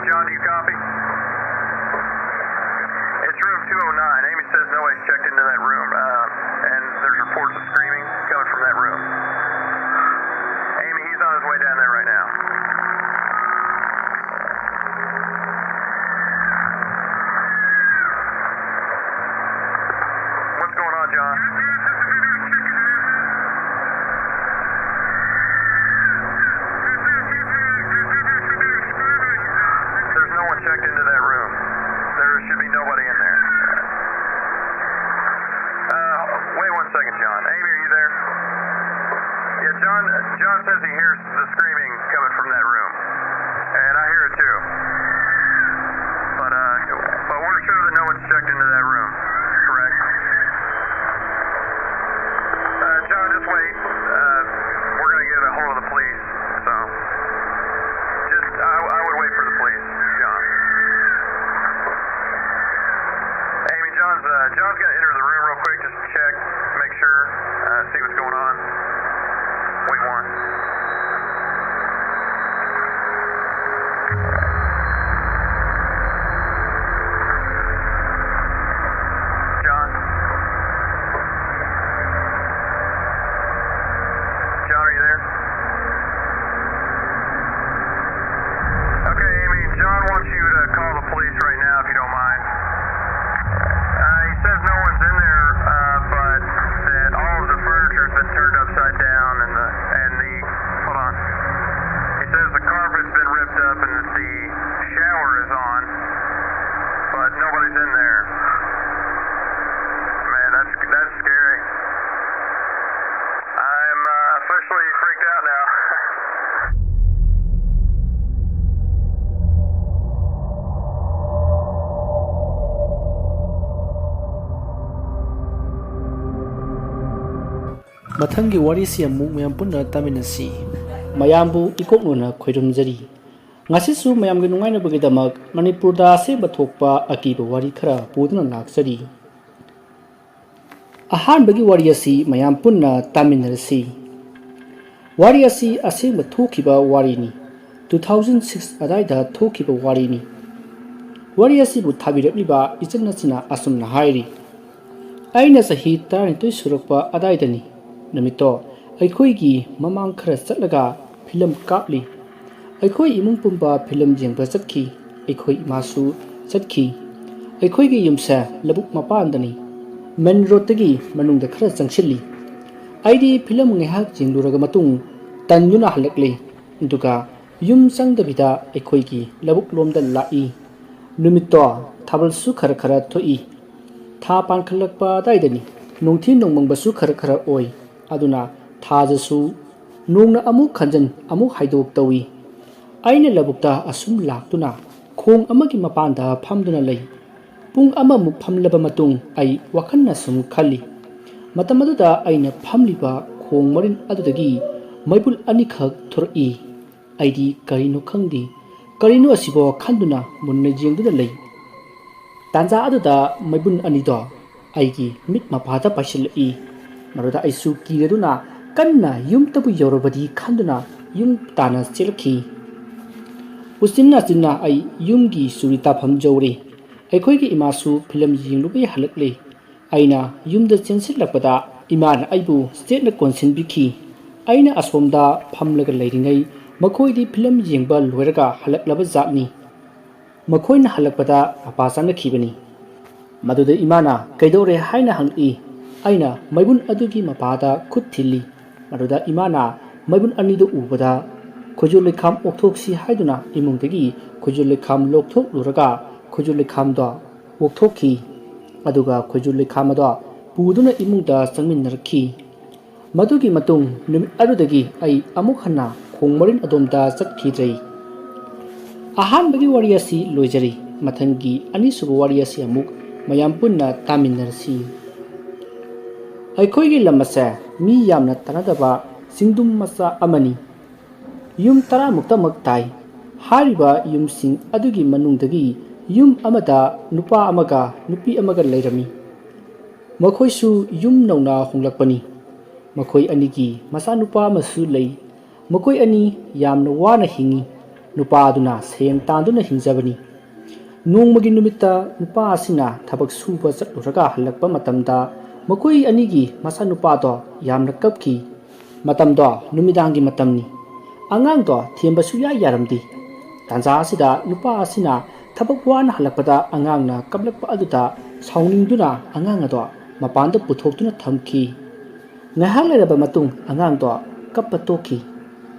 John, do you copy? It's room two oh nine. Amy says nobody's checked into that room, uh, and there's reports of screaming coming from that room. Amy, he's on his way down there right now. What's going on, John? There's no one checked into that room. There should be nobody in there. Uh, wait one second, John. Amy, are you there? Yeah, John. John says he hears the screaming coming from that room, and I hear it too. But uh, but we're sure that no one's checked into that room. Uh, John's going to enter the room real quick, just to check, make sure, uh, see what's going on. Wait one. John? John, are you there? Okay, Amy, John wants you to call the police right now if you don't mind. Uh, he says no one's in there, uh, but that all of the furniture's been turned upside down and the, and the, hold on. He says the carpet's been ripped up and that the shower is on, but nobody's in there. Man, that's, that's scary. I'm, uh, officially freaked out now. ꯃꯊꯪꯒꯤ ꯋꯥꯔꯤꯁꯤ ꯑꯃꯨꯛ ꯃꯌꯥꯝ ꯄꯨꯟꯅ ꯇꯥꯃꯤꯟꯅꯁꯤ꯫ ꯃꯌꯥꯝꯕꯨ ꯏꯀꯣꯛꯅꯣꯅ ꯈꯣꯏꯔꯨꯝꯖꯔꯤ꯫ ꯉꯁꯤꯁꯨ ꯃꯌꯥꯝꯒꯤ ꯅꯨꯡꯉꯥꯏꯅꯕꯒꯤꯗꯃꯛ ꯃꯅꯤꯄꯨꯔꯗ ꯑꯁꯦꯡꯕ ꯊꯣꯛꯄ ꯑꯀꯤꯕ ꯋꯥꯔꯤ ꯈꯔ ꯄꯨꯗꯨꯅ ꯂꯥꯛꯆꯔꯤ꯫ ꯑꯍꯥꯟꯕꯒꯤ ꯋꯥꯔꯤ ꯑꯁꯤ ꯃꯌꯥꯝ ꯄꯨꯟꯅ ꯇꯥꯃꯤꯟꯅꯔꯁꯤ꯫ ꯋꯥꯔꯤ ꯑꯁꯤ ꯑꯁꯦꯡꯕ ꯊꯣꯛꯈꯤꯕ ꯋꯥꯔꯤꯅꯤ꯫ Two thousand six ꯑꯗꯥꯏꯗ ꯊꯣꯛꯈꯤꯕ ꯋꯥꯔꯤꯅꯤ꯫ ꯋꯥꯔꯤ ꯑꯁꯤꯕꯨ ꯊꯥꯕꯤꯔꯛꯂꯤꯕ ꯏꯆꯟ ꯑꯁꯤꯅ ꯑꯁꯨꯝꯅ ꯍꯥꯏꯔꯤ, ꯑꯩꯅ ꯆꯍꯤ ꯇꯔꯥꯅꯤꯊꯣꯏ ꯁꯨꯔꯛꯄ ꯑꯗꯥꯏꯗꯅꯤ꯫ ꯅꯨꯃꯤꯠꯇꯣ ꯑꯩꯈꯣꯏꯒꯤ ꯃꯃꯥꯡ ꯈꯔ ꯆꯠꯂꯒ ꯐꯤꯂꯝ ꯀꯥꯞꯂꯤ꯫ ꯑꯩꯈꯣꯏ ꯏꯃꯨꯡ ꯄꯨꯝꯕ ꯐꯤꯂꯝ ꯌꯦꯡꯕ ꯆꯠꯈꯤ꯫ ꯑꯩꯈꯣꯏ ꯏꯃꯥꯁꯨ ꯆꯠꯈꯤ꯫ ꯑꯩꯈꯣꯏꯒꯤ ꯌꯨꯝꯁꯦ ꯂꯧꯕꯨꯛ ꯃꯄꯥꯟꯗꯅꯤ꯫ ꯃꯦꯟ ꯔꯣꯗꯇꯒꯤ ꯃꯅꯨꯡꯗ ꯈꯔ ꯆꯪꯁꯤꯜꯂꯤ꯫ ꯑꯩꯗꯤ ꯐꯤꯂꯝ ꯉꯥꯏꯍꯥꯛ ꯌꯦꯡꯂꯨꯔꯒ ꯃꯇꯨꯡ ꯇꯟꯗꯨꯅ ꯍꯜꯂꯛꯂꯦ꯫ ꯑꯗꯨꯒ ꯌꯨꯝ ꯆꯪꯗꯕꯤꯗ ꯑꯩꯈꯣꯏꯒꯤ ꯂꯧꯕꯨꯛ ꯂꯣꯝꯗ ꯂꯥꯛꯏ꯫ ꯅꯨꯃꯤꯠꯇꯣ ꯊꯥꯕꯜꯁꯨ ꯈꯔ ꯈꯔ ꯊꯣꯛꯏ꯫ ꯊꯥ ꯄꯥꯟꯈꯠꯂꯛꯄ ꯑꯗꯥꯏꯗꯅꯤ꯫ ꯅꯨꯡꯊꯤ ꯅꯣꯡꯃꯪꯕꯁꯨ ꯈꯔ ꯈꯔ ꯑꯣꯏ꯫ ꯑꯗꯨꯅ ꯊꯥꯖꯁꯨ ꯅꯣꯡꯅ ꯑꯃꯨꯛ ꯈꯟꯖꯟ ꯑꯃꯨꯛ ꯍꯥꯏꯗꯣꯛ ꯇꯧꯏ꯫ ꯑꯩꯅ ꯂꯧꯕꯨꯛꯇ ꯑꯁꯨꯝ ꯂꯥꯛꯇꯨꯅ ꯈꯣꯡ ꯑꯃꯒꯤ ꯃꯄꯥꯟꯗ ꯐꯝꯗꯨꯅ ꯂꯩ꯫ ꯄꯨꯡ ꯑꯃꯃꯨꯛ ꯐꯝꯂꯕ ꯃꯇꯨꯡ ꯑꯩ ꯋꯥꯈꯜꯅ ꯁꯨꯝ ꯈꯜꯂꯤ꯫ ꯃꯇꯝ ꯑꯗꯨꯗ ꯑꯩꯅ ꯐꯝꯂꯤꯕ ꯈꯣꯡ ꯃꯔꯤꯟ ꯑꯗꯨꯗꯒꯤ ꯃꯩꯕꯨꯜ ꯑꯅꯤꯈꯛ ꯊꯣꯔꯛꯏ꯫ ꯑꯩꯗꯤ ꯀꯔꯤꯅꯣ ꯈꯪꯗꯦ, ꯀꯔꯤꯅꯣ ꯑꯁꯤꯕꯣ ꯈꯟꯗꯨꯅ ꯃꯨꯟꯅ ꯌꯦꯡꯗꯨꯅ ꯂꯩ꯫ ꯇꯥꯟꯖꯥ ꯑꯗꯨꯗ ꯃꯩꯕꯨꯟ ꯑꯅꯤꯗꯣ ꯑꯩꯒꯤ ꯃꯤꯠ ꯃꯄꯥꯗ ꯄꯥꯏꯁꯤꯜꯂꯛꯏ꯫ ꯃꯗꯨꯗ ꯑꯩꯁꯨ ꯀꯤꯔꯗꯨꯅ ꯀꯟꯅ ꯌꯨꯝꯗꯕꯨ ꯌꯧꯔꯕꯗꯤ ꯈꯟꯗꯨꯅ ꯌꯨꯝ ꯇꯥꯟꯅ ꯆꯦꯜꯂꯛꯈꯤ꯫ ꯎꯆꯤꯟ ꯅꯥꯆꯤꯟꯅ ꯑꯩ ꯌꯨꯝꯒꯤ ꯆꯨꯔꯤ ꯇꯥꯐꯝ ꯌꯧꯔꯦ꯫ ꯑꯩꯈꯣꯏꯒꯤ ꯏꯃꯥꯁꯨ ꯐꯤꯂꯝ ꯌꯦꯡꯂꯨꯕꯩ ꯍꯜꯂꯛꯂꯦ꯫ ꯑꯩꯅ ꯌꯨꯝꯗ ꯆꯦꯟꯁꯤꯜꯂꯛꯄꯗ ꯏꯃꯥꯅ ꯑꯩꯕꯨ ꯆꯦꯠꯅ ꯀꯣꯟꯁꯤꯟꯕꯤꯈꯤ꯫ ꯑꯩꯅ ꯑꯁꯣꯝꯗ ꯐꯝꯂꯒ ꯂꯩꯔꯤꯉꯩ ꯃꯈꯣꯏꯗꯤ ꯐꯤꯂꯝ ꯌꯦꯡꯕ ꯂꯣꯏꯔꯒ ꯍꯜꯂꯛꯂꯕ ꯖꯥꯠꯅꯤ꯫ ꯃꯈꯣꯏꯅ ꯍꯜꯂꯛꯄꯗ ꯃꯄꯥ ꯆꯪꯅꯈꯤꯕꯅꯤ꯫ ꯃꯗꯨꯗ ꯏꯃꯥꯅ "ꯀꯩꯗꯧꯔꯦ?" ꯍꯥꯏꯅ ꯍꯪꯂꯛꯏ꯫ ꯑꯩꯅ ꯃꯩꯕꯨꯟ ꯑꯗꯨꯒꯤ ꯃꯄꯥꯗ ꯈꯨꯠ ꯊꯤꯜꯂꯤ꯫ ꯃꯗꯨꯗ ꯏꯃꯥꯅ ꯃꯩꯕꯨꯟ ꯑꯅꯤꯗꯨ ꯎꯕꯗ ꯈꯣꯏꯖꯨ ꯂꯩꯈꯥꯝ ꯑꯣꯛꯊꯣꯛꯁꯤ ꯍꯥꯏꯗꯨꯅ ꯏꯃꯨꯡꯗꯒꯤ ꯈꯣꯏꯖꯨ ꯂꯩꯈꯥꯝ ꯂꯧꯊꯣꯛꯂꯨꯔꯒ ꯈꯣꯏꯖꯨ ꯂꯩꯈꯥꯝꯗꯣ ꯑꯣꯛꯊꯣꯛꯈꯤ꯫ ꯑꯗꯨꯒ ꯈꯣꯏꯖꯨ ꯂꯩꯈꯥꯝ ꯑꯗꯣ ꯄꯨꯗꯨꯅ ꯏꯃꯨꯡꯗ ꯆꯪꯃꯤꯟꯅꯔꯛꯈꯤ꯫ ꯃꯗꯨꯒꯤ ꯃꯇꯨꯡ ꯅꯨꯃꯤꯠ ꯑꯗꯨꯗꯒꯤ ꯑꯩ ꯑꯃꯨꯛ ꯍꯟꯅ ꯈꯣꯡ ꯃꯔꯤꯟ ꯑꯗꯣꯝꯗ ꯆꯠꯈꯤꯗ꯭ꯔꯦ꯫ ꯑꯍꯥꯟꯕꯒꯤ ꯋꯥꯔꯤ ꯑꯁꯤ ꯂꯣꯏꯖꯔꯤ꯫ ꯃꯊꯪꯒꯤ ꯑꯅꯤꯁꯨꯕ ꯋꯥꯔꯤ ꯑꯁꯤ ꯑꯃꯨꯛ ꯃꯌꯥꯝ ꯄꯨꯟꯅ ꯇꯥꯃꯤꯟꯅꯔꯁꯤ꯫ ꯑꯩꯈꯣꯏꯒꯤ ꯂꯝ ꯑꯁꯦ ꯃꯤ ꯌꯥꯝꯅ ꯇꯥꯅꯗꯕ ꯆꯤꯡꯗꯨꯝ ꯃꯆꯥ ꯑꯃꯅꯤ꯫ ꯌꯨꯝ ꯇꯔꯥꯃꯨꯛꯇꯃꯛ ꯇꯥꯏ꯫ ꯍꯥꯏꯔꯤꯕ ꯌꯨꯝꯁꯤꯡ ꯑꯗꯨꯒꯤ ꯃꯅꯨꯡꯗꯒꯤ ꯌꯨꯝ ꯑꯃꯗ ꯅꯨꯄꯥ ꯑꯃꯒ ꯅꯨꯄꯤ ꯑꯃꯒ ꯂꯩꯔꯝꯃꯤ꯫ ꯃꯈꯣꯏꯁꯨ ꯌꯨꯝ ꯅꯧꯅ ꯍꯣꯡꯂꯛꯄꯅꯤ꯫ ꯃꯈꯣꯏ ꯑꯅꯤꯒꯤ ꯃꯆꯥꯅꯨꯄꯥ ꯑꯃꯁꯨ ꯂꯩ꯫ ꯃꯈꯣꯏ ꯑꯅꯤ ꯌꯥꯝꯅ ꯋꯥꯅ ꯍꯤꯡꯏ꯫ ꯅꯨꯄꯥ ꯑꯗꯨꯅ ꯁꯦꯟ ꯇꯥꯟꯗꯨꯅ ꯍꯤꯡꯖꯕꯅꯤ꯫ ꯅꯣꯡꯃꯒꯤ ꯅꯨꯃꯤꯠꯇ ꯅꯨꯄꯥ ꯑꯁꯤꯅ ꯊꯕꯛ ꯁꯨꯕ ꯆꯠꯂꯨꯔꯒ ꯍꯜꯂꯛꯄ ꯃꯇꯝꯗ ꯃꯈꯣꯏ ꯑꯅꯤꯒꯤ ꯃꯆꯥꯅꯨꯄꯥꯗꯣ ꯌꯥꯝꯅ ꯀꯞꯈꯤ꯫ ꯃꯇꯝꯗꯣ ꯅꯨꯃꯤꯗꯥꯡꯒꯤ ꯃꯇꯝꯅꯤ꯫ ꯑꯉꯥꯡꯗꯣ ꯊꯦꯝꯕ ꯁꯨꯌꯥ ꯌꯥꯔꯝꯗꯦ꯫ ꯇꯥꯟꯖꯥ ꯑꯁꯤꯗ ꯅꯨꯄꯥ ꯑꯁꯤꯅ ꯊꯕꯛ ꯋꯥꯅ ꯍꯜꯂꯛꯄꯗ ꯑꯉꯥꯡꯅ ꯀꯞꯂꯛꯄ ꯑꯗꯨꯗ ꯁꯥꯎꯅꯤꯡꯗꯨꯅ ꯑꯉꯥꯡ ꯑꯗꯣ ꯃꯄꯥꯟꯗ ꯄꯨꯊꯣꯛꯇꯨꯅ ꯊꯝꯈꯤ꯫ ꯉꯥꯏꯍꯥꯛ ꯂꯩꯔꯕ ꯃꯇꯨꯡ ꯑꯉꯥꯡꯗꯣ ꯀꯞꯄ ꯇꯣꯛꯈꯤ꯫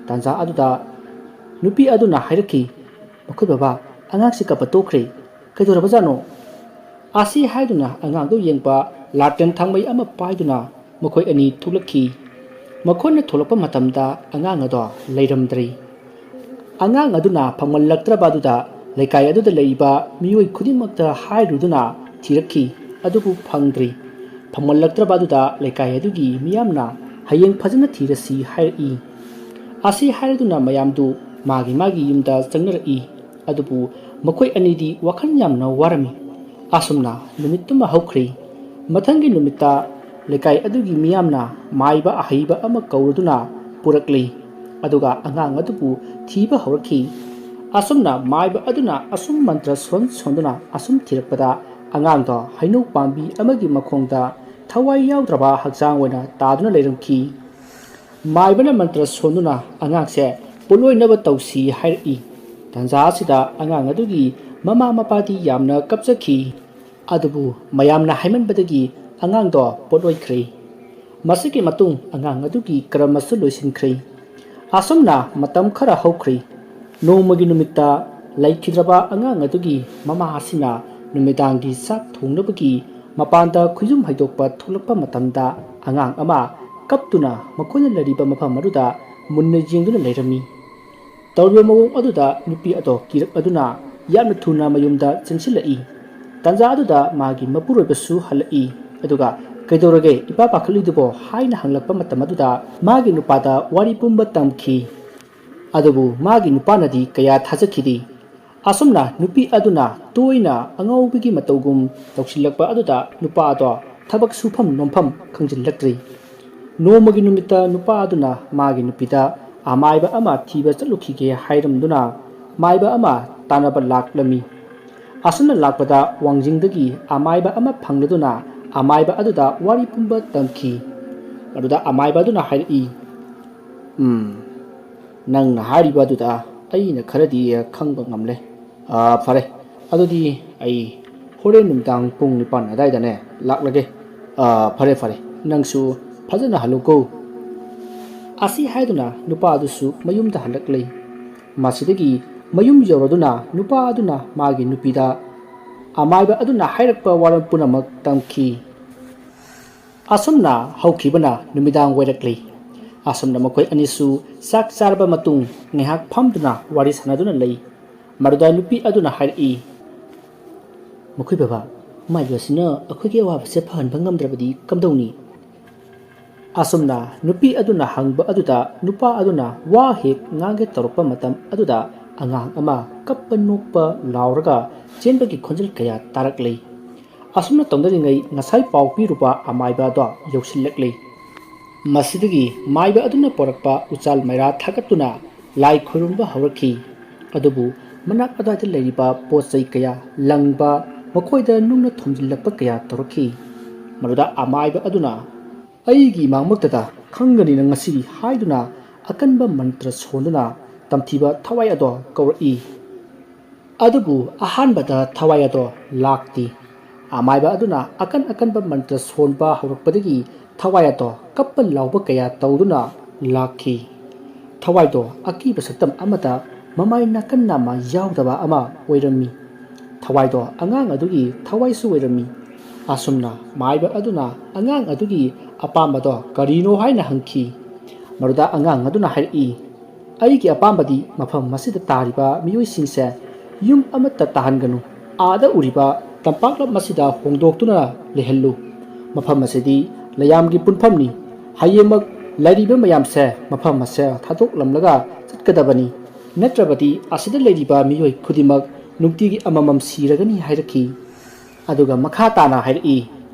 ꯇꯥꯟꯖꯥ ꯑꯗꯨꯗ ꯅꯨꯄꯤ ꯑꯗꯨꯅ ꯍꯥꯏꯔꯛꯈꯤ, "ꯃꯈꯣꯏ ꯕꯕꯥ, ꯑꯉꯥꯡꯁꯤ ꯀꯞꯄ ꯇꯣꯛꯈ꯭ꯔꯦ꯫ ꯀꯩꯗꯧꯔꯕꯖꯥꯠꯅꯣ?" ꯑꯁꯤ ꯍꯥꯏꯗꯨꯅ ꯑꯉꯥꯡꯗꯨ ꯌꯦꯡꯕ ꯂꯥꯇꯦꯟ ꯊꯥꯡꯃꯩ ꯑꯃ ꯄꯥꯏꯗꯨꯅ ꯃꯈꯣꯏ ꯑꯅꯤ ꯊꯣꯛꯂꯛꯈꯤ꯫ ꯃꯈꯣꯏꯅ ꯊꯣꯛꯂꯛꯄ ꯃꯇꯝꯗ ꯑꯉꯥꯡ ꯑꯗꯣ ꯂꯩꯔꯝꯗ꯭ꯔꯦ꯫ ꯑꯉꯥꯡ ꯑꯗꯨꯅ ꯐꯪꯃꯜꯂꯛꯇ꯭ꯔꯕ ꯑꯗꯨꯗ ꯂꯩꯀꯥꯏ ꯑꯗꯨꯗ ꯂꯩꯔꯤꯕ ꯃꯤꯑꯣꯏ ꯈꯨꯗꯤꯡꯃꯛꯇ ꯍꯥꯏꯔꯨꯗꯨꯅ ꯊꯤꯔꯛꯈꯤ, ꯑꯗꯨꯕꯨ ꯐꯪꯗ꯭ꯔꯤ꯫ ꯐꯪꯃꯜꯂꯛꯇ꯭ꯔꯕ ꯑꯗꯨꯗ ꯂꯩꯀꯥꯏ ꯑꯗꯨꯒꯤ ꯃꯤꯌꯥꯝꯅ "ꯍꯌꯦꯡ ꯐꯖꯅ ꯊꯤꯔꯁꯤ" ꯍꯥꯏꯔꯛꯏ꯫ ꯑꯁꯤ ꯍꯥꯏꯔꯗꯨꯅ ꯃꯌꯥꯝꯗꯨ ꯃꯥꯒꯤ ꯃꯥꯒꯤ ꯌꯨꯝꯗ ꯆꯪꯅꯔꯛꯏ꯫ ꯑꯗꯨꯕꯨ ꯃꯈꯣꯏ ꯑꯅꯤꯗꯤ ꯋꯥꯈꯜ ꯌꯥꯝꯅ ꯋꯥꯔꯝꯃꯤ꯫ ꯑꯁꯨꯝꯅ ꯅꯨꯃꯤꯠꯇꯨꯃ ꯍꯧꯈ꯭ꯔꯦ꯫ ꯃꯊꯪꯒꯤ ꯅꯨꯃꯤꯠꯇ ꯂꯩꯀꯥꯏ ꯑꯗꯨꯒꯤ ꯃꯤꯌꯥꯝꯅ ꯃꯥꯏꯕ ꯑꯍꯩꯕ ꯑꯃ ꯀꯧꯔꯗꯨꯅ ꯄꯨꯔꯛꯂꯦ꯫ ꯑꯗꯨꯒ ꯑꯉꯥꯡ ꯑꯗꯨꯕꯨ ꯊꯤꯕ ꯍꯧꯔꯛꯈꯤ꯫ ꯑꯁꯨꯝꯅ ꯃꯥꯏꯕ ꯑꯗꯨꯅ ꯑꯁꯨꯝ ꯃꯟꯇ꯭ꯔ ꯁꯣꯟ ꯁꯣꯟꯗꯨꯅ ꯑꯁꯨꯝ ꯊꯤꯔꯛꯄꯗ, ꯑꯉꯥꯡꯗꯣ ꯍꯩꯅꯧ ꯄꯥꯝꯕꯤ ꯑꯃꯒꯤ ꯃꯈꯣꯡꯗ ꯊꯋꯥꯏ ꯌꯥꯎꯗ꯭ꯔꯕ ꯍꯛꯆꯥꯡ ꯑꯣꯏꯅ ꯇꯥꯗꯨꯅ ꯂꯩꯔꯝꯈꯤ꯫ ꯃꯥꯏꯕꯅ ꯃꯟꯇ꯭ꯔ ꯁꯣꯟꯗꯨꯅ ꯑꯉꯥꯡꯁꯦ ꯄꯣꯠꯂꯣꯏꯅꯕ ꯇꯧꯁꯤ ꯍꯥꯏꯔꯛꯏ꯫ ꯇꯥꯟꯖꯥ ꯑꯁꯤꯗ ꯑꯉꯥꯡ ꯑꯗꯨꯒꯤ ꯃꯃꯥ ꯃꯄꯥꯗꯤ ꯌꯥꯝꯅ ꯀꯞꯆꯈꯤ꯫ ꯑꯗꯨꯕꯨ ꯃꯌꯥꯝꯅ ꯍꯥꯏꯃꯟꯕꯗꯒꯤ ꯑꯉꯥꯡꯗꯣ ꯄꯣꯠꯂꯣꯏꯈ꯭ꯔꯦ꯫ ꯃꯁꯤꯒꯤ ꯃꯇꯨꯡ ꯑꯉꯥꯡ ꯑꯗꯨꯒꯤ ꯀꯔꯃꯁꯨ ꯂꯣꯏꯁꯤꯟꯈ꯭ꯔꯦ꯫ ꯑꯁꯨꯝꯅ ꯃꯇꯝ ꯈꯔ ꯍꯧꯈ꯭ꯔꯦ꯫ ꯅꯣꯡꯃꯒꯤ ꯅꯨꯃꯤꯠꯇ ꯂꯩꯈꯤꯗ꯭ꯔꯕ ꯑꯉꯥꯡ ꯑꯗꯨꯒꯤ ꯃꯃꯥ ꯑꯁꯤꯅ ꯅꯨꯃꯤꯗꯥꯡꯒꯤ ꯆꯥꯛ ꯊꯣꯡꯅꯕꯒꯤ ꯃꯄꯥꯟꯗ ꯈꯨꯌꯨꯝ ꯍꯩꯗꯣꯛꯄ ꯊꯣꯛꯂꯛꯄ ꯃꯇꯝꯗ, ꯑꯉꯥꯡ ꯑꯃ ꯀꯞꯇꯨꯅ ꯃꯈꯣꯏꯅ ꯂꯩꯔꯤꯕ ꯃꯐꯝ ꯑꯗꯨꯗ ꯃꯨꯟꯅ ꯌꯦꯡꯗꯨꯅ ꯂꯩꯔꯝꯃꯤ꯫ ꯇꯧꯔꯤꯕ ꯃꯑꯣꯡ ꯑꯗꯨꯗ ꯅꯨꯄꯤ ꯑꯗꯣ ꯀꯤꯔꯛꯂꯗꯨꯅ ꯌꯥꯝꯅ ꯊꯨꯅ ꯃꯌꯨꯝꯗ ꯆꯦꯟꯁꯤꯜꯂꯛꯏ꯫ ꯇꯥꯟꯖꯥ ꯑꯗꯨꯗ ꯃꯥꯒꯤ ꯃꯄꯨꯔꯣꯏꯕꯁꯨ ꯍꯜꯂꯛꯏ꯫ ꯑꯗꯨꯒ "ꯀꯩꯗꯧꯔꯒꯦ, ꯏꯄꯥ ꯄꯥꯈꯠꯂꯤꯗꯨꯕꯣ?" ꯍꯥꯏꯅ ꯍꯪꯂꯛꯄ ꯃꯇꯝ ꯑꯗꯨꯗ ꯃꯥꯒꯤ ꯅꯨꯄꯥꯗ ꯋꯥꯔꯤ ꯄꯨꯝꯕ ꯇꯝꯈꯤ꯫ ꯑꯗꯨꯕꯨ ꯃꯥꯒꯤ ꯅꯨꯄꯥꯅꯗꯤ ꯀꯌꯥ ꯊꯥꯖꯈꯤꯗꯦ꯫ ꯑꯁꯨꯝꯅ ꯅꯨꯄꯤ ꯑꯗꯨꯅ ꯇꯣꯏꯅ ꯑꯉꯥꯎꯕꯤꯒꯤ ꯃꯇꯧꯒꯨꯝ ꯇꯧꯁꯤꯜꯂꯛꯄ ꯑꯗꯨꯗ ꯅꯨꯄꯥ ꯑꯗꯣ ꯊꯕꯛ ꯁꯨꯐꯝ ꯅꯣꯝꯐꯝ ꯈꯪꯖꯤꯜꯂꯛꯇ꯭ꯔꯦ꯫ ꯅꯣꯡꯃꯒꯤ ꯅꯨꯃꯤꯠꯇ ꯅꯨꯄꯥ ꯑꯗꯨꯅ ꯃꯥꯒꯤ ꯅꯨꯄꯤꯗ ꯑꯃꯥꯏꯕ ꯑꯃ ꯊꯤꯕ ꯆꯠꯂꯨꯈꯤꯒꯦ ꯍꯥꯏꯔꯝꯗꯨꯅ ꯃꯥꯏꯕ ꯑꯃ ꯇꯥꯟꯅꯕ ꯂꯥꯛꯂꯝꯃꯤ꯫ ꯑꯁꯨꯝꯅ ꯂꯥꯛꯄꯗ ꯋꯥꯡꯖꯤꯡꯗꯒꯤ ꯑꯃꯥꯏꯕ ꯑꯃ ꯐꯪꯂꯗꯨꯅ ꯑꯃꯥꯏꯕ ꯑꯗꯨꯗ ꯋꯥꯔꯤ ꯄꯨꯝꯕ ꯇꯝꯈꯤ꯫ ꯃꯗꯨꯗ ꯑꯃꯥꯏꯕ ꯑꯗꯨꯅ ꯍꯥꯏꯔꯛꯏ, "ꯎꯝ, ꯅꯪꯅ ꯍꯥꯏꯔꯤꯕ ꯑꯗꯨꯗ ꯑꯩꯅ ꯈꯔꯗꯤ ꯈꯪꯕ ꯉꯝꯂꯦ꯫ ꯑꯥ, ꯐꯔꯦ, ꯑꯗꯨꯗꯤ ꯑꯩ ꯍꯣꯔꯦꯟ ꯅꯨꯃꯤꯗꯥꯡ ꯄꯨꯡ ꯅꯤꯄꯥꯟ ꯑꯗꯨꯋꯥꯏꯗꯅꯦ ꯂꯥꯛꯂꯒꯦ꯫ ꯑꯥ, ꯐꯔꯦ, ꯐꯔꯦ, ꯅꯪꯁꯨ ꯐꯖꯅ ꯍꯜꯂꯨꯀꯣ"꯫ ꯑꯁꯤ ꯍꯥꯏꯗꯨꯅ ꯅꯨꯄꯥ ꯑꯗꯨꯁꯨ ꯃꯌꯨꯝꯗ ꯍꯜꯂꯛꯂꯦ꯫ ꯃꯁꯤꯗꯒꯤ ꯃꯌꯨꯝ ꯌꯧꯔꯗꯨꯅ ꯅꯨꯄꯥ ꯑꯗꯨꯅ ꯃꯥꯒꯤ ꯅꯨꯄꯤꯗ ꯑꯃꯥꯏꯕ ꯑꯗꯨꯅ ꯍꯥꯏꯔꯛꯄ ꯋꯥꯔꯣꯜ ꯄꯨꯝꯅꯃꯛ ꯇꯝꯈꯤ꯫ ꯑꯁꯨꯝꯅ ꯍꯧꯈꯤꯕꯅ ꯅꯨꯃꯤꯗꯥꯡ ꯑꯣꯏꯔꯛꯂꯤ꯫ ꯑꯁꯨꯝꯅ ꯃꯈꯣꯏ ꯑꯅꯤꯁꯨ ꯆꯥꯛ ꯆꯥꯔꯕ ꯃꯇꯨꯡ ꯉꯥꯏꯍꯥꯛ ꯐꯝꯗꯨꯅ ꯋꯥꯔꯤ ꯁꯥꯟꯅꯗꯨꯅ ꯂꯩ꯫ ꯃꯗꯨꯗ ꯅꯨꯄꯤ ꯑꯗꯨꯅ ꯍꯥꯏꯔꯛꯏ, "ꯃꯈꯣꯏ ꯕꯕꯥ, ꯃꯥꯏꯕ ꯑꯁꯤꯅ ꯑꯩꯈꯣꯏꯒꯤ ꯑꯋꯥꯕꯁꯦ ꯐꯍꯟꯕ ꯉꯝꯗ꯭ꯔꯕꯗꯤ ꯀꯝꯗꯧꯅꯤ?" ꯑꯁꯨꯝꯅ ꯅꯨꯄꯤ ꯑꯗꯨꯅ ꯍꯪꯕ ꯑꯗꯨꯗ ꯅꯨꯄꯥ ꯑꯗꯨꯅ ꯋꯥ ꯍꯦꯛ ꯉꯥꯡꯒꯦ ꯇꯧꯔꯛꯄ ꯃꯇꯝ ꯑꯗꯨꯗ ꯑꯉꯥꯡ ꯑꯃ ꯀꯞꯄ ꯅꯣꯛꯄ ꯂꯥꯎꯔꯒ ꯆꯦꯟꯕꯒꯤ ꯈꯣꯟꯖꯦꯜ ꯀꯌꯥ ꯇꯥꯔꯛꯂꯤ꯫ ꯑꯁꯨꯝꯅ ꯇꯧꯅꯔꯤꯉꯩ ꯉꯁꯥꯏ ꯄꯥꯎ ꯄꯤꯔꯨꯕ ꯑꯃꯥꯏꯕ ꯑꯗꯣ ꯌꯧꯁꯤꯜꯂꯛꯂꯤ꯫ ꯃꯁꯤꯗꯒꯤ ꯃꯥꯏꯕ ꯑꯗꯨꯅ ꯄꯣꯔꯛꯄ ꯎꯆꯥꯜ ꯃꯩꯔꯥ ꯊꯥꯒꯠꯇꯨꯅ ꯂꯥꯏ ꯈꯨꯔꯨꯝꯕ ꯍꯧꯔꯛꯈꯤ꯫ ꯑꯗꯨꯕꯨ ꯃꯅꯥꯛ ꯑꯗ꯭ꯋꯥꯏꯗ ꯂꯩꯔꯤꯕ ꯄꯣꯠ ꯆꯩ ꯀꯌꯥ ꯂꯪꯕ, ꯃꯈꯣꯏꯗ ꯅꯨꯡꯅ ꯊꯣꯝꯖꯤꯜꯂꯛꯄ ꯀꯌꯥ ꯇꯧꯔꯛꯈꯤ꯫ ꯃꯗꯨꯗ ꯑꯃꯥꯏꯕ ꯑꯗꯨꯅ "ꯑꯩꯒꯤ ꯏꯃꯥꯡꯃꯛꯇꯗ ꯈꯪꯒꯅꯤꯅ ꯉꯁꯤꯗꯤ" ꯍꯥꯏꯗꯨꯅ ꯑꯀꯟꯕ ꯃꯟꯇ꯭ꯔ ꯁꯣꯟꯗꯨꯅ ꯇꯝꯊꯤꯕ ꯊꯋꯥꯏ ꯑꯗꯣ ꯀꯧꯔꯛꯏ꯫ ꯑꯗꯨꯕꯨ ꯑꯍꯥꯟꯕꯗ ꯊꯋꯥꯏ ꯑꯗꯣ ꯂꯥꯛꯇꯦ꯫ ꯑꯃꯥꯏꯕ ꯑꯗꯨꯅ ꯑꯀꯟ ꯑꯀꯟꯕ ꯃꯟꯇ꯭ꯔ ꯁꯣꯟꯕ ꯍꯧꯔꯛꯄꯗꯒꯤ ꯊꯋꯥꯏ ꯑꯗꯣ ꯀꯞꯄ ꯂꯥꯎꯕ ꯀꯌꯥ ꯇꯧꯗꯨꯅ ꯂꯥꯛꯈꯤ꯫ ꯊꯋꯥꯏꯗꯣ ꯑꯀꯤꯕ ꯁꯛꯇꯝ ꯑꯃꯗ ꯃꯃꯥꯏ ꯅꯥꯀꯟ ꯅꯥꯝꯃ ꯌꯥꯎꯗꯕ ꯑꯃ ꯑꯣꯏꯔꯝꯃꯤ꯫ ꯊꯋꯥꯏꯗꯣ ꯑꯉꯥꯡ ꯑꯗꯨꯒꯤ ꯊꯋꯥꯏꯁꯨ ꯑꯣꯏꯔꯝꯃꯤ꯫ ꯑꯁꯨꯝꯅ ꯃꯥꯏꯕ ꯑꯗꯨꯅ ꯑꯉꯥꯡ ꯑꯗꯨꯒꯤ ꯑꯄꯥꯝꯕꯗꯣ ꯀꯔꯤꯅꯣ ꯍꯥꯏꯅ ꯍꯪꯈꯤ꯫ ꯃꯗꯨꯗ ꯑꯉꯥꯡ ꯑꯗꯨꯅ ꯍꯥꯏꯔꯛꯏ, "ꯑꯩꯒꯤ ꯑꯄꯥꯝꯕꯗꯤ ꯃꯐꯝ ꯑꯁꯤꯗ ꯇꯥꯔꯤꯕ ꯃꯤꯑꯣꯏꯁꯤꯡꯁꯦ ꯌꯨꯝ ꯑꯃꯠꯇ ꯇꯥꯍꯟꯒꯅꯨ꯫ ꯑꯥꯗ ꯎꯔꯤꯕ ꯇꯝꯄꯥꯛꯂꯞ ꯑꯁꯤꯗ ꯍꯣꯡꯗꯣꯛꯇꯨꯅ ꯂꯩꯍꯜꯂꯨ꯫ ꯃꯐꯝ ꯑꯁꯤꯗꯤ ꯂꯩꯌꯥꯝꯒꯤ ꯄꯨꯟꯐꯝꯅꯤ꯫ ꯍꯌꯦꯡꯃꯛ ꯂꯩꯔꯤꯕ ꯃꯌꯥꯝꯁꯦ ꯃꯐꯝ ꯑꯁꯦ ꯊꯥꯗꯣꯛꯂꯝꯂꯒ ꯆꯠꯀꯗꯕꯅꯤ꯫ ꯅꯠꯇ꯭ꯔꯕꯗꯤ ꯑꯁꯤꯗ ꯂꯩꯔꯤꯕ ꯃꯤꯑꯣꯏ ꯈꯨꯗꯤꯡꯃꯛ ꯅꯨꯡꯇꯤꯒꯤ ꯑꯃꯃꯝ ꯁꯤꯔꯒꯅꯤ" ꯍꯥꯏꯔꯛꯈꯤ꯫ ꯑꯗꯨꯒ ꯃꯈꯥ ꯇꯥꯅ ꯍꯥꯏꯔꯛꯏ,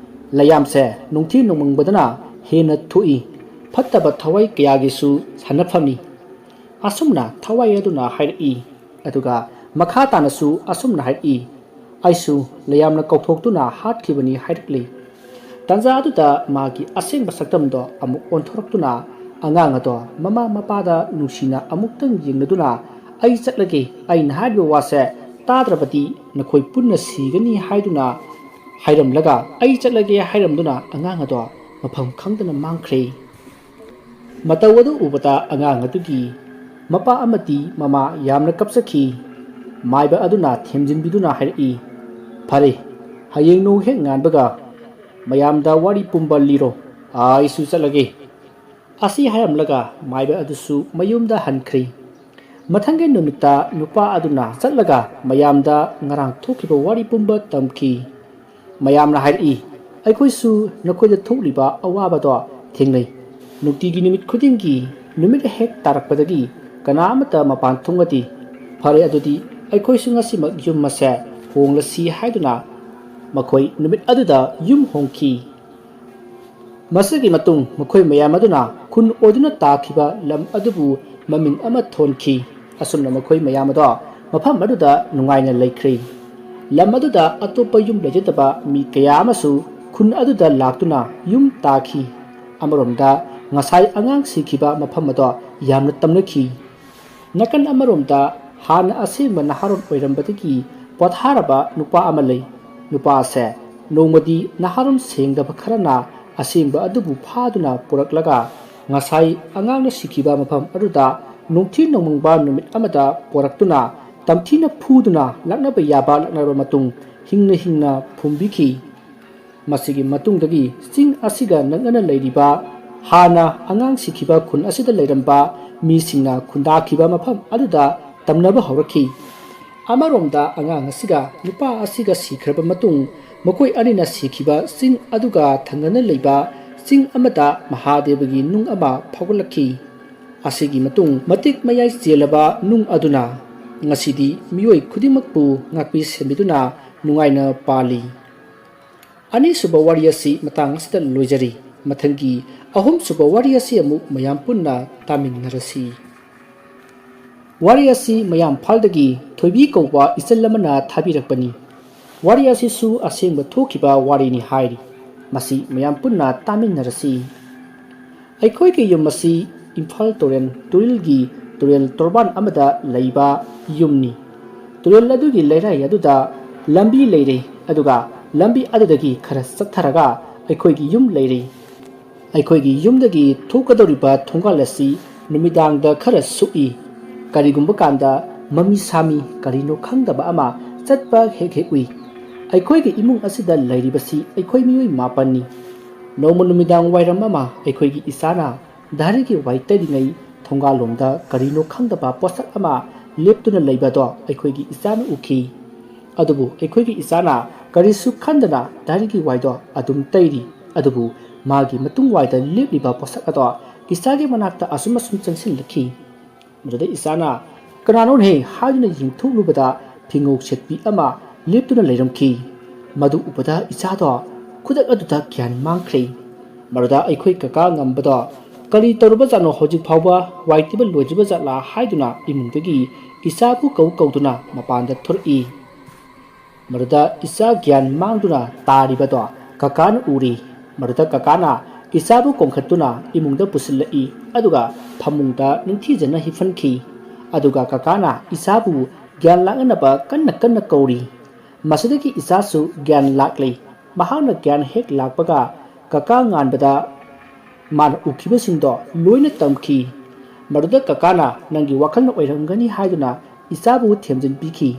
"ꯂꯩꯌꯥꯝꯁꯦ ꯅꯨꯡꯊꯤ ꯅꯣꯡꯃꯪꯕꯗꯅ ꯍꯦꯟꯅ ꯊꯣꯛꯏ꯫ ꯐꯠꯇꯕ ꯊꯋꯥꯏ ꯀꯌꯥꯒꯤꯁꯨ ꯁꯥꯟꯅꯐꯝꯅꯤ"꯫ ꯑꯁꯨꯝꯅ ꯊꯋꯥꯏ ꯑꯗꯨꯅ ꯍꯥꯏꯔꯛꯏ꯫ ꯑꯗꯨꯒ ꯃꯈꯥ ꯇꯥꯅꯁꯨ ꯑꯁꯨꯝꯅ ꯍꯥꯏꯔꯛꯏ, "ꯑꯩꯁꯨ ꯂꯩꯌꯥꯝꯅ ꯀꯧꯊꯣꯛꯇꯨꯅ ꯍꯥꯠꯈꯤꯕꯅꯤ" ꯍꯥꯏꯔꯛꯂꯤ꯫ ꯇꯥꯟꯖꯥ ꯑꯗꯨꯗ ꯃꯥꯒꯤ ꯑꯁꯦꯡꯕ ꯁꯛꯇꯝꯗꯣ ꯑꯃꯨꯛ ꯑꯣꯟꯊꯣꯔꯛꯇꯨꯅ ꯑꯉꯥꯡ ꯑꯗꯣ ꯃꯃꯥ ꯃꯄꯥꯗ ꯅꯨꯡꯁꯤꯅ ꯑꯃꯨꯛꯇꯪ ꯌꯦꯡꯅꯗꯨꯅ, "ꯑꯩ ꯆꯠꯂꯒꯦ, ꯑꯩꯅ ꯍꯥꯏꯔꯤꯕ ꯋꯥꯁꯦ ꯇꯥꯗ꯭ꯔꯕꯗꯤ ꯅꯈꯣꯏ ꯄꯨꯟꯅ ꯁꯤꯒꯅꯤ" ꯍꯥꯏꯗꯨꯅ ꯍꯥꯏꯔꯝꯂꯒ, "ꯑꯩ ꯆꯠꯂꯒꯦ" ꯍꯥꯏꯔꯝꯗꯨꯅ ꯑꯉꯥꯡ ꯑꯗꯣ ꯃꯐꯝ ꯈꯪꯗꯅ ꯃꯥꯡꯈ꯭ꯔꯦ꯫ ꯃꯇꯧ ꯑꯗꯨ ꯎꯕꯗ ꯑꯉꯥꯡ ꯑꯗꯨꯒꯤ ꯃꯄꯥ ꯑꯃꯗꯤ ꯃꯃꯥ ꯌꯥꯝꯅ ꯀꯞꯆꯈꯤ꯫ ꯃꯥꯏꯕ ꯑꯗꯨꯅ ꯊꯦꯝꯖꯤꯟꯕꯤꯗꯨꯅ ꯍꯥꯏꯔꯛꯏ, "ꯐꯔꯦ, ꯍꯌꯦꯡ ꯅꯣꯡ ꯍꯦꯛ ꯉꯥꯟꯕꯒ ꯃꯌꯥꯝꯗ ꯋꯥꯔꯤ ꯄꯨꯝꯕ ꯂꯤꯔꯣ, ꯑꯩꯁꯨ ꯆꯠꯂꯒꯦ"꯫ ꯑꯁꯤ ꯍꯥꯏꯔꯝꯂꯒ ꯃꯥꯏꯕ ꯑꯗꯨꯁꯨ ꯃꯌꯨꯝꯗ ꯍꯟꯈ꯭ꯔꯦ꯫ ꯃꯊꯪꯒꯤ ꯅꯨꯃꯤꯠꯇ ꯅꯨꯄꯥ ꯑꯗꯨꯅ ꯆꯠꯂꯒ ꯃꯌꯥꯝꯗ ꯉꯔꯥꯡ ꯊꯣꯛꯈꯤꯕ ꯋꯥꯔꯤ ꯄꯨꯝꯕ ꯇꯝꯈꯤ꯫ ꯃꯌꯥꯝꯅ ꯍꯥꯏꯔꯛꯏ, "ꯑꯩꯈꯣꯏꯁꯨ ꯅꯈꯣꯏꯗ ꯊꯣꯛꯂꯤꯕ ꯑꯋꯥꯕꯗꯣ ꯊꯦꯡꯅꯩ꯫ ꯅꯨꯡꯇꯤꯒꯤ ꯅꯨꯃꯤꯠ ꯈꯨꯗꯤꯡꯒꯤ ꯅꯨꯃꯤꯠ ꯍꯦꯛ ꯇꯥꯔꯛꯄꯗꯒꯤ ꯀꯅꯥ ꯑꯃꯠꯇ ꯃꯄꯥꯟ ꯊꯣꯛꯅꯗꯦ꯫ "ꯐꯔꯦ, ꯑꯗꯨꯗꯤ ꯑꯩꯈꯣꯏꯁꯨ ꯉꯁꯤꯃꯛ ꯌꯨꯝ ꯑꯁꯦ ꯍꯣꯡꯂꯁꯤ" ꯍꯥꯏꯗꯨꯅ ꯃꯈꯣꯏ ꯅꯨꯃꯤꯠ ꯑꯗꯨꯗ ꯌꯨꯝ ꯍꯣꯡꯈꯤ꯫ ꯃꯁꯤꯒꯤ ꯃꯇꯨꯡ ꯃꯈꯣꯏ ꯃꯌꯥꯝ ꯑꯗꯨꯅ ꯈꯨꯟ ꯑꯣꯏꯗꯨꯅ ꯇꯥꯈꯤꯕ ꯂꯝ ꯑꯗꯨꯕꯨ ꯃꯃꯤꯡ ꯑꯃ ꯊꯣꯟꯈꯤ꯫ ꯑꯁꯨꯝꯅ ꯃꯈꯣꯏ ꯃꯌꯥꯝ ꯑꯗꯣ ꯃꯐꯝ ꯑꯗꯨꯗ ꯅꯨꯡꯉꯥꯏꯅ ꯂꯩꯈ꯭ꯔꯦ꯫ ꯂꯝ ꯑꯗꯨꯗ ꯑꯇꯣꯞꯄ ꯌꯨꯝ ꯂꯩꯖꯗꯕ ꯃꯤ ꯀꯌꯥ ꯑꯃꯁꯨ ꯈꯨꯟ ꯑꯗꯨꯗ ꯂꯥꯛꯇꯨꯅ ꯌꯨꯝ ꯇꯥꯈꯤ꯫ ꯑꯃꯔꯣꯝꯗ ꯉꯁꯥꯏ ꯑꯉꯥꯡ ꯁꯤꯈꯤꯕ ꯃꯐꯝ ꯑꯗꯣ ꯌꯥꯝꯅ ꯇꯝꯅꯈꯤ꯫ ꯅꯥꯀꯟ ꯑꯃꯔꯣꯝꯗ ꯍꯥꯟꯅ ꯑꯁꯦꯡꯕ ꯅꯍꯥꯔꯣꯜ ꯑꯣꯏꯔꯝꯕꯗꯒꯤ ꯄꯣꯊꯥꯔꯕ ꯅꯨꯄꯥ ꯑꯃ ꯂꯩ꯫ ꯅꯨꯄꯥ ꯑꯁꯦ ꯅꯣꯡꯃꯗꯤ ꯅꯍꯥꯔꯣꯜ ꯁꯦꯡꯗꯕ ꯈꯔꯅ ꯑꯁꯦꯡꯕ ꯑꯗꯨꯕꯨ ꯐꯥꯗꯨꯅ ꯄꯨꯔꯛꯂꯒ ꯉꯁꯥꯏ ꯑꯉꯥꯡꯅ ꯁꯤꯈꯤꯕ ꯃꯐꯝ ꯑꯗꯨꯗ ꯅꯨꯡꯊꯤ ꯅꯣꯡꯃꯪꯕ ꯅꯨꯃꯤꯠ ꯑꯃꯗ ꯄꯨꯔꯛꯇꯨꯅ ꯇꯝꯊꯤꯅ ꯐꯨꯗꯨꯅ ꯂꯥꯛꯅꯕ ꯌꯥꯕ ꯂꯥꯛꯅꯔꯕ ꯃꯇꯨꯡ ꯍꯤꯡꯅ ꯍꯤꯡꯅ ꯐꯨꯝꯕꯤꯈꯤ꯫ ꯃꯁꯤꯒꯤ ꯃꯇꯨꯡꯗꯒꯤ ꯆꯤꯡ ꯑꯁꯤꯒ ꯅꯛꯅꯅ ꯂꯩꯔꯤꯕ ꯍꯥꯟꯅ ꯑꯉꯥꯡ ꯁꯤꯈꯤꯕ ꯈꯨꯟ ꯑꯁꯤꯗ ꯂꯩꯔꯝꯕ ꯃꯤꯁꯤꯡꯅ ꯈꯨꯟꯗꯥꯈꯤꯕ ꯃꯐꯝ ꯑꯗꯨꯗ ꯇꯝꯅꯕ ꯍꯧꯔꯛꯈꯤ꯫ ꯑꯃꯔꯣꯝꯗ ꯑꯉꯥꯡ ꯑꯁꯤꯒ ꯅꯨꯄꯥ ꯑꯁꯤꯒ ꯁꯤꯈ꯭ꯔꯕ ꯃꯇꯨꯡ ꯃꯈꯣꯏ ꯑꯅꯤꯅ ꯁꯤꯈꯤꯕ ꯆꯤꯡ ꯑꯗꯨꯒ ꯊꯪꯅꯅ ꯂꯩꯕ ꯆꯤꯡ ꯑꯃꯗ ꯃꯍꯥꯗꯦꯕꯒꯤ ꯅꯨꯡ ꯑꯃ ꯐꯥꯎꯒꯠꯂꯛꯈꯤ꯫ ꯑꯁꯤꯒꯤ ꯃꯇꯨꯡ ꯃꯇꯤꯛ ꯃꯌꯥꯏ ꯆꯦꯜꯂꯕ ꯅꯨꯡ ꯑꯗꯨꯅ ꯉꯁꯤꯗꯤ ꯃꯤꯑꯣꯏ ꯈꯨꯗꯤꯡꯃꯛꯄꯨ ꯉꯥꯛꯄꯤ ꯁꯦꯟꯕꯤꯗꯨꯅ ꯅꯨꯡꯉꯥꯏꯅ ꯄꯥꯜꯂꯤ꯫ ꯑꯅꯤꯁꯨꯕ ꯋꯥꯔꯤ ꯑꯁꯤ ꯃꯇꯥꯡ ꯑꯁꯤꯗ ꯂꯣꯏꯖꯔꯤ꯫ ꯃꯊꯪꯒꯤ ꯑꯍꯨꯝꯁꯨꯕ ꯋꯥꯔꯤ ꯑꯁꯤ ꯑꯃꯨꯛ ꯃꯌꯥꯝ ꯄꯨꯟꯅ ꯇꯥꯃꯤꯟꯅꯔꯁꯤ꯫ ꯋꯥꯔꯤ ꯑꯁꯤ ꯃꯌꯥꯝꯐꯥꯜꯗꯒꯤ ꯊꯣꯏꯕꯤ ꯀꯧꯕ ꯏꯆꯜ ꯑꯃꯅ ꯊꯥꯕꯤꯔꯛꯄꯅꯤ꯫ ꯋꯥꯔꯤ ꯑꯁꯤꯁꯨ ꯑꯁꯦꯡꯕ ꯊꯣꯛꯈꯤꯕ ꯋꯥꯔꯤꯅꯤ ꯍꯥꯏꯔꯤ꯫ ꯃꯁꯤ ꯃꯌꯥꯝ ꯄꯨꯟꯅ ꯇꯥꯃꯤꯟꯅꯔꯁꯤ꯫ ꯑꯩꯈꯣꯏꯒꯤ ꯌꯨꯝ ꯑꯁꯤ ꯏꯝꯐꯥꯜ ꯇꯨꯔꯦꯜ ꯇꯨꯔꯦꯜꯒꯤ ꯇꯨꯔꯦꯜ ꯇꯣꯔꯕꯥꯟ ꯑꯃꯗ ꯂꯩꯕ ꯌꯨꯝꯅꯤ꯫ ꯇꯨꯔꯦꯜ ꯑꯗꯨꯒꯤ ꯂꯩꯔꯥꯏ ꯑꯗꯨꯗ ꯂꯝꯕꯤ ꯂꯩꯔꯦ, ꯑꯗꯨꯒ ꯂꯝꯕꯤ ꯑꯗꯨꯗꯒꯤ ꯈꯔ ꯆꯠꯊꯔꯒ ꯑꯩꯈꯣꯏꯒꯤ ꯌꯨꯝ ꯂꯩꯔꯦ꯫ ꯑꯩꯈꯣꯏꯒꯤ ꯌꯨꯝꯗꯒꯤ ꯊꯣꯛꯀꯗꯧꯔꯤꯕ ꯊꯣꯡꯒꯥꯜ ꯑꯁꯤ ꯅꯨꯃꯤꯗꯥꯡꯗ ꯈꯔ ꯁꯨꯛꯏ꯫ ꯀꯔꯤꯒꯨꯝꯕ ꯀꯥꯟꯗ ꯃꯃꯤ ꯁꯥꯃꯤ ꯀꯔꯤꯅꯣ ꯈꯪꯗꯕ ꯑꯃ ꯆꯠꯄ ꯍꯦꯛ ꯍꯦꯛ ꯎꯏ꯫ ꯑꯩꯈꯣꯏꯒꯤ ꯏꯃꯨꯡ ꯑꯁꯤꯗ ꯂꯩꯔꯤꯕꯁꯤ ꯑꯩꯈꯣꯏ ꯃꯤꯑꯣꯏ ꯃꯥꯄꯟꯅꯤ꯫ ꯅꯣꯡꯃ ꯅꯨꯃꯤꯗꯥꯡ ꯋꯥꯏꯔꯝ ꯑꯃ ꯑꯩꯈꯣꯏꯒꯤ ꯏꯆꯥꯅ ꯗꯥꯏꯔꯤꯒꯤ ꯋꯥꯏ ꯇꯩꯔꯤꯉꯩ ꯊꯣꯡꯒꯥꯜꯂꯣꯝꯗ ꯀꯔꯤꯅꯣ ꯈꯪꯗꯕ ꯄꯣꯠꯁꯛ ꯑꯃ ꯂꯦꯞꯇꯨꯅ ꯂꯩꯕꯗꯣ ꯑꯩꯈꯣꯏꯒꯤ ꯏꯆꯥꯅ ꯎꯈꯤ꯫ ꯑꯗꯨꯕꯨ ꯑꯩꯈꯣꯏꯒꯤ ꯏꯆꯥꯅ ꯀꯔꯤꯁꯨ ꯈꯟꯗꯅ ꯗꯥꯏꯔꯤꯒꯤ ꯋꯥꯏꯗꯣ ꯑꯗꯨꯝ ꯇꯩꯔꯤ꯫ ꯑꯗꯨꯕꯨ ꯃꯥꯒꯤ ꯃꯇꯨꯡ ꯋꯥꯏꯗ ꯂꯦꯞꯂꯤꯕ ꯄꯣꯠꯁꯛ ꯑꯗꯣ ꯏꯆꯥꯒꯤ ꯃꯅꯥꯛꯇ ꯑꯁꯨꯝ ꯑꯁꯨꯝ ꯆꯪꯁꯤꯜꯂꯛꯈꯤ꯫ ꯃꯗꯨꯗ ꯏꯆꯥꯅ "ꯀꯅꯥꯅꯣꯅꯦ?" ꯍꯥꯏꯗꯨꯅ ꯌꯦꯡꯊꯣꯛꯂꯨꯕꯗ ꯐꯤꯉꯧ ꯁꯦꯠꯄꯤ ꯑꯃ ꯂꯦꯞꯇꯨꯅ ꯂꯩꯔꯝꯈꯤ꯫ ꯃꯗꯨ ꯎꯕꯗ ꯏꯆꯥꯗꯣ ꯈꯨꯗꯛ ꯑꯗꯨꯗ ꯒ꯭ꯌꯥꯟ ꯃꯥꯡꯈ꯭ꯔꯦ꯫ ꯃꯗꯨꯗ ꯑꯩꯈꯣꯏ ꯀꯀꯥ ꯉꯝꯕꯗꯣ ꯀꯔꯤ ꯇꯧꯔꯕꯖꯥꯠꯅꯣ, ꯍꯧꯖꯤꯛ ꯐꯥꯎꯕ ꯋꯥꯏ ꯇꯩꯕ ꯂꯣꯏꯗ꯭ꯔꯤꯕ ꯖꯥꯠꯂꯥ ꯍꯥꯏꯗꯨꯅ ꯏꯃꯨꯡꯗꯒꯤ ꯏꯆꯥꯕꯨ ꯀꯧ ꯀꯧꯗꯨꯅ ꯃꯄꯥꯟꯗ ꯊꯣꯔꯛꯏ꯫ ꯃꯗꯨꯗ ꯏꯆꯥ ꯒ꯭ꯌꯥꯟ ꯃꯥꯡꯗꯨꯅ ꯇꯥꯔꯤꯕꯗꯣ ꯀꯀꯥꯅ ꯎꯔꯤ꯫ ꯃꯗꯨꯗ ꯀꯀꯥꯅ ꯏꯆꯥꯕꯨ ꯀꯣꯟꯈꯠꯇꯨꯅ ꯏꯃꯨꯡꯗ ꯄꯨꯁꯤꯜꯂꯛꯏ, ꯑꯗꯨꯒ ꯐꯃꯨꯡꯗ ꯅꯤꯡꯊꯤꯖꯅ ꯍꯤꯞꯍꯟꯈꯤ꯫ ꯑꯗꯨꯒ ꯀꯀꯥꯅ ꯏꯆꯥꯕꯨ ꯒ꯭ꯌꯥꯟ ꯂꯥꯛꯅꯅꯕ ꯀꯟꯅ ꯀꯟꯅ ꯀꯧꯔꯤ꯫ ꯃꯁꯤꯗꯒꯤ ꯏꯆꯥꯁꯨ ꯒ꯭ꯌꯥꯟ ꯂꯥꯛꯂꯦ꯫ ꯃꯍꯥꯛꯅ ꯒ꯭ꯌꯥꯟ ꯍꯦꯛ ꯂꯥꯛꯄꯒ ꯀꯀꯥ ꯉꯥꯟꯕꯗ ꯃꯥꯅ ꯎꯈꯤꯕꯁꯤꯡꯗꯣ ꯂꯣꯏꯅ ꯇꯝꯈꯤ꯫ ꯃꯗꯨꯗ ꯀꯀꯥꯅ "ꯅꯪꯒꯤ ꯋꯥꯈꯜꯅ ꯑꯣꯏꯔꯝꯒꯅꯤ" ꯍꯥꯏꯗꯨꯅ ꯏꯆꯥꯕꯨ ꯊꯦꯝꯖꯤꯟꯕꯤꯈꯤ꯫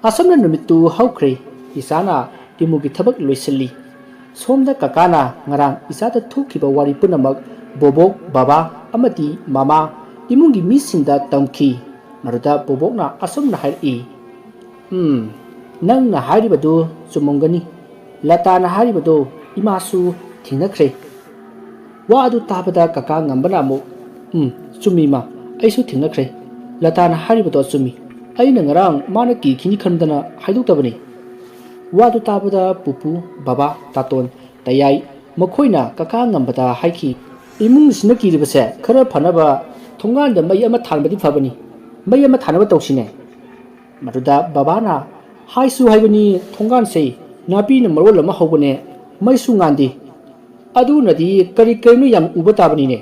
ꯑꯁꯨꯝꯅ ꯅꯨꯃꯤꯠꯇꯨ ꯍꯧꯈ꯭ꯔꯦ꯫ ꯏꯆꯥꯅ ꯏꯃꯨꯡꯒꯤ ꯊꯕꯛ ꯂꯣꯏꯁꯤꯜꯂꯤ꯫ ꯁꯣꯝꯗ ꯀꯀꯥꯅ ꯉꯔꯥꯡ ꯏꯆꯥꯗ ꯊꯣꯛꯈꯤꯕ ꯋꯥꯔꯤ ꯄꯨꯝꯅꯃꯛ ꯕꯣꯕꯣꯛ, ꯕꯕꯥ ꯑꯃꯗꯤ ꯃꯃꯥ, ꯏꯃꯨꯡꯒꯤ ꯃꯤꯁꯤꯡꯗ ꯇꯝꯈꯤ꯫ ꯃꯗꯨꯗ ꯕꯣꯕꯣꯛꯅ ꯑꯁꯨꯝꯅ ꯍꯥꯏꯔꯛꯏ, "ꯎꯝ, ꯅꯪꯅ ꯍꯥꯏꯔꯤꯕꯗꯨ ꯆꯨꯝꯃꯝꯒꯅꯤ꯫ ꯂꯇꯥꯅ ꯍꯥꯏꯔꯤꯕꯗꯨ ꯏꯃꯥꯁꯨ ꯊꯦꯡꯅꯈ꯭ꯔꯦ꯫" ꯋꯥ ꯑꯗꯨ ꯇꯥꯕꯗ ꯀꯀꯥ ꯉꯝꯕꯅ ꯑꯃꯨꯛ, "ꯎꯝ, ꯆꯨꯝꯃꯤ ꯏꯃꯥ, ꯑꯩꯁꯨ ꯊꯦꯡꯅꯈ꯭ꯔꯦ꯫ ꯂꯇꯥꯅ ꯍꯥꯏꯔꯤꯕꯗꯣ ꯆꯨꯝꯃꯤ꯫ ꯑꯩꯅ ꯉꯔꯥꯡ ꯃꯥꯅ ꯀꯤꯈꯤꯅꯤ ꯈꯟꯗꯅ ꯍꯥꯏꯗꯣꯛꯇꯕꯅꯤ꯫" ꯋꯥꯗꯨ ꯇꯥꯕꯗ ꯄꯨꯄꯨ, ꯕꯕꯥ, ꯇꯥꯇꯣꯟ, ꯇꯌꯥꯏ ꯃꯈꯣꯏꯅ ꯀꯀꯥ ꯉꯝꯕꯗ ꯍꯥꯏꯈꯤ, "ꯏꯃꯨꯡꯁꯤꯅ ꯀꯤꯔꯤꯕꯁꯦ ꯈꯔ ꯐꯅꯕ ꯊꯣꯡꯒꯥꯟꯗ ꯃꯩ ꯑꯃ ꯊꯥꯟꯕꯗꯤ ꯐꯕꯅꯤ꯫ ꯃꯩ ꯑꯃ ꯊꯥꯅꯕ ꯇꯧꯁꯤꯅꯦ꯫" ꯃꯗꯨꯗ ꯕꯕꯥꯅ, "ꯍꯥꯏꯁꯨ ꯍꯥꯏꯕꯅꯤ, ꯊꯣꯡꯒꯥꯟꯁꯦ ꯅꯥꯄꯤꯅ ꯃꯔꯣꯜ ꯑꯃ ꯍꯧꯕꯅꯦ, ꯃꯩꯁꯨ ꯉꯥꯟꯗꯦ꯫ ꯑꯗꯨꯅꯗꯤ ꯀꯔꯤ ꯀꯔꯤꯅꯣ ꯌꯥꯝ ꯎꯕ ꯇꯥꯕꯅꯤꯅꯦ꯫"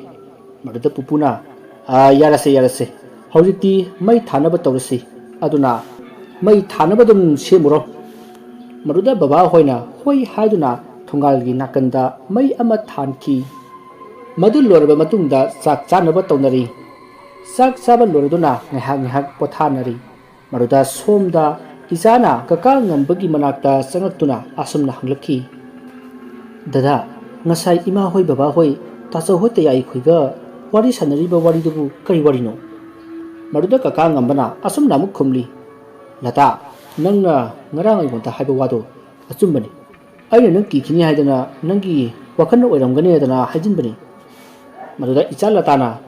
ꯃꯗꯨꯗ ꯄꯨꯄꯨꯅ, "ꯑꯥ, ꯌꯥꯔꯁꯦ, ꯌꯥꯔꯁꯦ, ꯍꯧꯖꯤꯛꯇꯤ ꯃꯩ ꯊꯥꯅꯕ ꯇꯧꯔꯁꯤ꯫ ꯑꯗꯨꯅ ꯃꯩ ꯊꯥꯅꯕ ꯑꯗꯨꯝ ꯁꯦꯝꯃꯨꯔꯣ꯫" ꯃꯗꯨꯗ ꯕꯕꯥ ꯍꯣꯏꯅ ꯍꯣꯏ ꯍꯥꯏꯗꯨꯅ ꯊꯣꯡꯒꯥꯜꯒꯤ ꯅꯥꯀꯟꯗ ꯃꯩ ꯑꯃ ꯊꯥꯟꯈꯤ꯫ ꯃꯗꯨ ꯂꯣꯏꯔꯕ ꯃꯇꯨꯡꯗ ꯆꯥꯛ ꯆꯥꯅꯕ ꯇꯧꯅꯔꯤ꯫ ꯆꯥꯛ ꯆꯥꯕ ꯂꯣꯏꯔꯗꯨꯅ ꯉꯥꯏꯍꯥꯛ ꯉꯥꯏꯍꯥꯛ ꯄꯣꯊꯥꯅꯔꯤ꯫ ꯃꯗꯨꯗ ꯁꯣꯝꯗ ꯏꯆꯥꯅ ꯀꯀꯥ ꯉꯝꯕꯒꯤ ꯃꯅꯥꯛꯇ ꯆꯪꯉꯛꯇꯨꯅ ꯑꯁꯨꯝꯅ ꯍꯪꯂꯛꯈꯤ, "ꯗꯗꯥ, ꯉꯁꯥꯏ ꯏꯃꯥ ꯍꯣꯏ, ꯕꯕꯥ ꯍꯣꯏ, ꯇꯥꯆꯧ ꯍꯣꯏ, ꯇꯌꯥꯏ ꯈꯣꯏꯒ ꯋꯥꯔꯤ ꯁꯥꯟꯅꯔꯤꯕ ꯋꯥꯔꯤꯗꯨꯕꯨ ꯀꯔꯤ ꯋꯥꯔꯤꯅꯣ?" ꯃꯗꯨꯗ ꯀꯀꯥ ꯉꯝꯕꯅ ꯑꯁꯨꯝꯅ ꯑꯃꯨꯛ ꯈꯨꯝꯂꯤ, "ꯂꯇꯥ, ꯅꯪꯅ ꯉꯔꯥꯡ ꯑꯩꯉꯣꯟꯗ ꯍꯥꯏꯕ ꯋꯥꯗꯣ ꯑꯆꯨꯝꯕꯅꯤ꯫ ꯑꯩꯅ ꯅꯪ ꯀꯤꯈꯤꯅꯤ ꯍꯥꯏꯗꯅ, ꯅꯪꯒꯤ ꯋꯥꯈꯜꯅ ꯑꯣꯏꯔꯝꯒꯅꯤ ꯍꯥꯏꯗꯅ ꯍꯥꯏꯖꯤꯟꯕꯅꯤ꯫" ꯃꯗꯨꯗ ꯏꯆꯥ ꯂꯇꯥꯅ,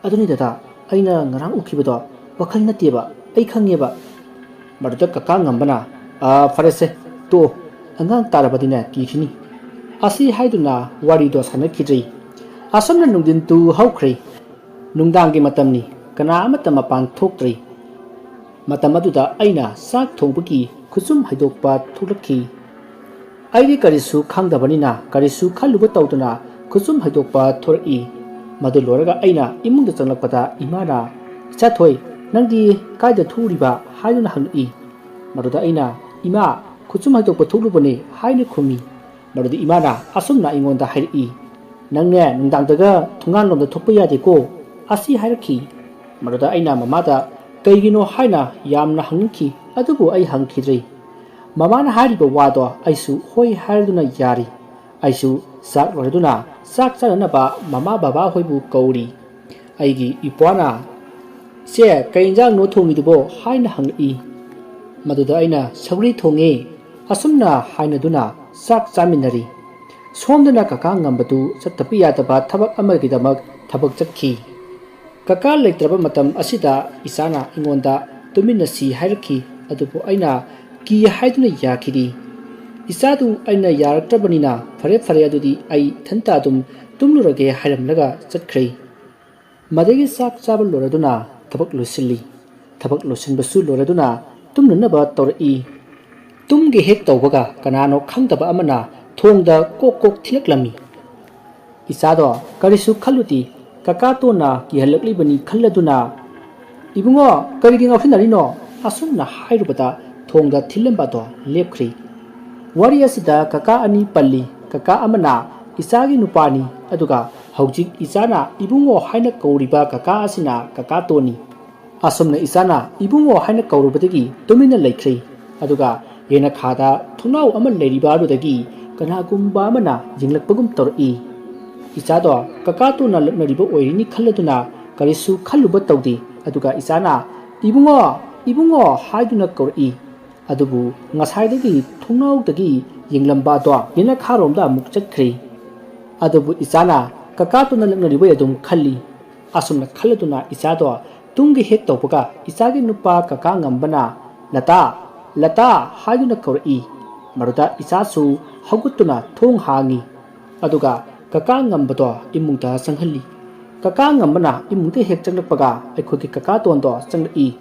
"ꯑꯗꯨꯅꯤ ꯗꯗꯥ, ꯑꯩꯅ ꯉꯔꯥꯡ ꯎꯈꯤꯕꯗꯣ ꯋꯥꯈꯜ ꯅꯠꯇꯦꯕ, ꯑꯩ ꯈꯪꯉꯦꯕ꯫ ꯃꯗꯨꯗ ꯀꯀꯥ ꯉꯝꯕꯅ, "ꯑꯥ, ꯐꯔꯦꯁꯦ, ꯇꯣꯛꯑꯣ, ꯑꯉꯥꯡ ꯇꯥꯔꯕꯗꯤꯅꯦ ꯀꯤꯈꯤꯅꯤ"꯫ ꯑꯁꯤ ꯍꯥꯏꯗꯨꯅ ꯋꯥꯔꯤꯗꯣ ꯁꯥꯟꯅꯈꯤꯗ꯭ꯔꯦ꯫ ꯑꯁꯨꯝꯅ ꯅꯨꯡꯊꯤꯟ ꯇꯨ ꯍꯧꯈ꯭ꯔꯦ꯫ ꯅꯨꯡꯗꯥꯡꯒꯤ ꯃꯇꯝꯅꯤ, ꯀꯅꯥ ꯑꯃꯠꯇ ꯃꯄꯥꯟ ꯊꯣꯛꯇ꯭ꯔꯤ꯫ ꯃꯇꯝ ꯑꯗꯨꯗ ꯑꯩꯅ ꯆꯥꯛ ꯊꯣꯡꯕꯒꯤ ꯈꯨꯠꯁꯨꯝ ꯍꯩꯗꯣꯛꯄ ꯊꯣꯛꯂꯛꯈꯤ꯫ ꯑꯩꯗꯤ ꯀꯔꯤꯁꯨ ꯈꯪꯗꯕꯅꯤꯅ ꯀꯔꯤꯁꯨ ꯈꯜꯂꯨꯕ ꯇꯧꯗꯅ ꯈꯨꯠꯁꯨꯝ ꯍꯩꯗꯣꯛꯄ ꯊꯣꯔꯛꯏ꯫ ꯃꯗꯨ ꯂꯣꯏꯔꯒ ꯑꯩꯅ ꯏꯃꯨꯡꯗ ꯆꯪꯂꯛꯄꯗ ꯏꯃꯥꯅ, "ꯏꯆꯥꯊꯣꯏ, ꯅꯪꯗꯤ ꯀꯥꯏꯗ ꯊꯣꯛꯎꯔꯤꯕ?" ꯍꯥꯏꯗꯨꯅ ꯍꯪꯂꯛꯏ꯫ ꯃꯗꯨꯗ ꯑꯩꯅ, "ꯏꯃꯥ, ꯈꯨꯠꯁꯨꯝ ꯍꯩꯗꯣꯛꯄ ꯊꯣꯛꯂꯨꯕꯅꯦ" ꯍꯥꯏꯅ ꯈꯨꯝꯃꯤ꯫ ꯃꯗꯨꯗ ꯏꯃꯥꯅ ꯑꯁꯨꯝꯅ ꯑꯩꯉꯣꯟꯗ ꯍꯥꯏꯔꯛꯏ, "ꯅꯪꯅꯦ ꯅꯨꯡꯗꯥꯡꯗꯒ ꯊꯣꯡꯒꯥꯟꯂꯣꯝꯗ ꯊꯣꯛꯄ ꯌꯥꯗꯦꯀꯣ" ꯑꯁꯤ ꯍꯥꯏꯔꯛꯈꯤ꯫ ꯃꯗꯨꯗ ꯑꯩꯅ ꯃꯃꯥꯗ ꯀꯩꯒꯤꯅꯣ ꯍꯥꯏꯅ ꯌꯥꯝꯅ ꯍꯪꯅꯤꯡꯈꯤ, ꯑꯗꯨꯕꯨ ꯑꯩ ꯍꯪꯈꯤꯗ꯭ꯔꯦ꯫ ꯃꯃꯥꯅ ꯍꯥꯏꯔꯤꯕ ꯋꯥꯗꯣ ꯑꯩꯁꯨ ꯍꯣꯏ ꯍꯥꯏꯔꯗꯨꯅ ꯌꯥꯔꯤ꯫ ꯑꯩꯁꯨ ꯆꯥꯛ ꯂꯣꯏꯔꯗꯨꯅ ꯆꯥꯛ ꯆꯥꯅꯅꯕ ꯃꯃꯥ ꯕꯕꯥ ꯍꯣꯏꯕꯨ ꯀꯧꯔꯤ꯫ ꯑꯩꯒꯤ ꯏꯄ꯭ꯋꯥꯅ, "ꯏꯆꯦ, ꯀꯩ ꯏꯟꯖꯥꯡꯅꯣ ꯊꯣꯡꯉꯤꯗꯨꯕꯣ?" ꯍꯥꯏꯅ ꯍꯪꯂꯛꯏ꯫ ꯃꯗꯨꯗ ꯑꯩꯅ, "ꯁꯧꯒ꯭ꯔꯤ ꯊꯣꯡꯉꯦ" ꯑꯁꯨꯝꯅ ꯍꯥꯏꯅꯗꯨꯅ ꯆꯥꯛ ꯆꯥꯃꯤꯟꯅꯔꯤ꯫ ꯁꯣꯝꯗꯅ ꯀꯀꯥ ꯉꯝꯕꯗꯨ ꯆꯠꯇꯕ ꯌꯥꯗꯕ ꯊꯕꯛ ꯑꯃꯒꯤꯗꯃꯛ ꯊꯕꯛ ꯆꯠꯈꯤ꯫ ꯀꯀꯥ ꯂꯩꯇ꯭ꯔꯕ ꯃꯇꯝ ꯑꯁꯤꯗ ꯏꯆꯥꯅ ꯑꯩꯉꯣꯟꯗ ꯇꯨꯃꯤꯟꯅꯁꯤ ꯍꯥꯏꯔꯛꯈꯤ, ꯑꯗꯨꯕꯨ ꯑꯩꯅ ꯀꯤ ꯍꯥꯏꯗꯨꯅ ꯌꯥꯈꯤꯗꯦ꯫ ꯏꯆꯥꯗꯨ ꯑꯩꯅ ꯌꯥꯔꯛꯇ꯭ꯔꯕꯅꯤꯅ, "ꯐꯔꯦ, ꯐꯔꯦ, ꯑꯗꯨꯗꯤ ꯑꯩ ꯏꯊꯟꯇ ꯑꯗꯨꯝ ꯇꯨꯝꯂꯨꯔꯒꯦ" ꯍꯥꯏꯔꯝꯂꯒ ꯆꯠꯈ꯭ꯔꯦ꯫ ꯃꯗꯒꯤ ꯆꯥꯛ ꯆꯥꯕ ꯂꯣꯏꯔꯗꯨꯅ ꯊꯕꯛ ꯂꯣꯏꯁꯤꯜꯂꯤ꯫ ꯊꯕꯛ ꯂꯣꯏꯁꯤꯟꯕꯁꯨ ꯂꯣꯏꯔꯗꯨꯅ ꯇꯨꯝꯅꯅꯕ ꯇꯧꯔꯛꯏ꯫ ꯇꯨꯝꯒꯦ ꯍꯦꯛ ꯇꯧꯕꯒ ꯀꯅꯥꯅꯣ ꯈꯪꯗꯕ ꯑꯃꯅ ꯊꯣꯡꯗ ꯀꯣꯛ ꯀꯣꯛ ꯊꯤꯜꯂꯛꯂꯝꯃꯤ꯫ ꯏꯆꯥꯗꯣ ꯀꯔꯤꯁꯨ ꯈꯜꯂꯨꯗꯦ, ꯀꯀꯥ ꯇꯣꯟꯅ ꯀꯤꯍꯜꯂꯛꯂꯤꯕꯅꯤ ꯈꯜꯂꯗꯨꯅ, "ꯏꯕꯨꯡꯉꯣ, ꯀꯔꯤꯒꯤ ꯉꯥꯎꯁꯤꯟꯅꯔꯤꯅꯣ?" ꯑꯁꯨꯝꯅ ꯍꯥꯏꯔꯨꯕꯗ ꯊꯣꯡꯗ ꯊꯤꯜꯂꯝꯕꯗꯣ ꯂꯦꯞꯈ꯭ꯔꯦ꯫ ꯋꯥꯔꯤ ꯑꯁꯤꯗ ꯀꯀꯥ ꯑꯅꯤ ꯄꯜꯂꯤ꯫ ꯀꯀꯥ ꯑꯃꯅ ꯏꯆꯥꯒꯤ ꯅꯨꯄꯥꯅꯤ, ꯑꯗꯨꯒ ꯍꯧꯖꯤꯛ ꯏꯆꯥꯅ ꯏꯕꯨꯡꯉꯣ ꯍꯥꯏꯅ ꯀꯧꯔꯤꯕ ꯀꯀꯥ ꯑꯁꯤꯅ ꯀꯀꯥ ꯇꯣꯟꯅꯤ꯫ ꯑꯁꯨꯝꯅ ꯏꯆꯥꯅ ꯏꯕꯨꯡꯉꯣ ꯍꯥꯏꯅ ꯀꯧꯔꯨꯕꯗꯒꯤ ꯇꯨꯃꯤꯟꯅ ꯂꯩꯈ꯭ꯔꯦ꯫ ꯑꯗꯨꯒ ꯌꯦꯅꯈꯥꯗ ꯊꯣꯡꯅꯥꯎ ꯑꯃ ꯂꯩꯔꯤꯕ ꯑꯗꯨꯗꯒꯤ ꯀꯅꯥꯒꯨꯝꯕ ꯑꯃꯅ ꯌꯦꯡꯂꯛꯄꯒꯨꯝ ꯇꯧꯔꯛꯏ꯫ ꯏꯆꯥꯗꯣ ꯀꯀꯥ ꯇꯣꯟꯅ ꯂꯛꯅꯔꯤꯕ ꯑꯣꯏꯔꯤꯅꯤ ꯈꯜꯂꯗꯨꯅ ꯀꯔꯤꯁꯨ ꯈꯜꯂꯨꯕ ꯇꯧꯗꯦ꯫ ꯑꯗꯨꯒ ꯏꯆꯥꯅ "ꯏꯕꯨꯡꯉꯣ, ꯏꯕꯨꯡꯉꯣ" ꯍꯥꯏꯗꯨꯅ ꯀꯧꯔꯛꯏ꯫ ꯑꯗꯨꯕꯨ ꯉꯁꯥꯏꯗꯒꯤ ꯊꯣꯡꯅꯥꯎꯗꯒꯤ ꯌꯦꯡꯂꯝꯕ ꯑꯗꯣ ꯌꯦꯅꯈꯥꯔꯣꯝꯗ ꯑꯃꯨꯛ ꯆꯠꯈ꯭ꯔꯦ꯫ ꯑꯗꯨꯕꯨ ꯏꯆꯥꯅ ꯀꯀꯥ ꯇꯣꯟꯅ ꯂꯛꯅꯔꯤꯕꯣꯏ ꯑꯗꯨꯝ ꯈꯜꯂꯤ꯫ ꯑꯁꯨꯝꯅ ꯈꯜꯂꯗꯨꯅ ꯏꯆꯥꯗꯣ ꯇꯨꯡꯒꯤ ꯍꯦꯛ ꯇꯧꯕꯒ ꯏꯆꯥꯒꯤ ꯅꯨꯄꯥ ꯀꯀꯥ ꯉꯝꯕꯅ "ꯂꯇꯥ, ꯂꯇꯥ" ꯍꯥꯏꯗꯨꯅ ꯀꯧꯔꯛꯏ꯫ ꯃꯗꯨꯗ ꯏꯆꯥꯁꯨ ꯍꯧꯒꯠꯇꯨꯅ ꯊꯣꯡ ꯍꯥꯡꯉꯤ꯫ ꯑꯗꯨꯒ ꯀꯀꯥ ꯉꯝꯕꯗꯣ ꯏꯃꯨꯡꯗ ꯆꯪꯍꯜꯂꯤ꯫ ꯀꯀꯥ ꯉꯝꯕꯅ ꯏꯃꯨꯡꯗ ꯍꯦꯛ ꯆꯪꯂꯛꯄꯒ ꯑꯩꯈꯣꯏꯒꯤ ꯀꯀꯥ ꯇꯣꯟꯗꯣ ꯆꯪꯂꯛꯏ꯫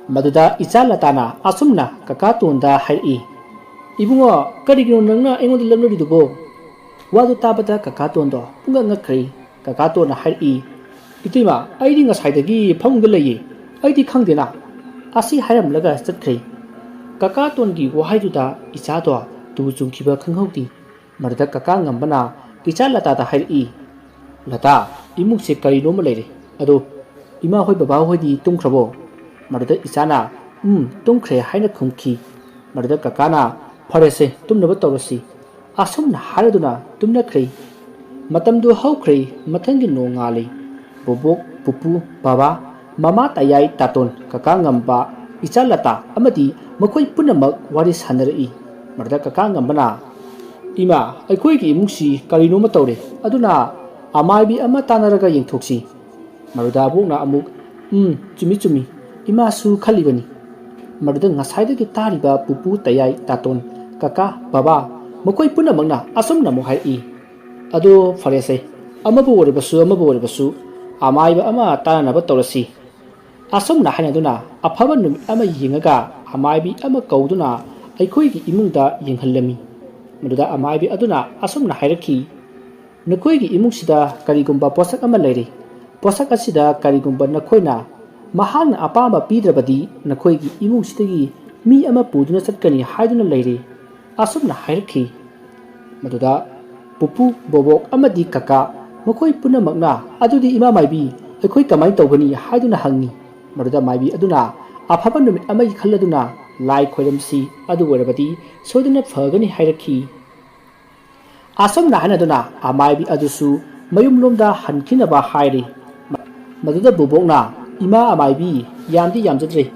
ꯃꯗꯨꯗ ꯏꯆꯥ ꯂꯇꯥꯅ ꯑꯁꯨꯝꯅ ꯀꯀꯥ ꯇꯣꯟꯗ ꯍꯥꯏꯔꯛꯏ, "ꯏꯕꯨꯡꯉꯣ, ꯀꯔꯤꯒꯤꯅꯣ ꯅꯪꯅ ꯑꯩꯉꯣꯟꯗ ꯂꯛꯅꯔꯤꯗꯨꯕꯣ?" ꯋꯥꯗꯨ ꯇꯥꯕꯗ ꯀꯀꯥ ꯇꯣꯟꯗꯣ ꯄꯨꯡꯉꯛ ꯉꯛꯈ꯭ꯔꯦ꯫ ꯀꯀꯥ ꯇꯣꯟꯅ ꯍꯥꯏꯔꯛꯏ, "ꯏꯇꯩꯃ, ꯑꯩꯗꯤ ꯉꯁꯥꯏꯗꯒꯤ ꯐꯃꯨꯡꯗ ꯂꯩꯌꯦ, ꯑꯩꯗꯤ ꯈꯪꯗꯦꯅ" ꯑꯁꯤ ꯍꯥꯏꯔꯝꯂꯒ ꯆꯠꯈ꯭ꯔꯦ꯫ ꯀꯀꯥ ꯇꯣꯟꯒꯤ ꯋꯥꯍꯩꯗꯨꯗ ꯏꯆꯥꯗꯣ ꯇꯨ ꯆꯨꯡꯈꯤꯕ ꯈꯪꯍꯧꯗꯦ꯫ ꯃꯗꯨꯗ ꯀꯀꯥ ꯉꯝꯕꯅ ꯏꯆꯥ ꯂꯇꯥꯗ ꯍꯥꯏꯔꯛꯏ, "ꯂꯇꯥ, ꯏꯃꯨꯡꯁꯦ ꯀꯔꯤꯅꯣꯝꯃ ꯂꯩꯔꯦ꯫ ꯑꯗꯣ ꯏꯃꯥ ꯍꯣꯏ ꯕꯕꯥ ꯍꯣꯏꯗꯤ ꯇꯨꯝꯈ꯭ꯔꯕꯣ?" ꯃꯗꯨꯗ ꯏꯆꯥꯅ "ꯎꯝ, ꯇꯨꯝꯈ꯭ꯔꯦ" ꯍꯥꯏꯅ ꯈꯨꯝꯈꯤ꯫ ꯃꯗꯨꯗ ꯀꯀꯥꯅ "ꯐꯔꯦꯁꯦ, ꯇꯨꯝꯅꯕ ꯇꯧꯔꯁꯤ" ꯑꯁꯨꯝꯅ ꯍꯥꯏꯔꯗꯨꯅ ꯇꯨꯝꯅꯈ꯭ꯔꯦ꯫ ꯃꯇꯝꯗꯨ ꯍꯧꯈ꯭ꯔꯦ꯫ ꯃꯊꯪꯒꯤ ꯅꯣꯡꯉꯥꯜꯂꯤ꯫ ꯕꯣꯕꯣꯛ, ꯄꯨꯄꯨ, ꯕꯕꯥ, ꯃꯃꯥ ꯇꯌꯥꯏ, ꯇꯥꯇꯣꯟ, ꯀꯀꯥ ꯉꯝꯕ, ꯏꯆꯥ ꯂꯇꯥ ꯑꯃꯗꯤ ꯃꯈꯣꯏ ꯄꯨꯝꯅꯃꯛ ꯋꯥꯔꯤ ꯁꯥꯟꯅꯔꯛꯏ꯫ ꯃꯗꯨꯗ ꯀꯀꯥ ꯉꯝꯕꯅ, "ꯏꯃꯥ, ꯑꯩꯈꯣꯏꯒꯤ ꯏꯃꯨꯡꯁꯤ ꯀꯔꯤꯅꯣꯃ ꯇꯧꯔꯦ, ꯑꯗꯨꯅ ꯑꯃꯥꯏꯕꯤ ꯑꯃ ꯇꯥꯟꯅꯔꯒ ꯌꯦꯡꯊꯣꯛꯁꯤ"꯫ ꯃꯗꯨꯗ ꯑꯕꯣꯛꯅ ꯑꯃꯨꯛ, "ꯎꯝ, ꯆꯨꯝꯃꯤ ꯆꯨꯝꯃꯤ, ꯏꯃꯥꯁꯨ ꯈꯜꯂꯤꯕꯅꯤ"꯫ ꯃꯗꯨꯗ ꯉꯁꯥꯏꯗꯒꯤ ꯇꯥꯔꯤꯕ ꯄꯨꯄꯨ ꯇꯌꯥꯏ, ꯇꯥꯇꯣꯟ, ꯀꯀꯥ, ꯕꯕꯥ, ꯃꯈꯣꯏ ꯄꯨꯝꯅꯃꯛꯅ ꯑꯁꯨꯝꯅ ꯑꯃꯨꯛ ꯍꯥꯏꯔꯛꯏ, "ꯑꯗꯣ ꯐꯔꯦꯁꯦ, ꯑꯃꯕꯨ ꯑꯣꯏꯔꯕꯁꯨ ꯑꯃꯕꯨ ꯑꯣꯏꯔꯕꯁꯨ ꯑꯃꯥꯏꯕ ꯑꯃ ꯇꯥꯟꯅꯅꯕ ꯇꯧꯔꯁꯤ꯫ ꯑꯁꯨꯝꯅ ꯍꯥꯏꯅꯗꯨꯅ ꯑꯐꯕ ꯅꯨꯃꯤꯠ ꯑꯃ ꯌꯦꯡꯉꯒ ꯑꯃꯥꯏꯕꯤ ꯑꯃ ꯀꯧꯗꯨꯅ ꯑꯩꯈꯣꯏꯒꯤ ꯏꯃꯨꯡꯗ ꯌꯦꯡꯍꯜꯂꯝꯃꯤ꯫ ꯃꯗꯨꯗ ꯑꯃꯥꯏꯕꯤ ꯑꯗꯨꯅ ꯑꯁꯨꯝꯅ ꯍꯥꯏꯔꯛꯈꯤ, "ꯅꯈꯣꯏꯒꯤ ꯏꯃꯨꯡꯁꯤꯗ ꯀꯔꯤꯒꯨꯝꯕ ꯄꯣꯠꯁꯛ ꯑꯃ ꯂꯩꯔꯤ꯫ ꯄꯣꯠꯁꯛ ꯑꯁꯤꯗ ꯀꯔꯤꯒꯨꯝꯕ ꯅꯈꯣꯏꯅ ꯃꯍꯥꯛꯅ ꯑꯄꯥꯝꯕ ꯄꯤꯗ꯭ꯔꯕꯗꯤ ꯅꯈꯣꯏꯒꯤ ꯏꯃꯨꯡꯁꯤꯗꯒꯤ ꯃꯤ ꯑꯃ ꯄꯨꯗꯨꯅ ꯆꯠꯀꯅꯤ" ꯍꯥꯏꯗꯨꯅ ꯂꯩꯔꯤ꯫ ꯑꯁꯨꯝꯅ ꯍꯥꯏꯔꯛꯈꯤ꯫ ꯃꯗꯨꯗ ꯄꯨꯄꯨ, ꯕꯣꯕꯣꯛ ꯑꯃꯗꯤ ꯀꯀꯥ ꯃꯈꯣꯏ ꯄꯨꯝꯅꯃꯛꯅ, "ꯑꯗꯨꯗꯤ ꯏꯃꯥ ꯃꯥꯏꯕꯤ, ꯑꯩꯈꯣꯏ ꯀꯃꯥꯏꯅ ꯇꯧꯒꯅꯤ?" ꯍꯥꯏꯗꯨꯅ ꯍꯪꯉꯤ꯫ ꯃꯗꯨꯗ ꯃꯥꯏꯕꯤ ꯑꯗꯨꯅ, "ꯑꯐꯕ ꯅꯨꯃꯤꯠ ꯑꯃꯒꯤ ꯈꯜꯂꯗꯨꯅ ꯂꯥꯏ ꯈꯣꯏꯔꯝꯁꯤ, ꯑꯗꯨ ꯑꯣꯏꯔꯕꯗꯤ ꯁꯣꯏꯗꯅ ꯐꯒꯅꯤ" ꯍꯥꯏꯔꯛꯈꯤ꯫ ꯑꯁꯨꯝꯅ ꯍꯥꯏꯅꯗꯨꯅ ꯑꯃꯥꯏꯕꯤ ꯑꯗꯨꯁꯨ ꯃꯌꯨꯝꯂꯣꯝꯗ ꯍꯟꯈꯤꯅꯕ ꯍꯥꯏꯔꯤ꯫ ꯃꯗꯨꯗ ꯕꯣꯕꯣꯛꯅ, "ꯏꯃꯥ ꯑꯃꯥꯏꯕꯤ, ꯌꯥꯝꯗꯤ ꯌꯥꯝꯖꯗ꯭ꯔꯦ,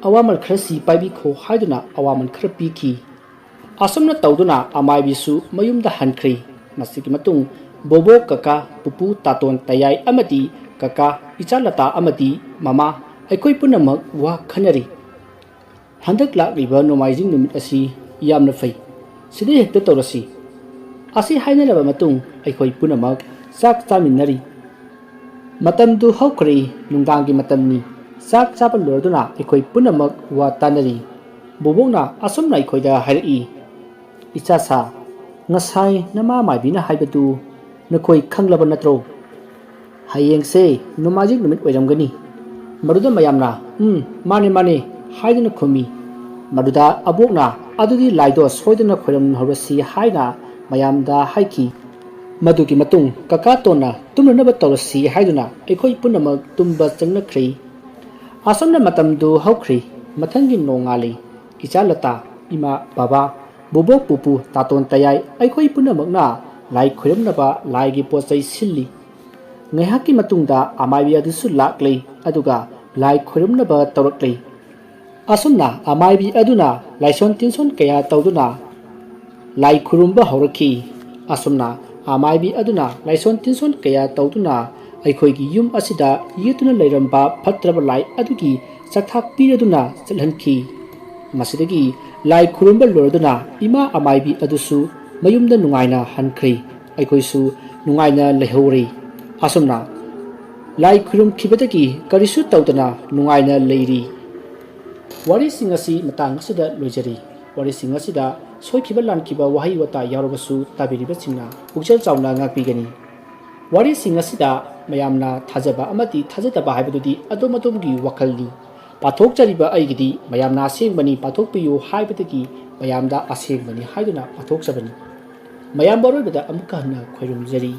ꯑꯋꯥꯃꯜ ꯈꯔꯁꯤ ꯄꯥꯏꯕꯤꯈꯣ" ꯍꯥꯏꯗꯨꯅ ꯑꯋꯥꯃꯜ ꯈꯔ ꯄꯤꯈꯤ꯫ ꯑꯁꯨꯝꯅ ꯇꯧꯗꯨꯅ ꯑꯃꯥꯏꯕꯤꯁꯨ ꯃꯌꯨꯝꯗ ꯍꯟꯈ꯭ꯔꯦ꯫ ꯃꯁꯤꯒꯤ ꯃꯇꯨꯡ ꯕꯣꯕꯣꯛ, ꯀꯀꯥ, ꯄꯨꯄꯨ, ꯇꯥꯇꯣꯟ, ꯇꯌꯥꯏ ꯑꯃꯗꯤ ꯀꯀꯥ, ꯏꯆꯥ ꯂꯇꯥ ꯑꯃꯗꯤ "ꯃꯃꯥ, ꯑꯩꯈꯣꯏ ꯄꯨꯝꯅꯃꯛ ꯋꯥ ꯈꯟꯅꯔꯤ꯫ ꯍꯟꯗꯛ ꯂꯥꯛꯂꯤꯕ ꯅꯣꯡꯃꯥꯏꯖꯤꯡ ꯅꯨꯃꯤꯠ ꯑꯁꯤ ꯌꯥꯝꯅ ꯐꯩ꯫ ꯁꯤꯗ ꯍꯦꯛꯇ ꯇꯧꯔꯁꯤ꯫" ꯑꯁꯤ ꯍꯥꯏꯅꯔꯕ ꯃꯇꯨꯡ ꯑꯩꯈꯣꯏ ꯄꯨꯝꯅꯃꯛ ꯆꯥꯛ ꯆꯥꯃꯤꯟꯅꯔꯤ꯫ ꯃꯇꯝꯗꯨ ꯍꯧꯈ꯭ꯔꯦ, ꯅꯨꯡꯗꯥꯡꯒꯤ ꯃꯇꯝꯅꯤ꯫ ꯆꯥꯛ ꯆꯥꯕ ꯂꯣꯏꯔꯗꯨꯅ ꯑꯩꯈꯣꯏ ꯄꯨꯝꯅꯃꯛ ꯋꯥ ꯇꯥꯅꯔꯤ꯫ ꯕꯣꯕꯣꯛꯅ ꯑꯁꯨꯝꯅ ꯑꯩꯈꯣꯏꯗ ꯍꯥꯏꯔꯛꯏ, "ꯏꯆꯥꯁꯥ, ꯉꯁꯥꯏ ꯅꯃꯥ ꯃꯥꯏꯕꯤꯅ ꯍꯥꯏꯕꯗꯨ ꯅꯈꯣꯏ ꯈꯪꯂꯕ ꯅꯠꯇ꯭ꯔꯣ? ꯍꯌꯦꯡꯁꯦ ꯅꯣꯡꯃꯥꯏꯖꯤꯡ ꯅꯨꯃꯤꯠ ꯑꯣꯏꯔꯝꯒꯅꯤ꯫" ꯃꯗꯨꯗ ꯃꯌꯥꯝꯅ, "ꯎꯝ, ꯃꯥꯅꯦ, ꯃꯥꯅꯦ" ꯍꯥꯏꯗꯨꯅ ꯈꯨꯝꯃꯤ꯫ ꯃꯗꯨꯗ ꯑꯕꯣꯛꯅ, "ꯑꯗꯨꯗꯤ ꯂꯥꯏꯗꯣ ꯁꯣꯏꯗꯅ ꯈꯣꯏꯔꯝꯍꯧꯔꯁꯤ" ꯍꯥꯏꯅ ꯃꯌꯥꯝꯗ ꯍꯥꯏꯈꯤ꯫ ꯃꯗꯨꯒꯤ ꯃꯇꯨꯡ ꯀꯀꯥ ꯇꯣꯟꯅ ꯇꯨꯝꯅꯅꯕ ꯇꯧꯔꯁꯤ ꯍꯥꯏꯗꯨꯅ ꯑꯩꯈꯣꯏ ꯄꯨꯝꯅꯃꯛ ꯇꯨꯝꯕ ꯆꯪꯅꯈ꯭ꯔꯦ꯫ ꯑꯁꯨꯝꯅ ꯃꯇꯝꯗꯨ ꯍꯧꯈ꯭ꯔꯦ꯫ ꯃꯊꯪꯒꯤ ꯅꯣꯡꯉꯥꯜꯂꯤ꯫ ꯏꯆꯥ ꯂꯇꯥ, ꯏꯃꯥ, ꯕꯕꯥ, ꯕꯣꯕꯣꯛ, ꯄꯨꯄꯨ, ꯇꯥꯇꯣꯟ, ꯇꯌꯥꯏ, ꯑꯩꯈꯣꯏ ꯄꯨꯝꯅꯃꯛꯅ ꯂꯥꯏ ꯈꯣꯏꯔꯝꯅꯕ ꯂꯥꯏꯒꯤ ꯄꯣꯠ ꯆꯩ ꯁꯤꯜꯂꯤ꯫ ꯉꯥꯏꯍꯥꯛꯀꯤ ꯃꯇꯨꯡꯗ ꯑꯃꯥꯏꯕꯤ ꯑꯗꯨꯁꯨ ꯂꯥꯛꯂꯦ, ꯑꯗꯨꯒ ꯂꯥꯏ ꯈꯣꯏꯔꯝꯅꯕ ꯇꯧꯔꯛꯂꯦ꯫ ꯑꯁꯨꯝꯅ ꯑꯃꯥꯏꯕꯤ ꯑꯗꯨꯅ ꯂꯥꯏꯁꯣꯟ ꯇꯤꯟꯁꯣꯟ ꯀꯌꯥ ꯇꯧꯗꯨꯅ ꯂꯥꯏ ꯈꯨꯔꯨꯝꯕ ꯍꯧꯔꯛꯈꯤ꯫ ꯑꯁꯨꯝꯅ ꯑꯃꯥꯏꯕꯤ ꯑꯗꯨꯅ ꯂꯥꯏꯁꯣꯟ ꯇꯤꯟꯁꯣꯟ ꯀꯌꯥ ꯇꯧꯗꯨꯅ ꯑꯩꯈꯣꯏꯒꯤ ꯌꯨꯝ ꯑꯁꯤꯗ ꯌꯦꯠꯇꯨꯅ ꯂꯩꯔꯝꯕ ꯐꯠꯇ꯭ꯔꯕ ꯂꯥꯏ ꯑꯗꯨꯒꯤ ꯆꯥꯛꯊꯥꯛ ꯄꯤꯔꯗꯨꯅ ꯆꯠꯍꯟꯈꯤ꯫ ꯃꯁꯤꯗꯒꯤ ꯂꯥꯏ ꯈꯨꯔꯨꯝꯕ ꯂꯣꯏꯔꯗꯨꯅ ꯏꯃꯥ ꯑꯃꯥꯏꯕꯤ ꯑꯗꯨꯁꯨ ꯃꯌꯨꯝꯗ ꯅꯨꯡꯉꯥꯏꯅ ꯍꯟꯈ꯭ꯔꯦ꯫ ꯑꯩꯈꯣꯏꯁꯨ ꯅꯨꯡꯉꯥꯏꯅ ꯂꯩꯍꯧꯔꯦ꯫ ꯑꯁꯨꯝꯅ ꯂꯥꯏ ꯈꯨꯔꯨꯝꯈꯤꯕꯗꯒꯤ ꯀꯔꯤꯁꯨ ꯇꯧꯗꯅ ꯅꯨꯡꯉꯥꯏꯅ ꯂꯩꯔꯤ꯫ ꯋꯥꯔꯤꯁꯤꯡ ꯑꯁꯤ ꯃꯇꯥꯡ ꯑꯁꯤꯗ ꯂꯣꯏꯖꯔꯤ꯫ ꯋꯥꯔꯤꯁꯤꯡ ꯑꯁꯤꯗ ꯁꯣꯏꯈꯤꯕ ꯂꯥꯟꯈꯤꯕ ꯋꯥꯍꯩ ꯋꯥꯇꯥ ꯌꯥꯎꯔꯕꯁꯨ ꯇꯥꯕꯤꯔꯤꯕꯁꯤꯡꯅ ꯄꯨꯛꯆꯦꯜ ꯆꯥꯎꯅ ꯉꯥꯛꯄꯤꯒꯅꯤ꯫ ꯋꯥꯔꯤꯁꯤꯡ ꯑꯁꯤꯗ ꯃꯌꯥꯝꯅ ꯊꯥꯖꯕ ꯑꯃꯗꯤ ꯊꯥꯖꯗꯕ ꯍꯥꯏꯕꯗꯨꯗꯤ ꯑꯗꯣꯝ ꯑꯗꯣꯝꯒꯤ ꯋꯥꯈꯜꯅꯤ꯫ ꯄꯥꯊꯣꯛꯆꯔꯤꯕ ꯑꯩꯒꯤꯗꯤ "ꯃꯌꯥꯝꯅ ꯑꯁꯦꯡꯕꯅꯤ ꯄꯥꯊꯣꯛꯄꯤꯌꯨ" ꯍꯥꯏꯕꯗꯒꯤ ꯃꯌꯥꯝꯗ ꯑꯁꯦꯡꯕꯅꯤ ꯍꯥꯏꯗꯨꯅ ꯄꯥꯊꯣꯛꯆꯕꯅꯤ꯫ ꯃꯌꯥꯝꯕꯨ ꯑꯔꯣꯏꯕꯗ ꯑꯃꯨꯛꯀ ꯍꯟꯅ ꯈꯣꯏꯔꯨꯝꯖꯔꯤ꯫